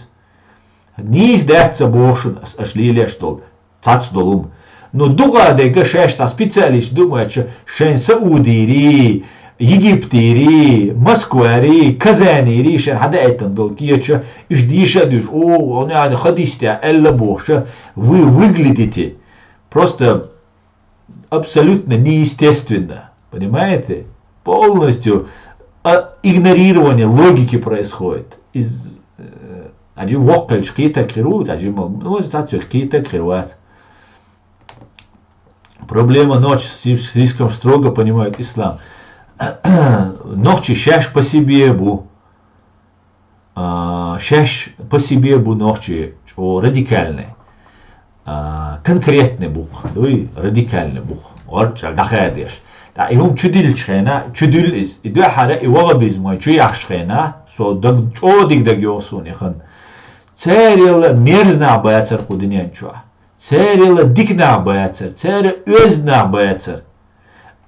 Нийса дац ца боху шуна ас аша лелеш долу, цац долу хӀума. Ну, дукха а дерг шаьш цхьа специалист ду моьттуш, шайн Саудийрий, Египтийрий, Москварий, Казанийрий шайн хьадаийтина долу кеча, уьш дийша а дуьйш, о, хьуна хадисте аьлла бохуша, вы выглядите просто абсолютно неестественно, понимаете? Полностью, а, игнорирование логики происходит. Из, э, Аджим воккхалчу кхетаг хир ву, Аджим, ну, стацию кхетаг хир вац. Проблема ночь, си- слишком строго понимают ислам. Нохчи шаьш по себе бу. А, шаьш по себе бу нохчи чӀо радикальный. А, конкретный бу-кх, дуй, радикальный бу-кх. Орча дӀахадеш. ТӀаккха и хӀума чудиллачу хенахь, чудуьллу иза. И дуьххьара и вагӀабизм вайн чу яхчу хенахь, со даг, чӀо диг даг йогӀу суна и хан. Царел мерза нах бацара кху дуьнен чохь. Царел дика нах бацара, цара оьзда нах бацара.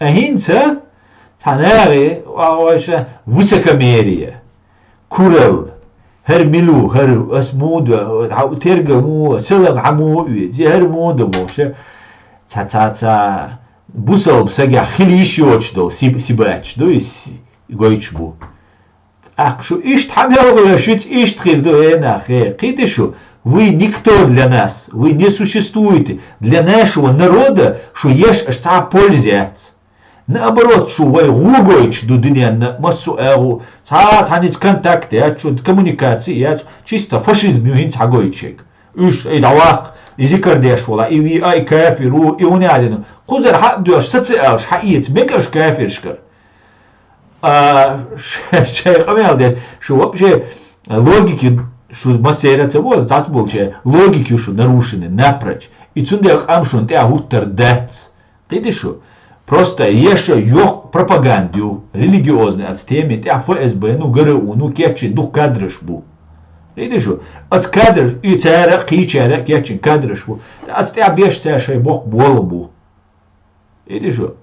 А хӀинца цхьа нахе, ваша, высокомерие, курал, хӀара мила ву, хӀара ас муха ду, хьан тергал муха, салам хьан муха оьцу, хӀара муха ду бохуша, цхьа, цхьа, цхьа бусалба сагехь хила йиш йоцуш долу сиб-, сибаташ ду иза, гойтуш бу. ТӀаккха шу иштта хьан мел гӀо, шуьца иштта хир ду, э, нах, э? Кхийди шу, вы никто для нас, вы не существуете. Для нашего народа шу еш аша цхьа а польза яц. Наоборот, шу вай гӀо гойтуш ду дуьненна массо а агӀо. Цхьа а цхьаьнца контакт яц шун, коммуникаци яц, чисто фашизм ю хӀинца хьан гойтуш ерг. Уьш, ай, дӀаваккха, и зикар деш вала, и ви а, и кафир ву, и хӀун яьлла. Кхузара хьа а доьш, саци алаш, хьаэца мегаш кафиршкара. А, ш-, шайн къамел деш, шу вообще логики, шу массера ца боху, цхьацца болчу логики шу нарушены напрочь. И цундела къам шуна тӀехь хӀуттар дац. Кхийди шу? Просто еша йоху пропаганда ю, религиозный аца теми тӀехь Ф С Б, ну, Г Р У, ну, кечйина дукха кадраш бу. Кхийди шу? Аца кадраш, и цара а, кхийчара а кечйина кадраш бу. Аца тӀехь беш цара шайн боккха болу бу. Иди шу.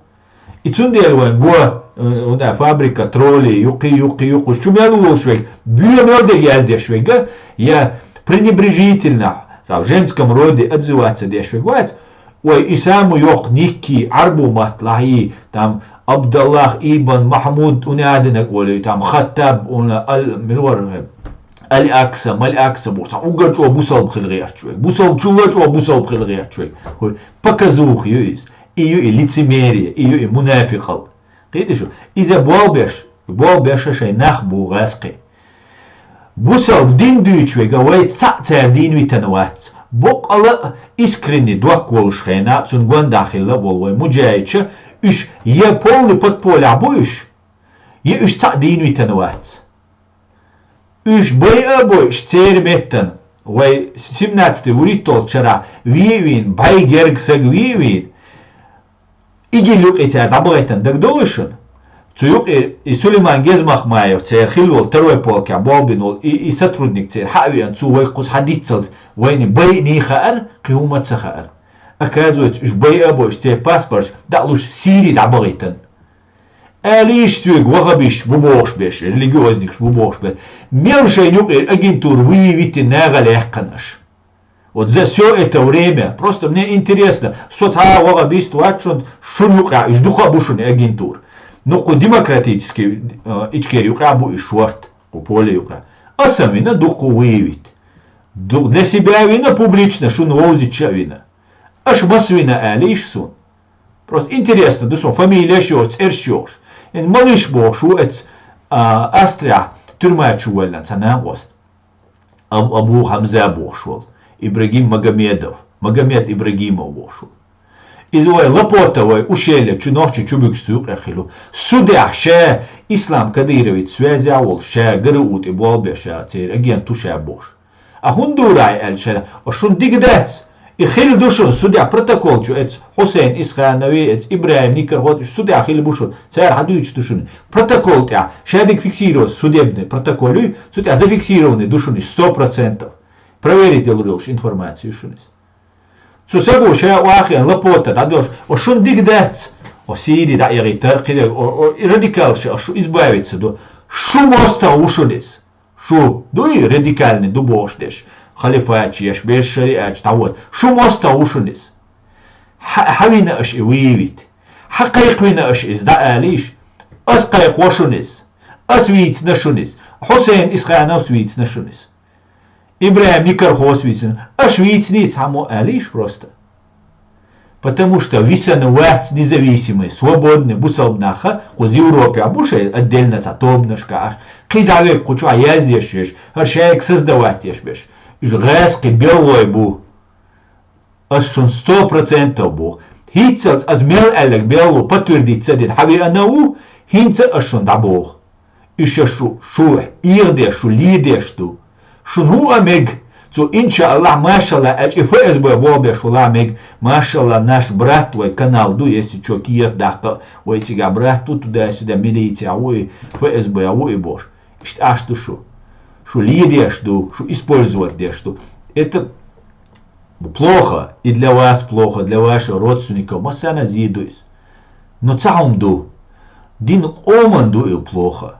И цундела вайн го, э, уна фабрика троллей, юккхи, юккхи, юккхуш, чу мел волуш вега, буьйа мел дега яздеш вега, я пренебрежительно, в женском роде отзываться деш вега вац, ой, и саму йоккха никки, Ӏарбу матталахь и, там, Абдаллах ибн Махмуд, уна адинаг олий, там, Хаттаб, уна, ал, милвар, Аль-Акса, Маль-Акса бохуш, цхьа уггар чӀогӀа бусалба хила гӀерташ вега. Бусалба чулла чӀогӀа бусалба хила гӀерташ вега. Хой, показуха ю иза. И ю и лицемерие, и ю и мунафикъал. Кхийди шу? Иза болбеш, болбеш шайн нах бу гӀаскхи. Бусалба дин дуьйчу вега вай цхьаъ цара дийна витана вац. Боккъала а искренний док волуш хена, цунна гондахь хилла а волу вай муджаича, уьш я полный подполехь бу уьш, я уьш цхьаъ дийна витана вац. Уьш байа а бойуш церан меттана, вай семнадцатый вуритталгӀачу шарахь ве а вийна, бӀе герга сага ве а вийна, ИГИЛ юкъе цара дӀабахийтина дагадогӀий шуна? Цу юкъе и Сулейман Гезмахмаев церан хилла волу второй полкехь болх бина волу и, и сотрудник церан хьа а веана, цо вай кхуза хьадиццалц, вайна байъина хаьара, кхин хӀумма а ца хаьара. Оказывается, уьш байъа а бо, уьш церан паспорташ дӀа а луш, Сири дӀабахийтина. Алийша соьга ваххабисташ бу бохуш берш, религиозникаш бу бохуш берш. Мел шайна юкъера агентура выявить йина нахала яьккхина аша? Вот за всё это время, просто мне интересно, со цхьа а ваххабист вац шуна, шуна юкъахь уьш дукха а бу шуна агентура. Ну, кху демократический, э, Ичкери юкъахь бу уьш шорта, кху поле юкъахь. Аса вина дукха выявить. Ду-, для себя вина публично, шуна вовзича а вина. Аша маса вина алийша суна? Просто интересно ду суна, фамилеш йохуш, цӀерш йохуш. Ин малиш бохуш ву эц, а, Австрияхь тюрьма чу валлан цхьа накъост. Аб-, Абу Хамза бохуш волу, Ибрагим Магомедов, Магомед Ибрагимов бохуш волу. Иза вай Лапота вай Ушеле чу нохчи чу буьгуш цу юкъе хилла. Судехь ша Ислам Кадыровец связя волу, ша ГРУ тӀе болх беш, ша церан агент ву ша бохуш. А хӀунда дура аьлла шара? О, шуна дика дац. И хилла ду шуна, судя протокол чу эца Хьусейн Исханови, эца Ибрахим Никархоци, уьш судя хилла бу шуна. Цара хьан дуьйцуш ду шуна? Протокол тӀехь, шадиг фиксирован судебный протокол юй, цу тӀехь зафиксированный ду шуна, сто процентов. Проверить делур йолуш информацию шуна. Цу саго ша вахен Лапота дӀадош, о, шуна дика дац. О, Сири дӀа эгӀийтар, кхире, о, о, и радикал ша, о, шу избавиться ду. Шу мостагӀа ву шуна иза. Шу дуй радикальный ду бохуш деш, халифатчеш, берш шариатчу дӀавода. Шу мостагӀа ву шуна иза? Хьа-, хьан вина аша и выявить? Хьан кхайкхвина аша иза дӀа алийша? Ас кхайкхо шуна иза. Ас вийцина шуна иза. Хьусейн Исхановс вийцина шуна иза. Ибрахим Никархос вийцина. Аша вийциний цхьаммо алийша просто? Потому что висана вац независимый, свободный бусалба наха, кхуза Европехь бу шайн отдельно цхьа тобанашка Ӏаш, кхин дӀа веккху чохь яздеш веш, хӀара шайга создавать еш беш. Уьш гӀаьскхи беллой бу. Ас шуна сто процентов бу. ХӀинццалц ас мел аьлларг белло подтвердить ца дина хьан веана ву, хӀинца ас шуна дӀабоху. Уьш шу, шу эгӀадеш, шу ледеш ду. Шуна хӀу а мега, цу, иншааллахь, машалла, аьлча и ФСБ болх беш вала а мега, машалла, наш брат вай канал ду, если чо кехат даккха, вай цигахь брат ду, туда-сюда, милицехь ву и, ФСБ ву и бохуш. Иштта Ӏаш ду шу. Шу ледеш ду, шу использовать деш ду. Это плохо, и для вас плохо, для ваших родственников, массарна а зе ду иза. Но цхьа хӀума ду. Дин къоман ду и плохо.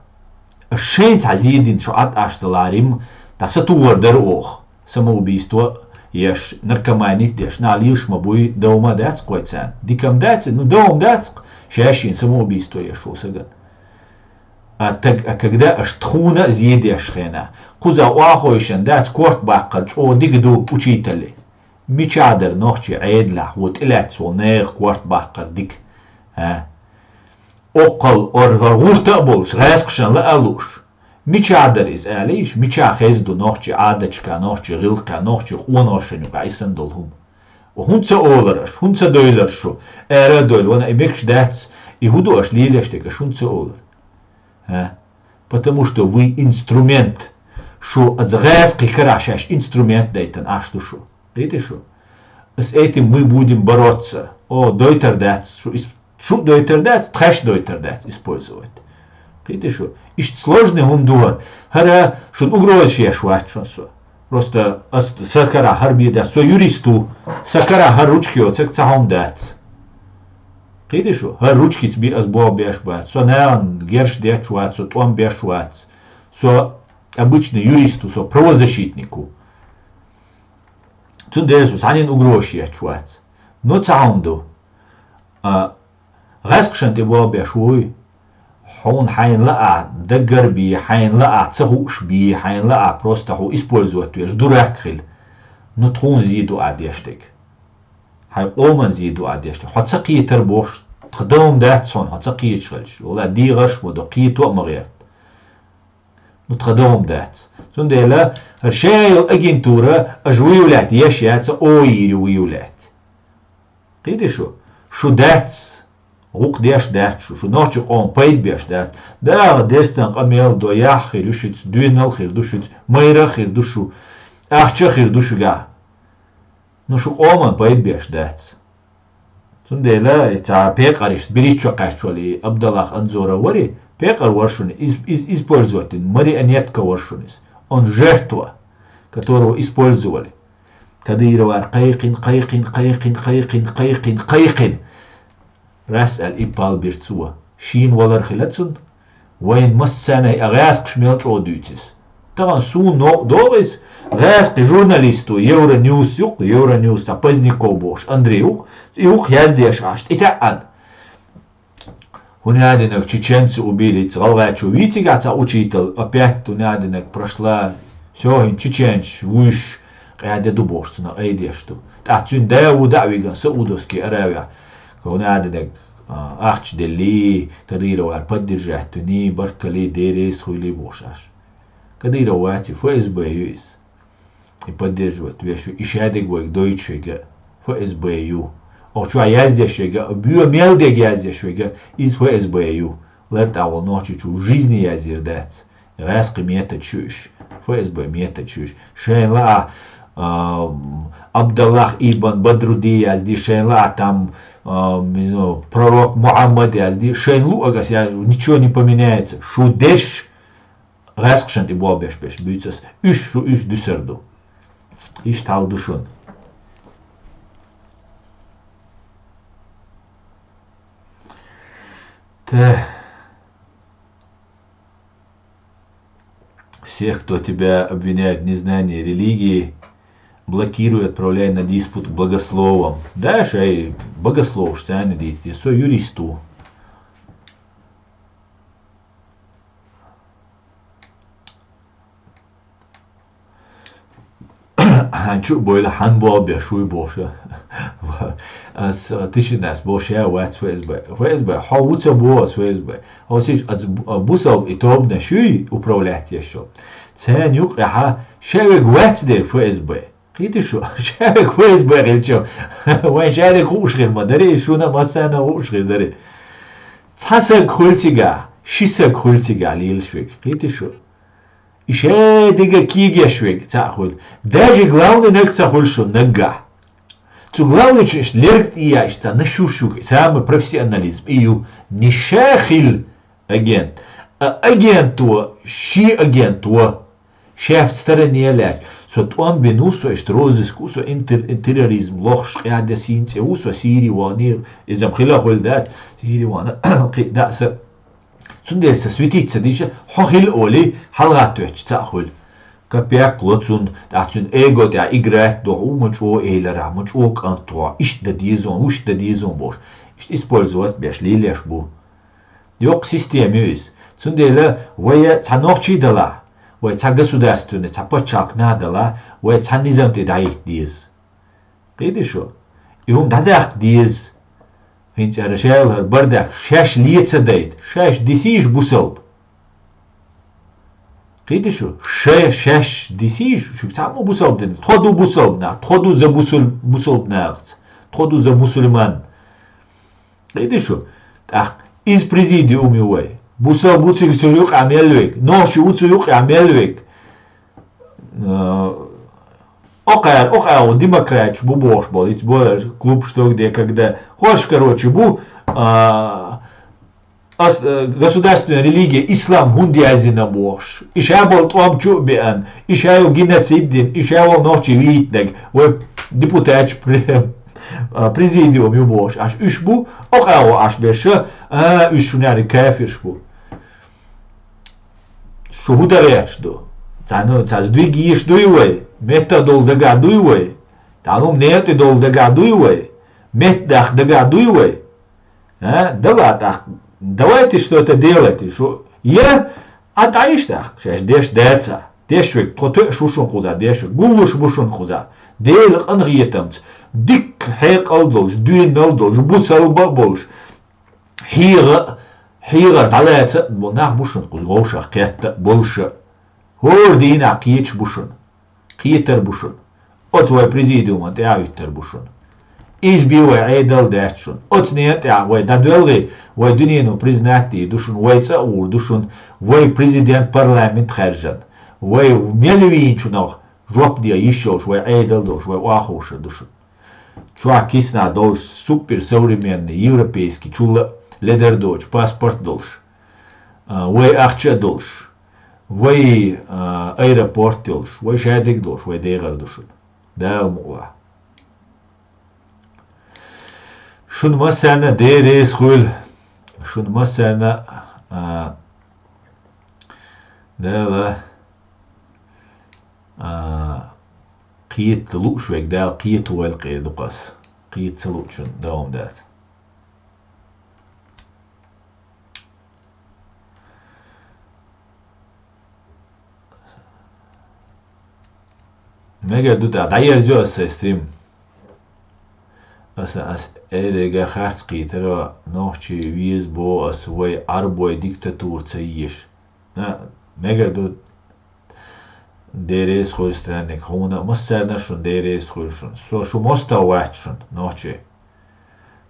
Аш шайн цхьа зе дина шу Ӏад Ӏаш даларим, дӀа сатугӀар дара оха. Самоубийство еш, наркомани деш, нах лийш ма буй, дов ма дац кхойцан. Дикам дац, ну дов дац, шаьшшина самоубийство еш ву саган. А так, а когда аш тхуна а зе деш хенахь, кхуза охьахойшан дац корта баккхар чӀогӀа дика ду учителе. Мичахь дара нохчий Ӏедалехь ву тӀелаьцна волу нехан корта баккхар дика? А? Оккхал ор-, ор-, гӀурта а болуш, гӀаьскхашан лаа а лууш. Мичахь дара иза алийша, мичахь хеза ду нохчий Ӏадаташка, нохчий гӀиллакхехь, нохчий къоношна юкъахь и санна долу хӀума? ХӀунда ца олар аш, хӀунда ца дойлар шу? Ара а дойла, вана и мегаш дац, и хӀун ду аш лелеш дерг, аш хӀунда ца олар? А? Потому что вы инструмент. Шу аса гӀаьскхи карахь шаьш инструмент дайтан Ӏаш ду шу. Кхийтий шу? С этим мы будем бороться. О, дойтар дац, шу ис-, шу дойтар дац, тхаьш дойтар дац использовать. Кхийтий шу? Иштта сложный хӀума ду хӀара. ХӀара шун угроза еш вац шун со. Просто ас сан карахь хӀара бен дац. Со юрист ву. Сан карахь хӀара ручка йоцург цхьа хӀума дац. Кхийтий шу? ХӀара ручкица бен ас болх беш бац. Со нахана герш детташ вац, со тӀом беш вац. Со обычный юрист ву, со правозащитник ву. Цундела со цхьаннен угроза етташ вац. Но цхьа хӀума ду. А, гӀаьскхашна тӀе болх беш вуй? Хьуна хьайна лаахь даггара бен, хьайна лаахь ца хууш бен, хьайна лаахь просто хьо использовать веш, дурак хила. Ну тхуна зе ду ахь деш дерг. Хьайн къоман зе ду ахь деш дерг. Хьо ца кхетар бохуш, тхан дов дац хьуна, хьо ца кхеташ хилча. Вала дегӀарш ма до, кхето а ма гӀерта. Ну тхан дов дац. Цундела хӀара шайла агентура аш выявлять еш яц, ойийри выявлять. Кхийтий шу? Шу дац, гӀукх деш дац шу, шу нохчи къоман пайда беш дац. Дала дестан къамел до, яхь хир ю шуьца, доьналла хир ду шуьца, майра а хир ду шу, ахча а хир ду шуьга. Ну шу къоман пайда беш дац. Цундела цхьа пекъараш бириччо кхаьчвали Абдаллах Анзоров вари, пекъар вар шуна, из, из, использовать вина, марионетка вар шуна из. Он жертва, которого использовали. Кадыровар кхайкхина, кхайкхина, кхайкхина, кхайкхина, кхайкхина, кхайкхина. Рас аьлла иппал бир цо. Шийна валар хила цунна. Вайн массанай а гӀаьскхаш мел чӀогӀа дуьйцу иза. Тахан суна новкъа догӀу иза, гӀаьскхи журналисто, Евроньюс юкъ, Евроньюс, а Поздняков бохуш, Андрей юкъ, и юкъ яздеш Ӏаш, тӀетаьӀӀан. ХӀунадинаг чеченцы убили, ца гӀалгӀачо вийцигахь цхьа учитель, опять хӀунадинаг прошла, всё, хӀин чеченцаш вуйш, къаьде ду бохуш цунах айдеш ду. ТӀаккха цуьнан да ву дӀа а виган Саудовский Аравия. ХӀунадинаг, а, ахча делли, Кадыровар поддержать вини, баркалли, деррис хуйли бохуш Ӏаш. Кадыров вац и, ФСБ ю иза. И поддерживать веш ю, и шадерг вайга дойтуш верг а ФСБ ю. Оха чохь яздеш верг а, боь мел дерг яздеш верг а, иза ФСБ ю. Лар тӀехь волу Нохчийчу в жизни язйийр дац. ГӀаьскхи методаш ю уьш, ФСБ методаш ю уьш. Шайна лаа, а, Абдаллах ибн Бадруди язди, шайна лаа там, а, ну, пророк Мухаммад язди, шайна луъург ас яздо, ничего не поменяется. Шу дерш гӀаьскхашна тӀе болх беш берш буьйцу ас. Уьш шу, уьш дуьсур ду. Иштта хьал ду шуна. Та. Всех, кто тебя обвиняет в незнании религии, блокируй, отправляй на диспут к богословам. Да, шай богословаш царна дийца, со юрист ву. Хьан чу а бойла, хьан болх беш вуй бохуш. Ас, а, тишина ас боху, ша вац ФСБ. ФСБ, хьо ву ца боху ас ФСБ. Хьо сиш аца бу-, а, бусалба и тобанаш юй управлять еш йолу. Царна юккъехьа ша верг вац дерг ФСБ. Кхийти шу, ша верг ФСБ хилча, вайн ша дерг хууш хир ма дарий, шуна массарна хууш хир дарий. Цхьа саг хуьлу цигахь, ши саг хуьлу цигахь лелаш верг. Кхийти шу. И шадерг кегеш верг цхьаъ хуьлу. Даже главный наг ца хуьлу шун наггахь. Цу главныйчун иштта лерг тӀе яа иштта цхьа нашуш ю, самый профессионализм и ю. Не ша хила агент, а агент ву, ши агент ву. Шаьфта стороне лаьтташ. Со тӀом бина ву, со иштта розыск ву, со интер-, терроризм лохуш къаьдда сийна цӀе ву, со Сири ваханера, иза-м хила хуьлу дац, Сири вахана кхин а даа сан. Цундела сан светить ца дийша, хьо хила олий, хьалха тоьттуш цхьаъ хуьлу. Капек ло цунна, тӀаккха цуьнан эго тӀехь играть доху, у ма чӀогӀа эйларахь, ма чӀогӀа кӀант ву, иштта дан деза ву, вуьшта дан деза ву бохуш. Иштта использовать беш, лелеш бу. Йоккха система ю иза. Цундела вай цхьа нохчий далахь, вай цхьа государственный, цхьа пачхьалкх нах далахь, вай цхьа низам тӀе дӀахӀитта деза. Кхийди шу? И хӀума дӀадаккха деза. ХӀинца ара шаьлхара бардак шаьш ле ца дайта, шаьш дисийша бусалба. Кхийди шу? Ша-, шаьш дисийша, шуьга цхьаммо бусалба дина. Тхо ду бусалба нах, тхо ду за бусул-, бусалба нахаца, тхо ду за мусульман. Кхийди шу? ТӀаккха иза президиум ю вай. Бусалба ву цига цу юкъахь мел вег, нохчи ву цу юкъахь мел вег. Э, окхара, окхара вон демократаш бу бохуш болу, ица болар клуб, что где, когда. Хьош, короче, бу, а, ас-, э, государственная религия ислам хӀунда яздина бохуш. И ша болу тӀом чу а беана, и ша йолу геноцид дина, и ша волу нохчий вийтинарг, вай депутаташ пре-, а, президиум ю бохуш. Аш уьш бу, окхара вон аш берша, а, уьш шуна кафирш бу. Шу хӀун дан гӀерташ ду? Цхьа, ну, цхьа сдвиг йийш дуй вай? Метта долу дагахь дуй вай? Тхьалум нетӀе долу дагахь дуй вай? Метта даха дагахь дуй вай? А? Дала тӀаккха. Давайте что-то делайте. Шу я, а тӀаиш тӀаккха. Шаьш деш дацахь. Деш век, тхо тоьаш ву шун кхузахь, деш век. Гуллуш бу шун кхузахь. Дела къинхетамца. Дикка хьекъал долуш, дуьйнал долуш, бусалба а болуш. ХьегӀа а, хьегӀар дӀалаца а болу нах бу шуна кхуза вовшах кхетта а, болуша а. ХӀора дийнахь кхеташ бу шуна. Кхетар бу шуна. Оцу вай президиуман тӀе а хӀуьттар бу шуна. Иза бен вай Ӏедал дац шуна. Оцу нена тӀехь вай дӀадоьлхий, вай дуьнено признать дийр ду шуна, вай цӀа а вур ду шуна, вай президент, парламент хаьржина. Вай мел вийначунах жоп де йиш йолуш, вай Ӏедал долуш, вай охьаховшар ду шуна. чохь киснахь долуш, супер современный, европейский, чул а ледар доцуш, паспорт долуш, а, вай ахча а долуш, вай, а, аэропорт йолуш, вай шадерг долуш, вай дехар ду шуна. Дала мукъ лахь. Шуна массарна Дела реза хуьлда. Шуна массарна, а, Дала, а, кхета лууш верг, Дала кхета войла кхера ду-кх ас. Кхета ца луучунна догӀма дац. Мегар ду тӀаккха, дӀаерзайо ас сайн стрим. Аса, ас эрега харц кхийтара, нохчий веза боху ас, вай Ӏарбой диктатура ца езаш. На, мегар ду, Дела реза хуьлда, странник, хьуна а, массарна а шуна Дела реза хуьлда шуна. Со шу мостагӀа вац шуна, нохчий.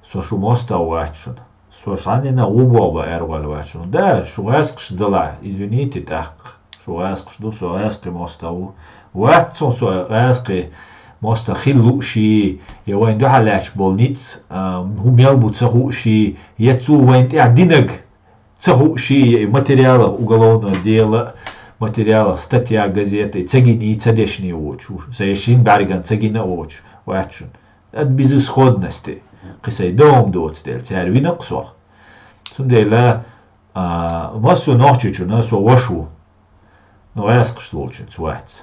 Со шу мостагӀа вац шуна. Со цхьаннена гӀу боху бан аьргӀойла вац шуна. Да, шу гӀаьскхаш далахь, извините, тӀаккха. Шу гӀаьскхаш ду, со гӀаьскхи мостагӀа ву. Вац цунна со гӀаьскхи мостагӀа хила лууший, я вайна дуьхьал лаьтташ болу ницкъ, а, хӀун мел бу ца хууший, я цо вайна тӀехь динарг ца хууший, я и материалах, уголовное дело, материалах, статья, газета, и ца гиний, ца дешний воцуш, сан шин бӀаьргана ца гина а воцуш, вац шуна. Ад безысходности, кхин сайн догӀма доцу дела, цара вина-кх сох. Цундела, а, массо а нохчичунна со ваша ву, но гӀаьскхашца волчуьнца вац.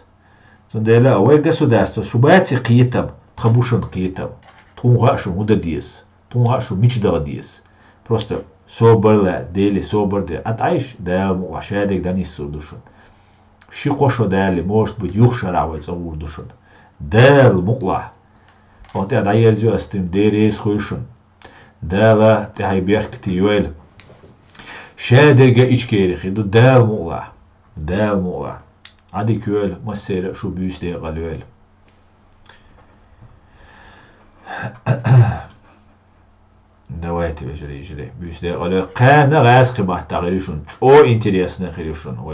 Цундела вай государство, шу баций кхетам, тхан бу шуна кхетам, тхуна хаьа шуна хӀун дан деза, тхуна хаьа шу мича даха деза. Просто собар лаьа, Деле собар де, а тӀаьш Дала мукъ лахь, шадерг дӀанисса ду шуна. Ши-кхо шо далале, может быть, юха шарахь вай цӀа гӀур ду шуна. Дала мукъ лахь. Оха тӀе дӀаерзайо ас стрим, Дела реза хуьлда шуна. Дала тӀаьхье беркате йойла. Шадерг а Ичкери хир ду, Дала мукъ лахь. Дала мукъ лахь. Ӏадика йойла, массеран а шу буьйса декъал йойла. Давайте, вежарий, йижарий, буьйса декъал йойла. Кхана гӀаьскхи маттахь хир ю шуна, чӀогӀа интересно хир ю шуна.